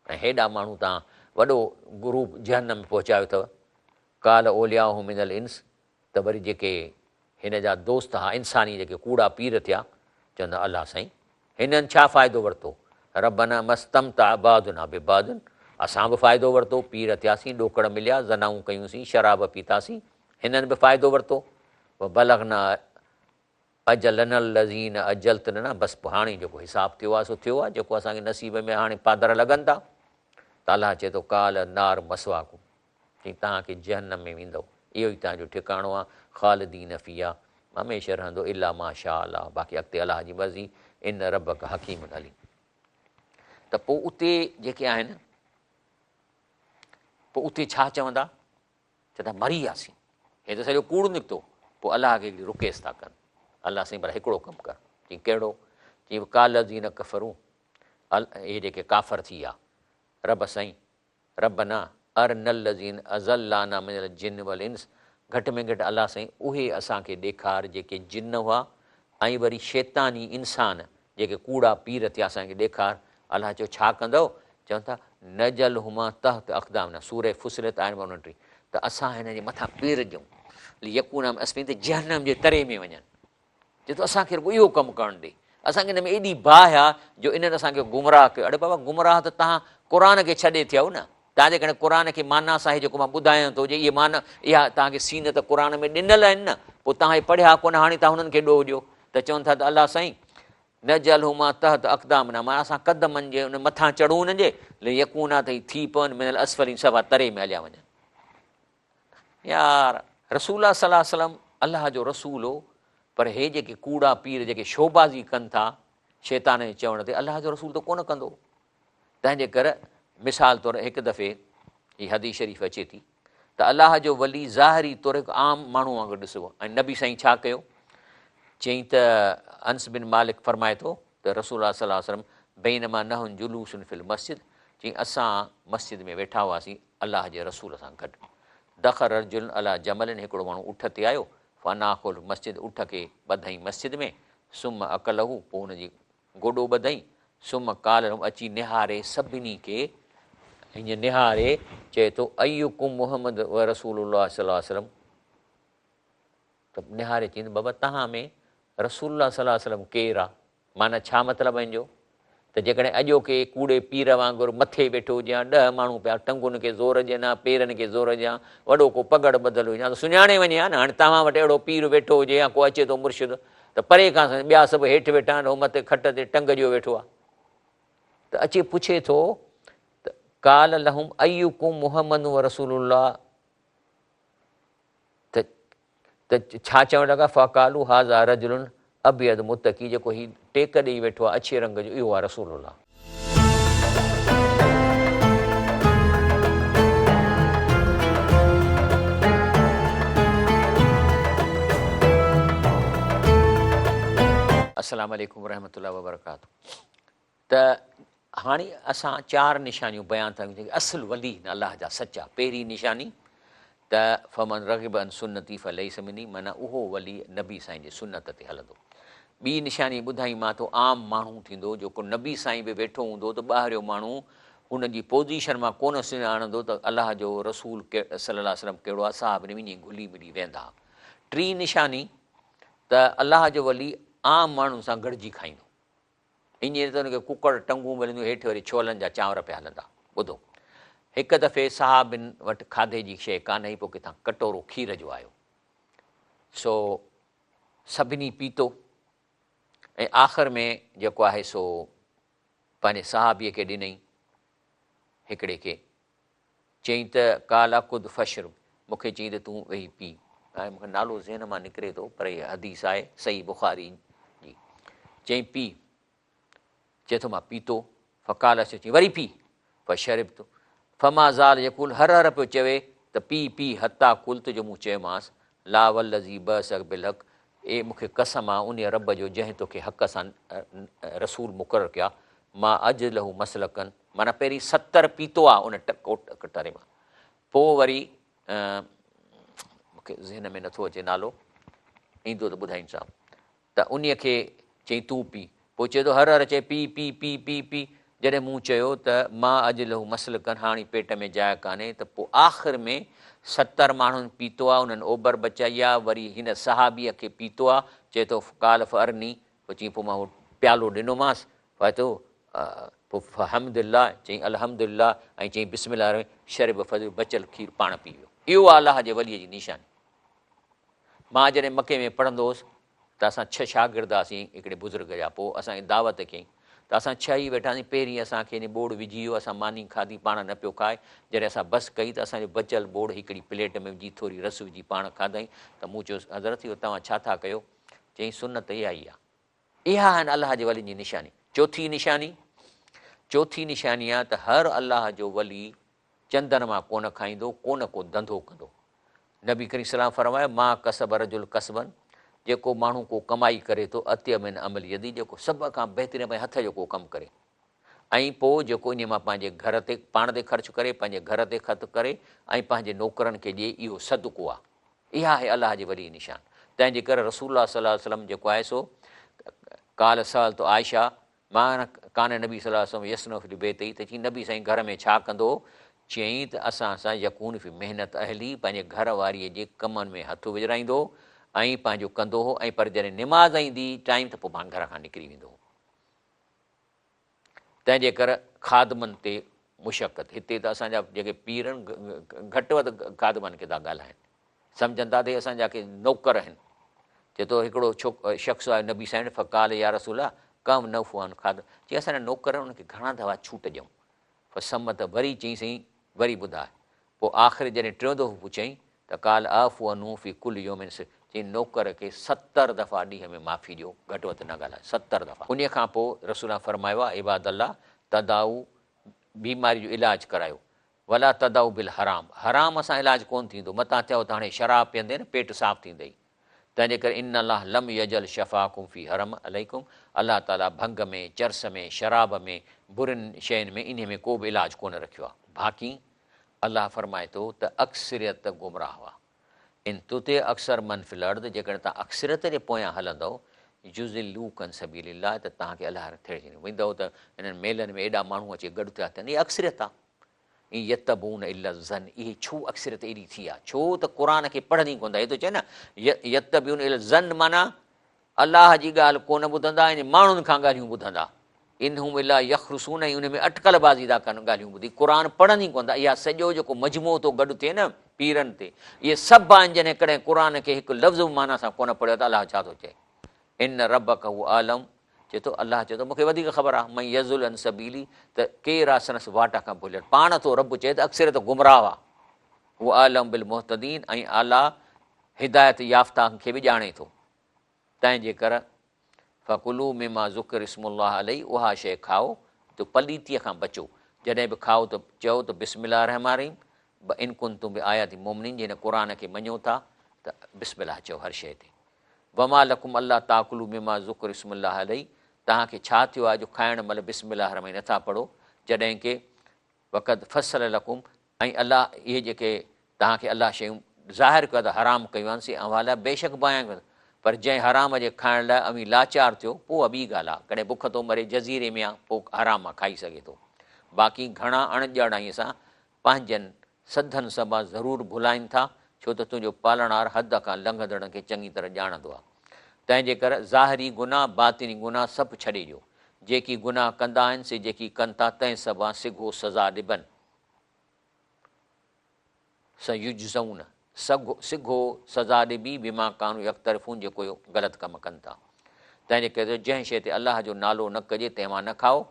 ۽ هيڏا ماڻهو توهان وڏو گروپ جهنم ۾ پهچايو اٿو، قال اولياؤهم من الانس، ته وري جيڪي هن جا دوست ها انساني جيڪي ڪوڙا پير ٿيا، چوندا الله سائين هنن ڇا فائدو ورتو، ربنا ما استمتع بعضنا ببعض اسان به فائدو ورتو، پير ٿياسين، ڏوڪڙ مليا، زنائون ڪيونسين، شراب پيتاسين، هنن به فائدو ورتو، وبلغنا اجلنا الذين اجلت لنا بس پوء هاڻي جيڪو حساب ٿيو آهي سو ٿيو آهي، جيڪو اسان کي نصيب ۾ هاڻي پادر لڳن ٿا ته الله چئي ٿو قال النار مثواڪم چيائين، توهان کي جهنم ۾ ويندؤ، اهو ئي توهان جو ٺڪاڻو آهي، خالدين فيها، هميشه رهندو، الا ما شاء الله، باقي اڳتي الله جي مرضي، ان ربک حڪيم عليم. ته پوء اتي جيڪي آهن، پوء اتي ڇا چوندا؟ چوندا مري وياسين، هي ته سڄو ڪوڙ نڪتو. پوء الله کي هڪڙي رڪويسٽ ٿا ڪن، الله سائين ڀلا هڪڙو ڪم ڪر. چيائين، ڪهڙو؟ چيائين، قال الذين ڪفروا، اهي جيڪي ڪافر ٿي ويا، رب سائين ربنا ارنا الذين اضلانا من الجن والانس گهٽ ۾ گهٽ الله سائين اهي اسان کي ڏيکار جيڪي جن هئا ۽ وري شيطاني انسان جيڪي ڪوڙا پير ٿيا اسان کي ڏيکار الله چيو ڇا ڪندؤ چون ٿا نجعلهما تحت اقدامنا سوره فصلت آيت نمبر 29 ته اسان هن جي مٿان پير ڏيون ليڪونا من اسفلين ته جهنم جي تري ۾ وڃن چئي ٿو اسان کي رڳو اهو ڪم ڪرڻ ڏي، اسان کي ان ۾ ايڏي باهه آ جو انهن اسان کي گمراهه ڪيو. اڙي بابا گمراهه ته توهان قرآن کي ڇڏي ٿيا آهيو نه، توهان جيڪڏهن قرآن کي معنيٰ سان هي جيڪو مان ٻڌايان ٿو جي اهي معنيٰ اها توهان کي سينت قرآن ۾ ڏنل آهن نه، پوء توهان هي پڙهيا ڪونه هاڻي توهان هنن کي ڏوهه ڏيو ته چون ٿا ته الله سائين نجعلهما تحت اقدامنا معنيٰ اسان قدمن جي ان مٿان چڙهون انهن جي ليڪونا ته هي ٿي پون من الاسفلين صفا تري ۾ هليا وڃن. يار! رسول الله صلي الله عليه وسلم الله جو رسول هو پر هي جيڪي ڪوڙا پير جيڪي شوبازي ڪن ٿا شيطان جي چوڻ تي الله جو رسول ته ڪونه ڪندو تنهن جي ڪر مثال طور هڪ دفعي هي حديث شريف اچي ٿي ته الله جو ولي ظاهري طور هڪ عام ماڻهو وانگر ڏسبو ۽ نبي سائين ڇا ڪيو چيائين ته انس بن مالڪ فرمائي ٿو ته رسول الله صلي الله عليه وسلم بينما نحن جلوس في المسجد چيائين اسان مسجد ۾ ويٺا هئاسين الله جي رسول سان گڏ. دخل رجل علي جمل هڪڙو ماڻهو اٺ تي آيو، فاناخه المسجد اٺ کي ٻڌائين مسجد ۾، ثم عقله پوء ان جي گوڏو ٻڌائين، ثم قال لهم اچي نهاري سڀني کي ائين نهاري چئي ٿو ايڪم محمد ورسول الله صلي الله عليه وسلم ته نهاري چئين ته بابا توهان ۾ رسول الله صلي الله عليه وسلم ڪير آ؟ معنيٰ ڇا مطلب ان جو ته جيڪڏهن اڄوڪي ڪوڙي پير وانگر مٿي ويٺو هجي ها، ڏهه ماڻهو پيا ٽنگن کي زور ڏين ها، پيرن کي زور ڏين ها، وڏو ڪو پڳڙ ٻڌل هجي ها ته سڃاڻي وڃي ها نه. هاڻي توهان وٽ اهڙو پير ويٺو هجي يا ڪو اچي ٿو مرشد ته پري کان سڃاڻي، ٻيا سڀ هيٺ ويٺا آهن، هو مٿي کٽ تي ٽنگ ڏيو ويٺو آهي ته اچي پڇي ٿو ته قال لهم ايڪم محمد ورسول الله ته ته ڇا چوڻ لڳا، فقالوا هذا رجل ابيض متقي جيڪو هي ٽيڪ ڏيئي ويٺو آهي اڇي رنگ جو اهو آهي رسول الله. السلام عليڪم ورحمة الله وبرڪاته ته هاڻي اسان چار نشانيون بيان ٿا ڪيون جيڪي اصل ولي آهن الله جا سچا. پهرين نشاني ته فمن رغب عن سنتي فليس مني معنيٰ اهو ولي نبي سائين جي سنت تي هلندو. ٻي نشاني ٻڌائين مان ته عام ماڻهو ٿيندو جيڪو نبي سائين به ويٺو هوندو ته ٻاهريو ماڻهو هن جي پوزيشن مان ڪونه سڃاڻندو ته الله جو رسول صلي الله عليه وسلم ڪهڙو آهي صاحب وڃي گهلي ملي ويهندا. ٽين نشاني ته الله جو ولي عام ماڻهن سان گڏجي کائيندو. ائين ته ان کي ڪڪڙ ٽنگون ملنديون، هيٺ وري ڇولن جا چانور پيا هلندا. ٻڌو! هڪ دفعي صحابين وٽ کاڌي جي شيء ڪانه هئي، پوء ڪٿان ڪٽورو کير جو آيو، سو سڀني پيتو ۽ آخر ۾ جيڪو آهي سو پنهنجي صحابيء کي ڏنائين. هڪڙي کي چيائين ته قال اقعد فاشرب مون کي چيائين ته تون ويهي پي. هاڻي مون کي نالو ذهن مان نڪري ٿو پر هيء حديث آهي صحيح بخاري جي. چيائين پي. چئي ٿو مان پيتو. فقال اشرب چيائين وري پي. فشربت فما زال يقول هر هر پيو چوي ته پي پي حتيٰ قلت جو مون چيومانس لا والذي بعثک بالحق اي مون کي قسم آ انهيء رب جو جنهن توکي حق سان رسول مقرر ڪيو آ ما اجد له مسلڪا معنيٰ پهرين 70 پيتو آ ان ڪٽري مان پوء وري مون کي ذهن ۾ نٿو اچي نالو ايندو ته ٻڌائيندوسانو ته انهيء کي چيائين تون پي. پوء چئي ٿو هر هر چئي P P P P P. جڏهن مون چيو ته ما اجد له مسلڪا هاڻي پيٽ ۾ جاء ڪانهي ته پوء آخر ۾ 70 ماڻهن پيتو آ انهن اوبر بچائي آ وري هن صحابيء کي پيتو آ چئي ٿو قال فارني پوء چيائين پوء مان اهو پيالو ڏنومانس فاتو پوء فحمد الله چيائين الحمد لله ۽ چيائين بسم الله الرحمن شرب فضل بچيل کير پاڻ پي ويو. اهو آ الله جي وليء جي نشاني. مان جڏهن مڪي ۾ پڙهندو هوس ته اسان ڇهه شاگرد هئاسين هڪڙي بزرگ جا پوء اسان کي دعوت ڪيائين ته اسان ڇهه ئي ويٺاسين پهرين اسان کي انهي ٻوڙ وجهي ويو اسان ماني کاڌي پاڻ نه پيو کائي جڏهن اسان بس ڪئي ته اسان جو بچيل ٻوڙ هڪڙي پليٽ ۾ وجهي ٿوري رس وجهي پاڻ کاڌائين ته مون چيو حضرت اهو توهان ڇا ٿا ڪيو چيائين سنت اها ئي آهي اها آهن الله جي ولين جي نشاني چوٿين نشاني چوٿين نشاني آهي ته هر الله جو ولي چندن مان ڪونه کائيندو، ڪونه ڪو ڌنڌو ڪندو. نبي ڪريم صلعم فرمايو، ما ڪسب رجل ڪسبا، جيڪو ماڻهو ڪو ڪمائي ڪري ٿو، اطيب من عمل يده، جيڪو سڀ کان بهترين پنهنجي هٿ جو ڪو ڪم ڪري ۽ پوء جيڪو انهيء مان پنهنجي گهر تي پاڻ تي خرچ ڪري، پنهنجي گهر تي خرچ ڪري ۽ پنهنجي نوڪرن کي ڏئي، اهو صدقو آهي. اها آهي الله جي ولي جي نشان. تنهن جي ڪري رسول الله صلي الله عليه وسلم جيڪو آهي سو قال سألت عائشه ما ڪان النبي صلي الله عليه وسلم يصنع في بيته ته چيائين نبي سائين گهر ۾ ڇا ڪندو هو؟ چيائين ته اسان سان يڪون في مهنت اهلي پنهنجي گهر واريء جي ڪمن ۾ هٿ وجهرائيندو هو ۽ پنهنجو ڪندو هو ۽ پر جڏهن نماز ايندي ٽائيم ته پوء پاڻ گهر کان نڪري ويندو هو. تنهن جي ڪر خادمن تي مشقت هتي ته اسان جا جيڪي پير آهن گهٽ وڌ خادمن کي ٿا ڳالهائن سمجهن ٿا ته هي اسان جا ڪي نوڪر آهن. چئي ٿو هڪڙو شخص آيو نبي سائين وٽ فقال يا رسول الله ڪم نعفو عن خادم چي اسان جا نوڪر آهن انهن کي گهڻا دفعا ڇوٽ ڏيون فصمت وري چيائين سائين وري ٻڌاء پوء آخر جڏهن ٽيون دفعو پڇيائين ته قال اعفو عنه في ڪل يوم چيائين نوڪر کي 70 دفعا ڏينهن ۾ معافي ڏيو گهٽ وڌ نه ڳالهايو 70 دفعا انهيء کان پوء رسول الله فرمايو آهي عباد الله تداووا بيماري جو علاج ڪرايو ولا تداووا بالحرام، حرام سان علاج ڪونه ٿيندو، متان چئو ته هاڻي شراب پيئندين پيٽ صاف ٿيندئي، تنهنجي ڪري ان الله لم يجعل شفاءڪم في حرم عليڪم، الله تعالي ڀنگ ۾، چرس ۾، شراب ۾، برين شين ۾ انهي ۾ ڪو به علاج ڪونه رکيو آهي، باقي الله فرمائي ٿو ته اڪثريت گمراهه هئا، ان تطع اڪثر من في الارض جيڪڏهن توهان اڪثريت جي پويان هلندؤ يضلوڪ عن سبيل الله ته توهان کي الله رٿي ڇڏيندو ويندؤ ته انهن ميلن ۾ ايڏا ماڻهو اچي گڏ ٿيا ٿين اها اڪثريت آهي ان يتبعون الا الظن اهي ڇو اڪثريت ايڏي ٿي آهي ڇو ته قرآن کي پڙهن ئي ڪونه ٿا هي ٿو چئي نه يتبعون الا الظن معنيٰ الله جي ڳالهه ڪونه ٻڌندا ۽ ماڻهن کان ڳالهيون ٻڌندا. ان هم الا يخرصون ۽ ان ۾ اٽڪل بازي ٿا ڪن ڳالهيون ٻڌي قرآن پڙهن ئي ڪونه ٿا. اها سڄو جيڪو مجموعو ٿو گڏ ٿئي نه پيرن تي اهي سڀ آهن جنهن ڪڏهن قرآن کي هڪ لفظ به معنيٰ سان ڪونه پڙهيو ته الله ڇا ٿو چئي. ان ربک هو اعلم چئي ٿو الله چئي ٿو مون کي وڌيڪ خبر آهي من يضل عن سبيلي ته ڪير آهي سندس واٽ کان ڀليل پاڻ ٿو رب چئي ته اڪثريت گمراهه آهي هو اعلم بالمهتدين ۽ الله هدايت يافته کي به ڄاڻي ٿو. تنهن جي ڪر فڪلوا مما ذڪر اسم الله عليه اها شيء کائو ته پليتيء کان بچو، جڏهن به کائو ته چئو ته بسم الله الرحمٰن الرحيم ان ڪنتم بآياته مؤمنين جي هن قرآن کي مڃو ٿا ته بسم الله چئو هر شيء تي. وما لڪم الا تاڪلوا مما ذڪر اسم الله عليه توهان کي ڇا ٿيو آهي جو کائڻ مهل بسم الله الرحمٰن الرحيم نٿا پڙهو جڏهن ڪه وقد فصل لڪم ۽ الله اهي جيڪي توهان کي الله شيون ظاهر ڪيو ته حرام ڪيون آهن سي اوهان لاء بيشڪ بيان ڪيون پر جنهن حرام جي کائڻ لاء اوهين لاچار ٿيو پوء اها ٻي ڳالهه آهي ڪڏهن بک ٿو مري جزيري ۾ آهي پوء حرام مان کائي سگهي ٿو باقي گهڻا اڻ ڄاڻائيء سان پنهنجن سڌن سبان ضرور ڀلائين ٿا ڇو ته تنهنجو پالڻهار حد کان لنگهندڙن کي چڱي طرح ڄاڻندو آهي تنهن جي ڪري ظاهري گناهه باطني گناهه سڀ ڇڏي ڏيو جيڪي گناهه ڪندا آهن سي جيڪي ڪن ٿا تنهن سبان سگهو سزا ڏبن. سيجزون، سگهو سزا ڏبي، بما ڪانوا يقترفون جيڪو اهي غلط ڪم ڪن ٿا. تنهن جي ڪري جنهن شيء تي الله جو نالو نه ڪجي تنهن مان نه کائو.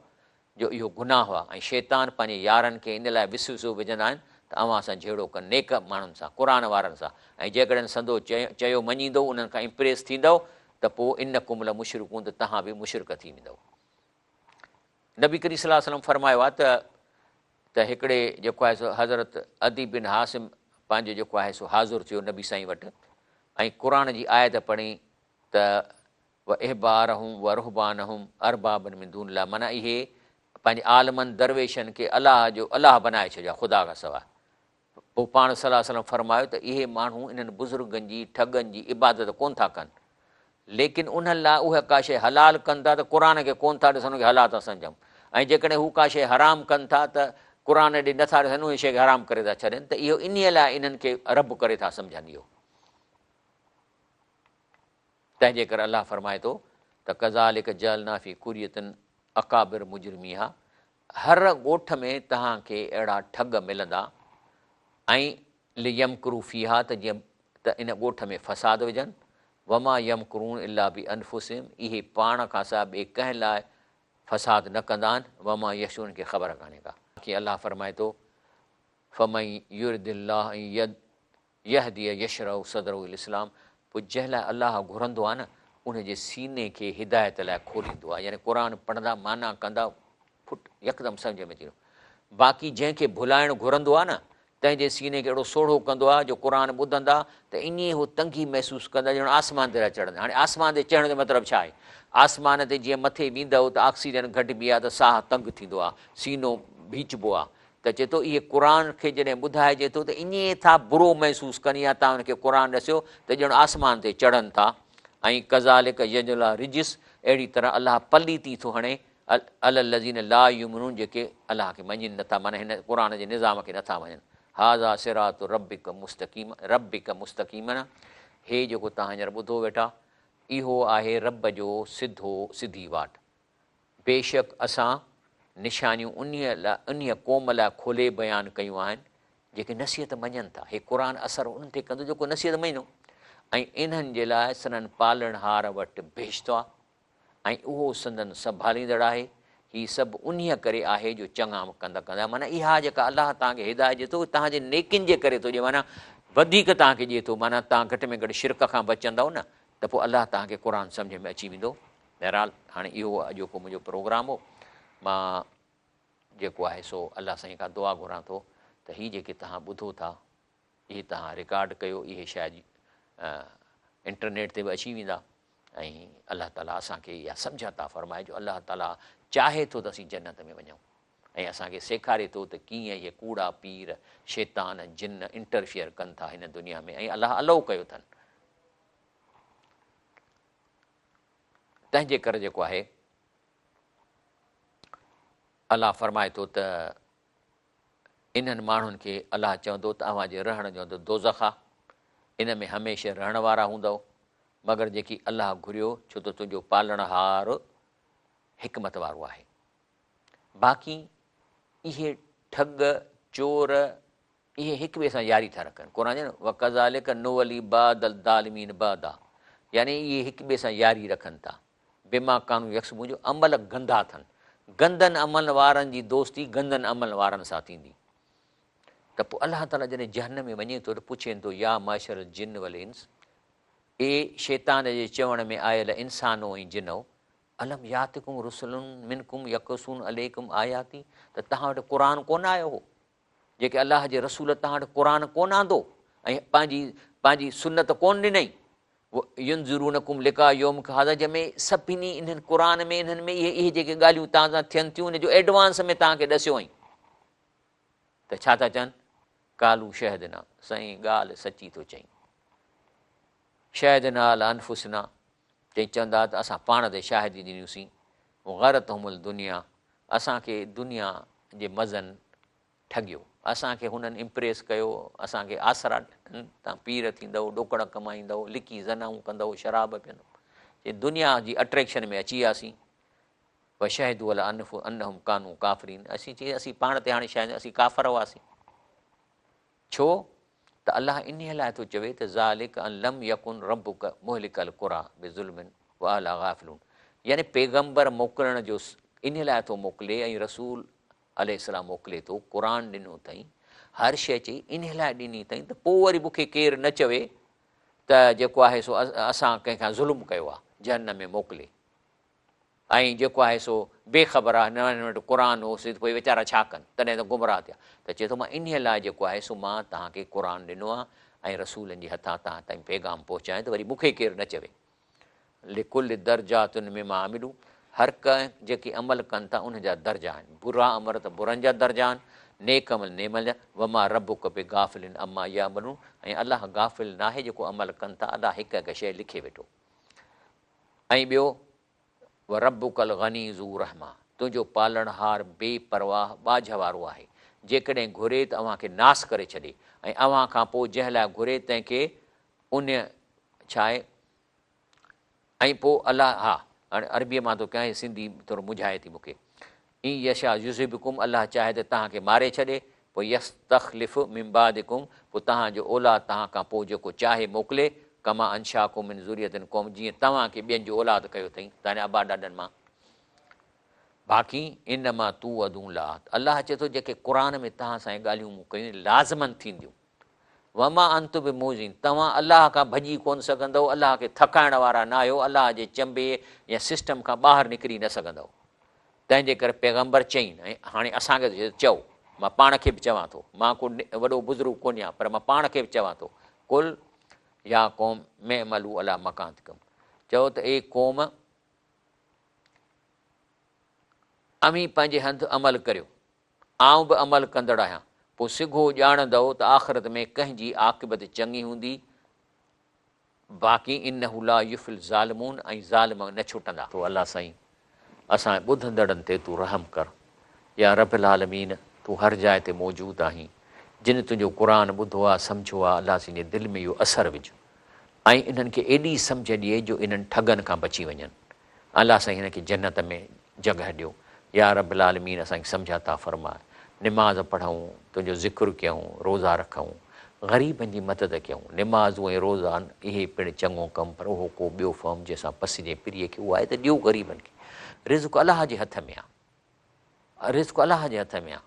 جو اهو گناهه آهي ۽ شيطان پنهنجي يارن کي ان لاء وسوسو وجهندا آهن ته اوهان سان جهيڙو ڪن نيڪ ماڻهن سان، قرآن وارن سان ۽ جيڪڏهن سندو چيو مڃيندؤ انهن کان امپريس ٿيندؤ ته پوء انڪم لمشرڪون ته توهان به مشرڪ ٿي ويندؤ. نبي ڪريم صلي الله عليه وسلم فرمايو آهي ته ته هڪڙي جيڪو آهي سو حضرت عدي بن حاتم پنهنجو جيڪو آهي سو حاضر ٿيو نبي سائين وٽ ۽ قرآن جي آيت پڙهي ته واحبارهم ورهبانهم اربابا من دون الله معنيٰ اهي پنهنجي عالمن درويشن کي الله جو الله بنائي ڇڏيو آهي خدا کان سواء. پوء پاڻ صلي الله عليه وسلم فرمايو ته اهي ماڻهو انهن بزرگن جي ٺڳن جي عبادت ڪونه ٿا ڪن ليڪن انهن لاء اهي ڪا شيء حلال ڪن ٿا ته قرآن کي ڪونه ٿا ڏسن ان کي حلال ٿا سمجهن ۽ جيڪڏهن هو ڪا شيء حرام ڪن ٿا ته قرآن ڏي نٿا ڏسن ان شيء کي حرام ڪري ٿا ڇڏين ته اهو انهيء لاء انهن کي رب ڪري ٿا سمجهن اهو تنهن جي ڪري الله فرمائي ٿو ته ڪذالڪ جعلنا في قرية اڪابر مجرميها هر ڳوٺ ۾ توهان کي اهڙا ٺڳ ملندا ۽ ليمڪروا فيها ته جيئن ته ان ڳوٺ ۾ فساد وجهن وما يمڪرون الا بانفسهم اهي پاڻ کان سواء ٻئي ڪنهن لاء فساد نه ڪندا آهن وما يشعرون کي خبر ڪانهي ڪا. باقي الله فرمائي ٿو فمن يرد الله ان يهديه يشرح صدره للاسلام پوء جنهن لاء الله گهرندو آهي نه ان جي سيني کي هدايت لاء کوليندو آهي يعني قرآن پڙهندا معنيٰ ڪندا ڦٽ يڪدم سمجهه ۾ اچي ويندو باقي جنهن کي ڀلائڻ گهرندو آهي نه تنهن جي سيني کي اهڙو سوڙهو ڪندو آهي جو قرآن ٻڌندا ته ائين هو تنگي محسوس ڪندا ڄڻ آسمان تي ٿا چڙهن هاڻي آسمان تي چڙهڻ جو مطلب ڇا آهي آسمان تي جيئن مٿي ويندؤ ته آڪسيجن گهٽبي آهي ته ساهه تنگ ٿيندو آهي سينو ڀيچبو آهي ته چئي ٿو اهي قرآن کي جڏهن ٻڌائجي ٿو ته ائين ٿا برو محسوس ڪن يا توهان ان کي قرآن ڏسيو ته ڄڻ آسمان تي چڙهن ٿا ۽ ڪذالڪ يجعل الله الرجس اهڙي طرح الله پليتي ٿو هڻي علي الذين لا يؤمنون جيڪي الله کي مڃين نٿا معنيٰ هن قرآن جي نظام کي نٿا مڃن هذا صراط ربک مستقيم ربک مستقيما هي جيڪو توهان هينئر ٻڌو ويٺا اهو آهي رب جو سڌو سڌي واٽ. بيشڪ اسان نشانيون انهيء لاء انهيء قوم لاء کولي بيان ڪيون آهن جيڪي نصيحت مڃن ٿا. هي قرآن اثر انهن تي ڪندو جيڪو نصيحت مڃيندو ۽ انهن جي لاء سندن پالڻهار وٽ بهشت آهي ۽ اهو سندن سنڀاليندڙ آهي. هي سڀ انهيء ڪري آهي جو چڱا ڪم ڪندا. معنيٰ اها جيڪا الله توهان کي هدايت ڏئي ٿو توهان جي نيڪين جي ڪري ٿو ڏئي معنيٰ وڌيڪ توهان کي ڏئي ٿو معنيٰ توهان گهٽ ۾ گهٽ شرڪ کان بچندؤ نه ته پوء الله توهان کي قرآن سمجهه ۾ اچي ويندو. بهرحال هاڻي اهو اڄوڪو منهنجو پروگرام هو. مان جيڪو آهي سو الله سائين کان دعا گهران ٿو ته هي جيڪي توهان ٻڌو ٿا اهي توهان رڪارڊ ڪيو اهي شايد انٽرنيٽ تي به اچي ويندا ۽ الله تعالي اسان کي اها سمجهه عطا فرمائي جو الله تعالي چاهي ٿو ته اسين جنت ۾ وڃون ۽ اسان کي سيکاري ٿو ته ڪيئن اهي ڪوڙا پير شيطان جن انٽرفيئر ڪن ٿا هن دنيا ۾ ۽ الله الو ڪيو اٿن. تنهن جي ڪري جيڪو آهي الله فرمائي ٿو ته انهن ماڻهن کي الله چوندو ته اوهان جي رهڻ جو هنڌ دوزخ آ ان ۾ هميشه رهڻ وارا هوندؤ مگر جيڪي الله گهريو ڇو ته تنهنجو پالڻهار حڪمت وارو آهي باقي اهي ٺڳ چور اهي هڪ ٻئي سان ياري ٿا رکن. قرآن چئي ٿو، وڪذالڪ نولي بعض الظالمين بعضا يعني اهي هڪ ٻئي سان ياري رکن ٿا. بما ڪانوا يڪسبون جو عمل گندا اٿن. گندن عملن وارن جي دوستي گندن عملن وارن سان ٿيندي. ته پوء الله تعاليٰ جڏهن جهنم ۾ وڃي ٿو ته پڇين ٿو يا معشر الجن والانس اي شيطان جي چوڻ ۾ آيل انسانو ۽ جنو الم ياتڪم رسل منڪم يقصون عليڪم آياتي ته توهان وٽ قرآن ڪونه آيو هو؟ جيڪي الله جي رسول توهان وٽ قرآن ڪونه آندو ۽ پنهنجي پنهنجي سنت ڪونه ڏنائين ينذرونڪم لقاء يومڪم هذا جنهن ۾ سڀني انهن قرآن ۾ انهن ۾ اهي اهي جيڪي ڳالهيون توهان سان ٿين ٿيون ان جو ايڊوانس ۾ توهان کي ڏسيو هئائين ته ڇا ٿا چون قالوا شهدنا سائين ڳالهه سچي ٿو چئين شهدنا علي انفسنا چئي چوندا ته اسان پاڻ تي شاهدي ڏنيونسين وغرتهم الدنيا اسان کي دنيا جي مزن ٺڳيو، اسان کي هنن امپريس ڪيو، اسان کي آسرا ڏنن، توهان پير ٿيندؤ، ڏوڪڙ ڪمائيندؤ، لڪي زنائون ڪندؤ، شراب پيئندؤ، چي دنيا جي اٽريڪشن ۾ اچي وياسين، وشهدوا علي انهم ڪانوا ڪافرين، اسين چي اسين پاڻ تي هاڻي شاهد اسين ڪافر هئاسين. ڇو ته الله انهيء لاء ٿو چوي ته ذلک ان لم يڪن ربک مهلڪ القري بظلم واهلها غافلون يعني پيغمبر موڪلڻ جو انهي لاء ٿو موڪلي ۽ رسول عليه السلام موڪلي ٿو، قرآن ڏنو اٿئين، هر شيء چئي انهي لاء ڏني اٿئين ته پوء وري مون کي ڪير نه چوي ته جيڪو آهي سو اسان ڪنهن کان ظلم ڪيو آهي، جهنم ۾ موڪلي ۽ جيڪو آهي سو بي خبر آهي، نه هن وٽ قرآن هو سي پوء ويچارا ڇا ڪن، تڏهن ته گمراهه ٿيا. ته چئي ٿو مان انهي لاء جيڪو آهي سو مان توهان کي قرآن ڏنو آهي ۽ رسولن جي هٿان توهان تائين پيغام پهچايان ته وري مون کي ڪير نه چوي. لڪل درجات مما عملوا هر ڪنهن جيڪي عمل ڪن ٿا انهن جا درجا آهن، برا عمل ته برن جا درجا آهن، نيڪ عمل نيمل جا، وما ربک بغافل عما يعملون ۽ الله غافل ناهي جيڪو عمل ڪن ٿا الله هڪ هڪ شيء لکي ويٺو. ۽ ٻيو وربک الغني ذو الرحمة تنهنجو پالڻهار بي پرواهه ٻاجهه وارو آهي، جيڪڏهن گهري ته اوهان کي ناس ڪري ڇڏي ۽ اوهان کان پوء جنهن لاء گهري تنهن کي ان ڇا آهي ۽ پوء الله ها هاڻي عربيء مان ٿو ڪيان هي سنڌي ٿورو منجهائي ٿي مون کي ان يشاء يذهبڪم الله چاهي ته توهان کي ماري ڇڏي پوء يستخلف من بعدڪم پوء توهان جو اولاد توهان کان پوء جيڪو چاهي موڪلي ڪما انشاڪم من ذرية قوم جيئن توهان کي ٻين جو اولاد ڪيو اٿئي توهان جي ابا ڏاڏن مان باقي انما توعدون لآت الله چئي ٿو جيڪي قرآن ۾ توهان سان هي ڳالهيون مون ڪيون لازماً ٿينديون وما انتم بمعجزين توهان الله کان ڀڄي ڪونه سگهندؤ، الله کي ٿڪائڻ وارا ناهيو، الله جي چنبي يا سسٽم کان ٻاهر نڪري نه سگهندؤ. تنهن جي ڪري پيغمبر چئين ۽ هاڻي اسان کي ٿو چئو، مان پاڻ کي به چوان ٿو، مان ڪو وڏو بزرگ ڪونهيان پر مان پاڻ کي به چوان ٿو، قل يا قوم اعملوا علي مڪانتڪم چئو ته اي قوم! اوهين پنهنجي هنڌ عمل ڪريو. آئون به عمل ڪندڙ آهيان، پوء سگهو ڄاڻندؤ ته آخرت ۾ ڪنهن جي عاقبت چڱي هوندي، باقي انه لا يفلح الظالمون ۽ ظالم نه ڇٽندا. تو الله سائين اسان ٻڌندڙن تي تون رحم ڪر يا رب العالمين تون هر جاء تي موجود آهين جن تنهنجو قرآن ٻڌو آ سمجهيو آ الله سائين جي دل ۾ اهو اثر وجهه ۽ انهن کي ايڏي سمجهه ڏي جو انهن ٺڳن کان بچي وڃن الله سائين هن کي جنت ۾ جڳهه ڏيو يا رب العالمين اسان کي سمجهه عطا فرماء نماز پڙهون تنهنجو ذڪر ڪيون روزا رکون غريبن جي مدد ڪيون نمازون ۽ روزا اهي پڻ چڱو ڪم پر اهو ڪو ٻيو فهم جنهن سان پسجي پرينء کي اهو آهي ته ڏيو غريبن کي رزق الله جي هٿ ۾ آ رزق الله جي هٿ ۾ آ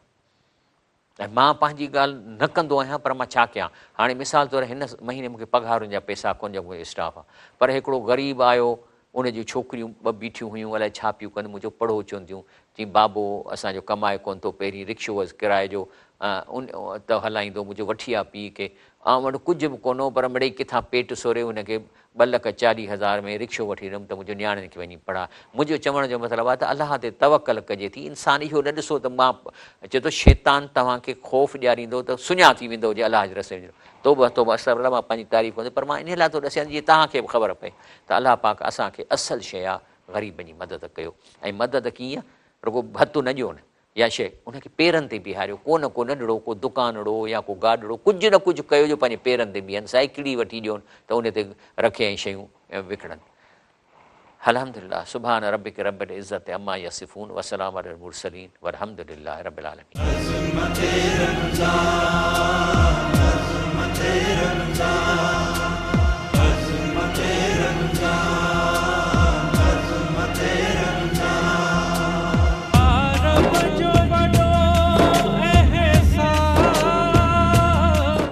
۽ مان پنهنجي ڳالهه نه ڪندو آهيان پر مان ڇا ڪيان هاڻي مثال طور هن مهيني مون کي پگهارن جا پئسا ڪونه جا منهنجو اسٽاف آهي پر هڪڙو غريب آيو ان جون ڇوڪريون ٻه بيٺيون هيون الائي ڇا پيون ڪن مون چيو پڙهو چون ٿيون چين بابو اسان جو ڪمائي ڪونه ٿو پهرين رڪشو هئس ڪرائي جو ان ته هلائيندو مون چيو وٺي آ پيء کي آئون وٽ ڪجهه به ڪونه هو پر مڙئي ڪٿان پيٽ سوري هن کي 2,40,000 ۾ رڪشو وٺي ڏنم ته منهنجو نياڻين کي وڃي پڙهاء. منهنجو چوڻ جو مطلب آهي ته الله تي توڪل ڪجي ٿي. انسان اهو نه ڏسو ته مان چئي ٿو شيطان توهان کي خوف ڏياريندو ته سڃا ٿي ويندؤ جي الله جي رستي ۾ وڃو. توبه توبه استغفر الله مان پنهنجي تعريف ڪونه ٿو پر مان انهي لاء ٿو ڏسيان جيئن توهان کي به خبر پئي ته الله پاڪ اسان کي اصل شيء آهي غريبن جي مدد ڪيو ۽ مدد ڪيئن رڳو ڀتو نه ڏيو نه يا شيء ان کي پيرن تي بيهاريو، ڪو نه ڪو ننڍڙو ڪو دڪانڙو يا ڪو گاڏڙو ڪجهه نه ڪجهه ڪيو جو پنهنجي پيرن تي بيهن، سائيڪل ئي وٺي ڏيون ته ان تي رکي ۽ شيون وڪڻن. الحمدلله سبحان ربک رب العزت عما يصفون وسلام علي المرسلين والحمد لله رب العالمين. عظمت رمضان عظمت رمضان.